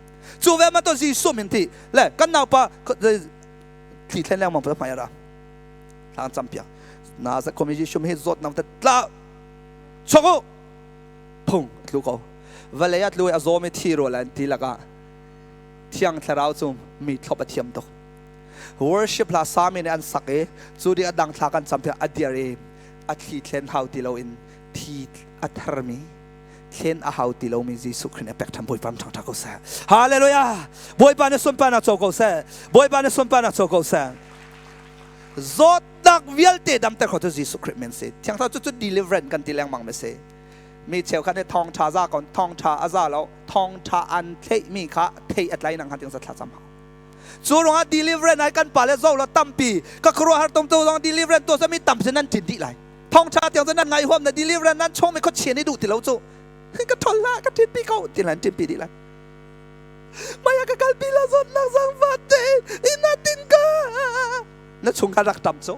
cu ve ma to Jesuh min ti le kan naupa thli thlen lengmang pa hmai ra thla cam piak na za khomi Jesuh hi zawt nang te tla chok u phung tlu ko vawlei ah tlu a zawm i thi rawl an ti lakah thiang thlarau cu mi thlop a thiam tuk worship hla sami nih an sak i cu ding a dang thla kan cam piak a dir i a thli thlen hau ti loin thi a tharmi thlen a hau ti lomi Jesuh Khrih nih a pek ṭhan Bawipa ṭhang ṭha ko seh Hallelujah Bawipa nih sunparnak co ko seh Bawipa nih sunparnak co ko seh Zawtnak vialte damter kho tu Jesuh Khrih men si. Thiang Thlarau cu cu deliverance kan ti lengmang mi si. Mi cheukhat nih thawngṭha za kon thawngṭha a za lo thawngṭha an theihmi kha thei a tlai nang han ting za thla cam hau. Cu ruangah deliverance ai kan pa le zo lo tampi ka khuaruahhar tum tu zong deliverance tu mi tam sin nan ṭin dih lai. Thawngṭha tiang cu nan ngai huam na deliverance nan chung mi khuachia nih duh ti lo cu. Ka ṭhol la ka ṭin pi ko ti lan ṭin pi dih lai. Maya ka kalpi la zawtnak zaangfah tein inn ah tin ka na chung ka rak tam cu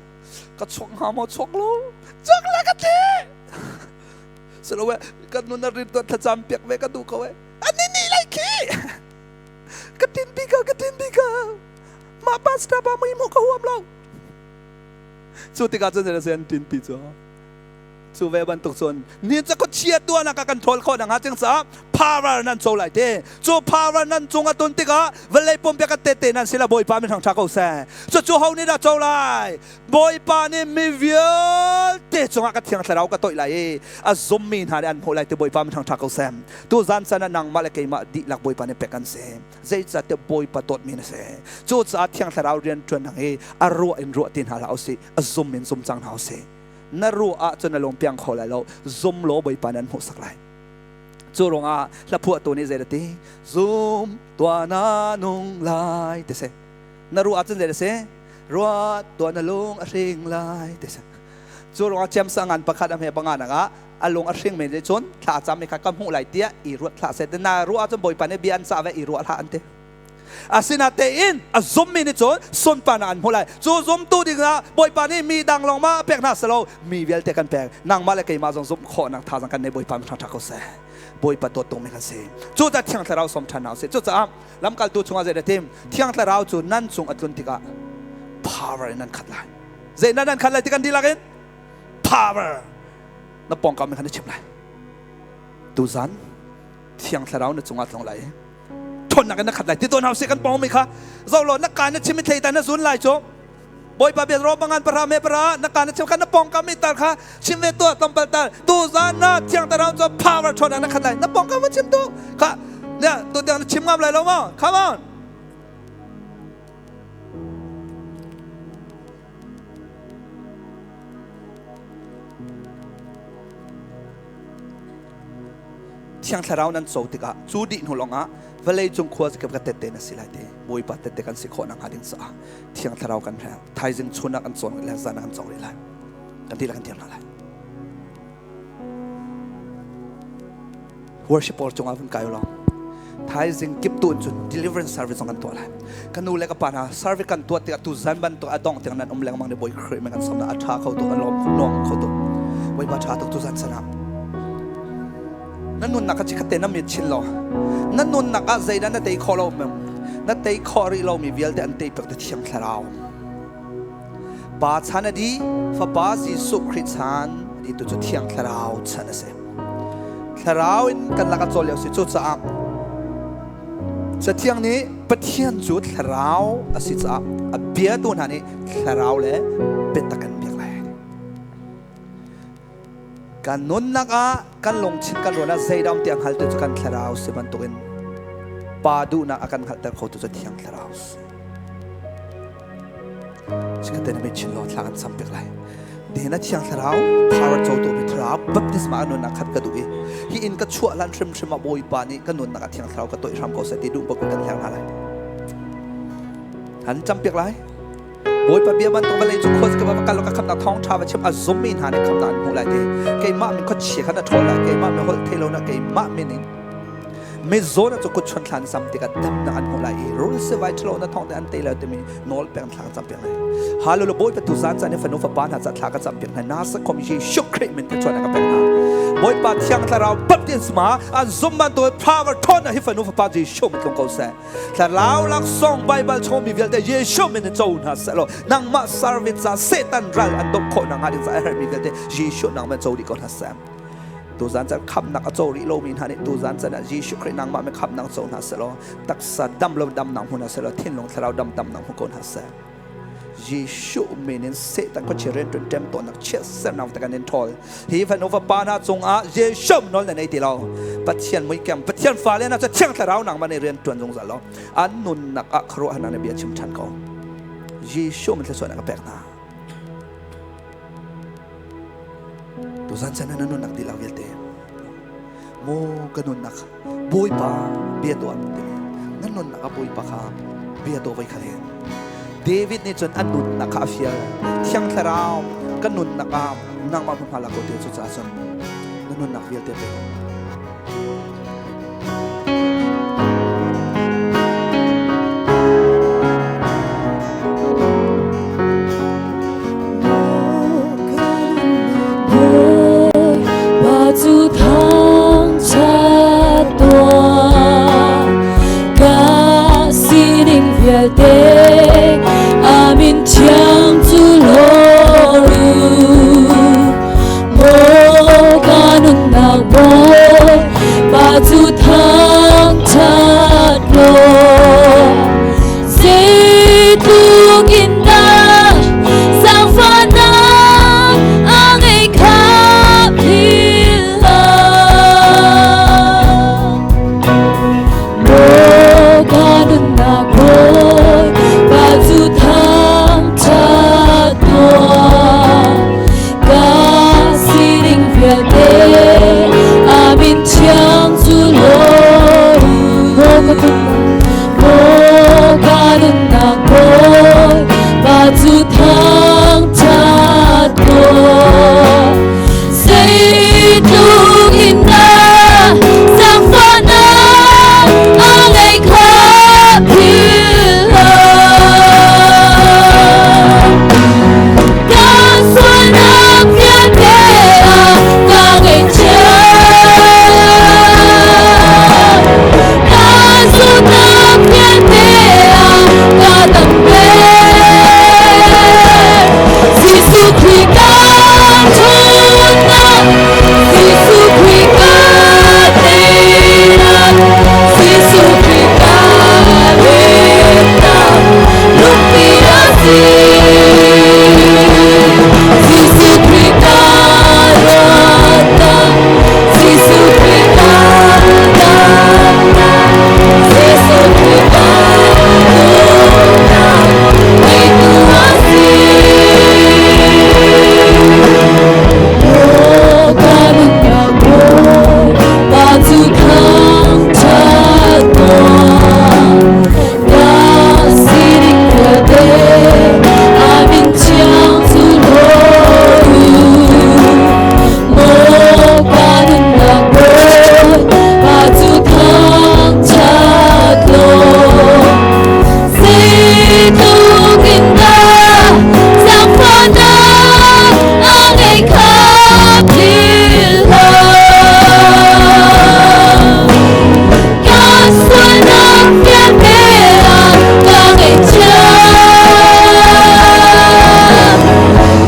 ka chuak hnga maw chuak lo chuak la ka thi silo ka nun a rin tuan thlacam piak ve ka duh ko e ani ni lai khi ka tin pi ka ka tin pi ka ma pastor pa mui mu ka huam lo cu tikah cun an tin pi cu Cu ve bantuk cun ni cu khuachia tuahnak ah kan ṭhawl khawh nakhnga cing caah power nan co lai te. Cu power nan cung a tun tikah vawlei pumpiak kan tette nan si la Bawipa min hrang ṭha ko seh. Cucu ho nih dah co lai? Bawipa nih mi vialte cungah ka thiang thlarau ka toih lai i a zummi hna nih an hmuh lai ti Bawipa min hrang ṭha ko seh. Tuzan can ah nangmah le keimah dihlak Bawipa nih pek kan si. Zeicahtiah Bawipa dawtmi na si. Cucaah thiang thlarau rian ṭuan nang i a ruah in ruah ti hna hlah usih, a zum in zum cang hna usih. Na ruah ahcun na lung piang kho lai lo zum law Bawipa nan hmuhsak lai cu ruangah hlaphuahtu nih zei ti zum tuah na nung lai ti si na ruah ahcun zei si ruah tuah na lung a hring lai ti si cu ruangah ciamsa ngan pakhat a hme panga nak ah a lung a hring men cun thla cam mi kha ka hmuh lai tiah i ruat hlah seh na ruah ahcun Bawipa nih bia an cah ve i ruah hlah an ti Asinatein a zummi nih cun sunparnak an hmuh lai. Cu zumtu dingah Bawipa nih mi dang lawng ma pek hna silo mi vialte kan pek. Nangmah le keimah zong zumh khawhnak thazaang kan nei Bawipa mi ṭha ko seh. Bawipa dawt tungmi kan si. Cucaah Thiang Thlarau sawm ṭhan hna usih. Cucaah lamkaltu chungah zei dah tim? Thiang Thlarau cu nan cung a tlun tikah power in nan khat lai. Zei nan nan khat lai ti kan dihlak in power na pawngkam in khan na chim lai. Tuzan Thiang Thlarau na cungah tlung lai. ṭhawnnak in na khat lai ti tawn hau seh kan pawng mi kha zoh law na ka na chim i thlei ta na zun lai cu Bawipa bia ro bangan para me para na ka na chim kha na pawng kam mi tar kha chim ve tu tompal tar tu zan na thiang tarau cu power ṭhawnnak na khat lai na pawng kam ma chim tu kha ne tu tiang na chim ngam lai lo ma come on Thiang Thlarau nan co tikah cu dih hnu lawngah vawlei cung khua zakip ka tette na si lai ti Bawipa tette kan si khawh nakhnga ding caah Thiang Thlarau kan rel thaizing chun ah kan cawn le zan ah kan cawng rih lai kan ti le kan tiang hna lai worship pawl cungah vun kai ulaw thaizing kip tu cun deliverance service zong kan tuah lai ka nu le ka pa hna service kan tuah tikah tu zan bantuk a dong tiang nan um lengmang ni Bawi Khrih men kan som na a tha kho tuk an lawm nuam kho tuk Bawipa tha tuk tu zan sana na nunnak kha chikhat te na mit chin lo na nunnak ah zeidah na tei khawh lo mem na tei khawh rih lomi vialte an tei pek te thiang thlarau pa chan a di fapa Jesuh Khrih chan di tu cu thiang thlarau chan a si thlarau in kan lak a cawl lio si cucaah Cathiang nih Pathian cu thlarau a si caah a biatu hna nih thlarau le biatak an biak lai. Kan nunnak ah kan lungthin kan ruan ah zeidah um ti a hngaltu cu kan thlarau si bantukin Pa duhnak a kan hngalhter khotu cu Thiang Thlarau si. Chikkhatte na mit chin law thla kan cam piak lai. Nihin ah Thiang Thlarau power cotu mi Thlarau baptisma a nunnak khat ka duh i hi inn ka chuah hlan hrimhrim ah Bawipa nih ka nunnak ah Thiang Thlarau ka toih hram ko seh ti duh bak in kan hleng hna lai. Han cam piak lai. Bawipa bia bantuk vawlei cu khuaz ka va kal ka khamnak thawng ṭha va chim a zummi hna nih khamnak an hmuh lai ti. Keimah min khuachia kha na ṭhawl lai, keimah min holh thei lo na keimah min in mizaw na cu kut chuan thlan sam tikah damnak an hmuh lai i rul sivai ṭhalo na thawng te an tei lai timi nawl peng thla ka cam piak lai. Hallelujah Bawipa tu zan caan i fanu fapa hna ca thla ka cam piak hna na sakhom Jesuh Khrih min te chuan ka pek hna. Bawipa thiang thlarau baptisma an zum bantuk power ṭhawn hi fanu fapa Jesuh min tlung ko seh. Thlarau laksawng Baibal chung mi vialte Jesuh min in co hna seh law nangmah service ca Satan ral an doh khawh nakhnga ding ca a herhmi vialte Jesuh nangmah co dih ko hna seh. Tuzan caan khamnak a co rih lomi hna nih tuzan caan ah Jesuh Khrih nangmah mi khamnak co hna seh law taksa dam lo damnak hmu hna seh law thinlung thlarau dam damnak hmu ko hna seh. Jesuh min in Satan khuachia rianṭuan ṭemtawnnak chiatsernak te kan in ṭhawl. Hi fanu fapa hna cungah Jesuh nawl na nei ti lo. Pathian muikeng Pathian fale hna cu Thiang Thlarau nangmah nih rian ṭuan zungzal law an nunnak ah khuaruahharnak na bia chim ṭhan ko. Jesuh min thluachuahnak ka pek hna. Tuzan chan ah na nunnak dihlak vialte maw ka nunnak Bawipa bia tuah timi na nunnak ah Bawipa kha bia tuah voi khat hin David nih cun a nunnak kha a fial Thiang Thlarau ka nunnak ah nangmah hmunhma la ko ti cu caah cun na nunnak vialte pe ko. Amin thiang cu loru Maw ka nunnak bawi pa cu thangṭhat law zeitluk in dah zaangfahnak a ngei kha philh hlah. Maw ka nunnak bawi pa cu thangṭhat tuah. Ka sining vialte a min thiang cu law Maw ka nunnak bawi pa cu thangṭhat tuah. Zeitluk in dah zaangfahnak a ngei kha philh hlah. Ka sualnak vialte ah ka ngaihchia. Ka zawtnak vialte ah ka damter. Jesuh Khrih ka ṭhawnnak, Jesuh Khrih ka teinak, Jesuh Khrih ka himnak, lungpi a si. Jesuh Khrih ka luatnak, Jesuh Khrih ka damnak, Jesuh Khrih ka nunnak, ngeitu a si. Maw ka nunnak bawi, pa cu thangṭhat tuah. Ka sining vialte a min thiang cu law u. Maw ka nunnak bawi, pa cu thangṭhat law. Zeitluk in dah zaangfahnak a ngei kha philh hlah. Ka sualnak vialte ah ka ngaihchia.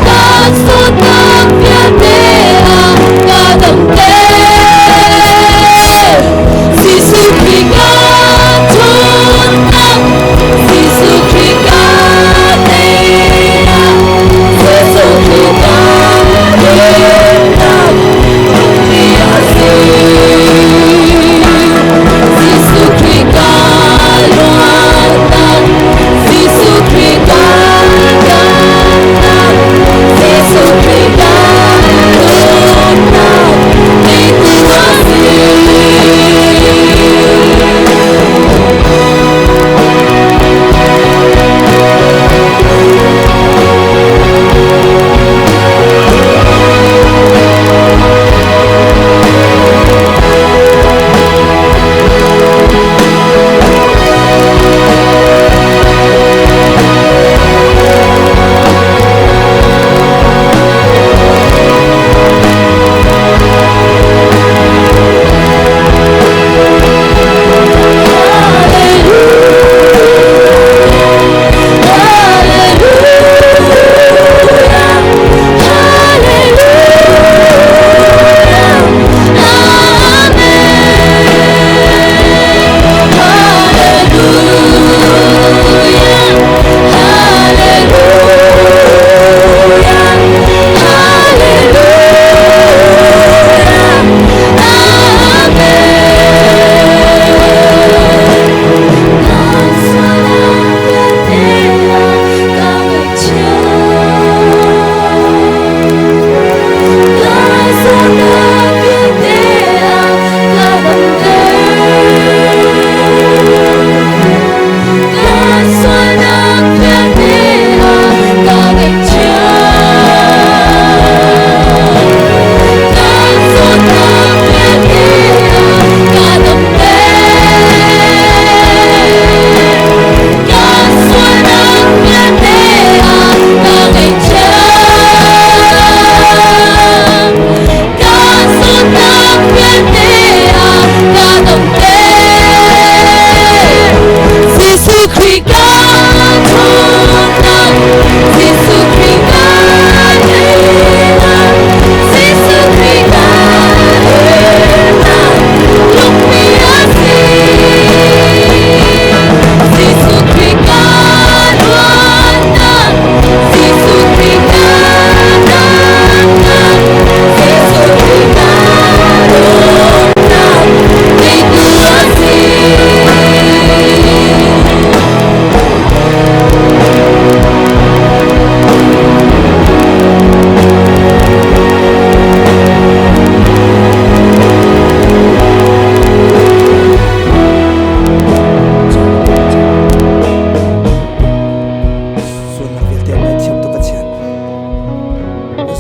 Ka zawtnak vialte ah ka damter. Jesuh Khrih ka ṭhawnnak, Jesuh Khrih ka teinak, Jesuh Khrih ka himnak, lungpi a si. Jesuh Khrih ka luatnak, Jesuh Khrih ka damnak,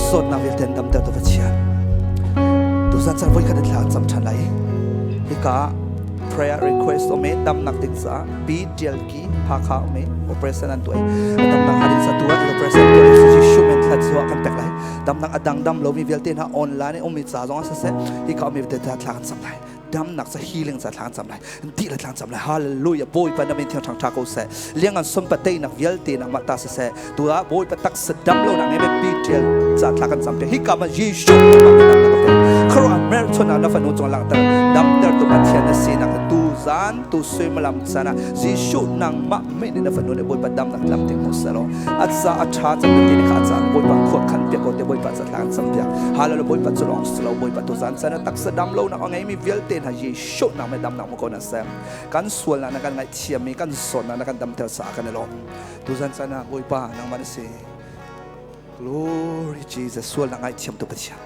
Zawtnak vialte an damter tu Pathian. Tuzan caan voi khat in thla an cam ṭhan lai. Hika prayer request um i damnak ding caah Pi Tial Ki Hakha um i operation an tuah i damnak hnga ding ca tu ah operation tuah ding si Jesuh men thla cu kan pek lai. Damnak a dang dam lomi vialte hna online i ummi ca zong ah siseh hika ummi vialte thla kan cam lai. Damnak ca healing ca thla kan cam lai. Dih le thla kan cam lai. Hallelujah. Bawipa na min thiang ṭhang ṭha ko seh. Liangan sunpa teinak vialte na mah ta siseh. Tu ah Bawipa taksa dam lo nak nge pi ṭial ca thla kan cam piak. Hika ma Jesuh na mah dam nak pek. Khuaruah mer chon ah na fanu cung langhter damter tu Pathian na sinak tu zan tu suimilam chan ah Jesuh nangmah min in na fanu nih Bawipa damnak lam te hmu selaw a ca a ṭha cang na ti ni kha a ca Bawipa khua khan piak ko te Bawipa ca thla kan cam piak. Hallelujah Bawipa cu lawng si lo Bawipa tu zan chan ah taksa dam lo nak a ngeimi vialte hna Jesuh nang me damnak mu ko na sem. Kan sualnak na kan ngaihthiam i kan zawtnak na kan damter caah kan i lawm. Tuzan caan ah Bawipa nangmah na si. Glory Jesus sualnak ngaihthiam tu Pathian.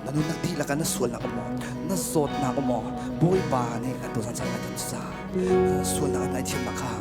Na nunnak dihlak ah na sualnak um maw? Na zawtnak um maw? Bawipa nih tuzan caan ah kan ca sualnak ngaihthiamnak kha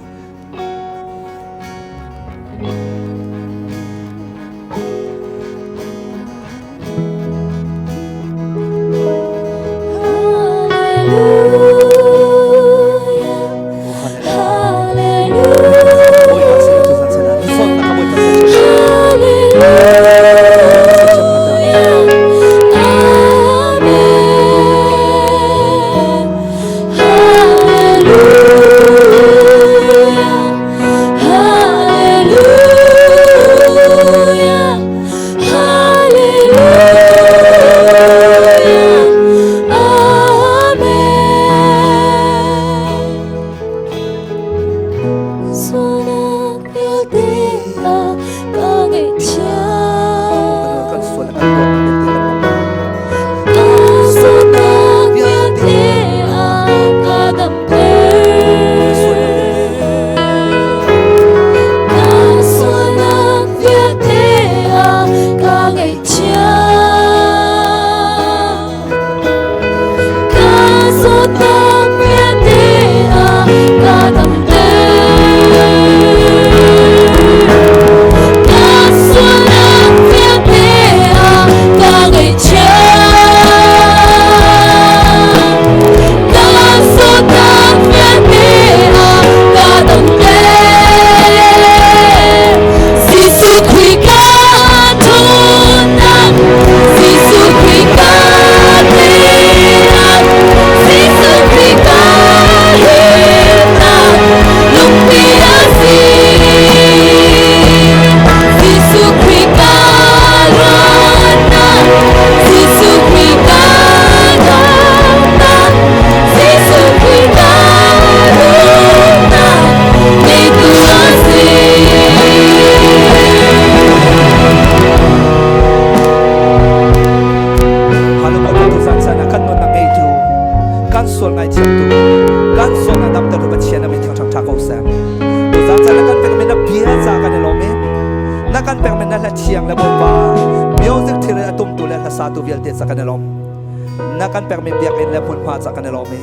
Na kan pekmi biakinn le hmunhma ca kan i lawm i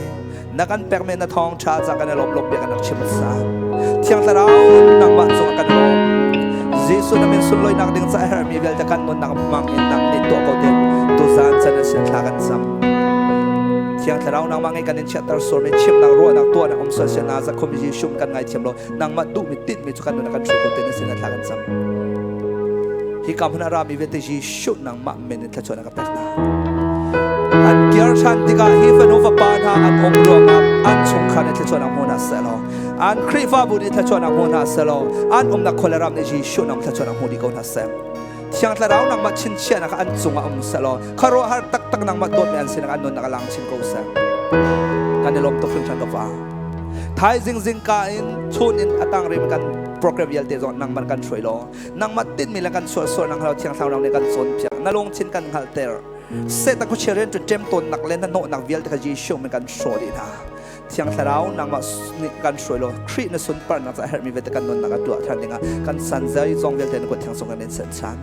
na kan pekmi na thawngṭha ca kan i lawm lawm bia kan rak chim sa Thiang Thlarau nangmah cung kan lawm Jesuh na min sunlawinak ding ca a herhmi vialte kan nunnak hmang in nang nih tuah ko ding tuzaan can a sin thla kan cam Thiang Thlarau nangmah ngei kan in chiahter surmi chimnak ruahnak tuahnak um sual sia na zakhum Jesuh kan ngaithiam lo nangmah duhmi tinhmi cu kan nun kan hruai ko te na sin thla kan cam hi ka hmun a rami vialte Jesuh nangmah min in thluachuah ka pek hna. An kir ṭhan tikah hi fanu fapa hna an um ruangah an chungkhar nih thluachuahnak hmu hna sehlaw, an Khrihfabu nih thluachuahnak hmu hna sehlaw, an umnak khua le ram nih Jesuh nang thluachuahnak hmu dih ko hna seh. Thiang Thlarau nangmah chinchiahnak an cungah um sehlaw, khuaruahhar taktak nangmah dawtmi an sinak an nunnak a lang chin ko seh. Kan i lawm tuk hringhran ka Pa. Thaizing zingka in chun in a tang rim kan program vialte zong nangmah kan hruai law nangmah tinhmi le kan sualsual nang halo thiang thlarau nih kan cawnpiak na lungthin kan hngalhter Satan khuachia rian ṭem tawnnak le na hnawhnak vialte kha Jesuh min kan hrawh dih hna thiang thlarau nangmah nih kan hruai law Khrih na sunparnak ca herhmi vialte kan nunnak ah tuah ṭhan dingah kan san zai zong vialte na kut thiang sung kan in sen chan.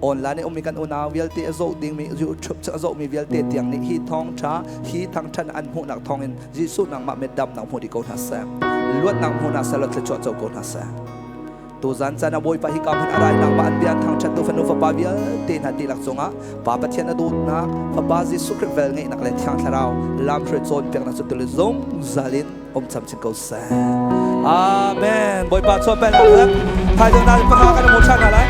Online i ummi kan unau vialte a zoh dingmi YouTube a zohmi vialte tiang nih hi thawngṭha hi thangṭhan an hmuhnak thawngin Jesuh nangmah mit damnak hmu dih ko hna seh. Luatnak hmu hna seh law thluachuah co ko hna seh. Tuzan caan ah Bawipa hi ka hmun a rai nangmah an bia thangṭhat tu fanu fapa vialte hna dihlak cungah Pa Pathian a dawtnak, Fapa Jesuh Khrih vel ngeihnak le Thiang Thlarau lamhruai cawnpiaknak cu tuli zungzal in um camcin ko seh. Amen. Bawipa chuah pen ah thaizing na panga kan mu ṭhan hna lai.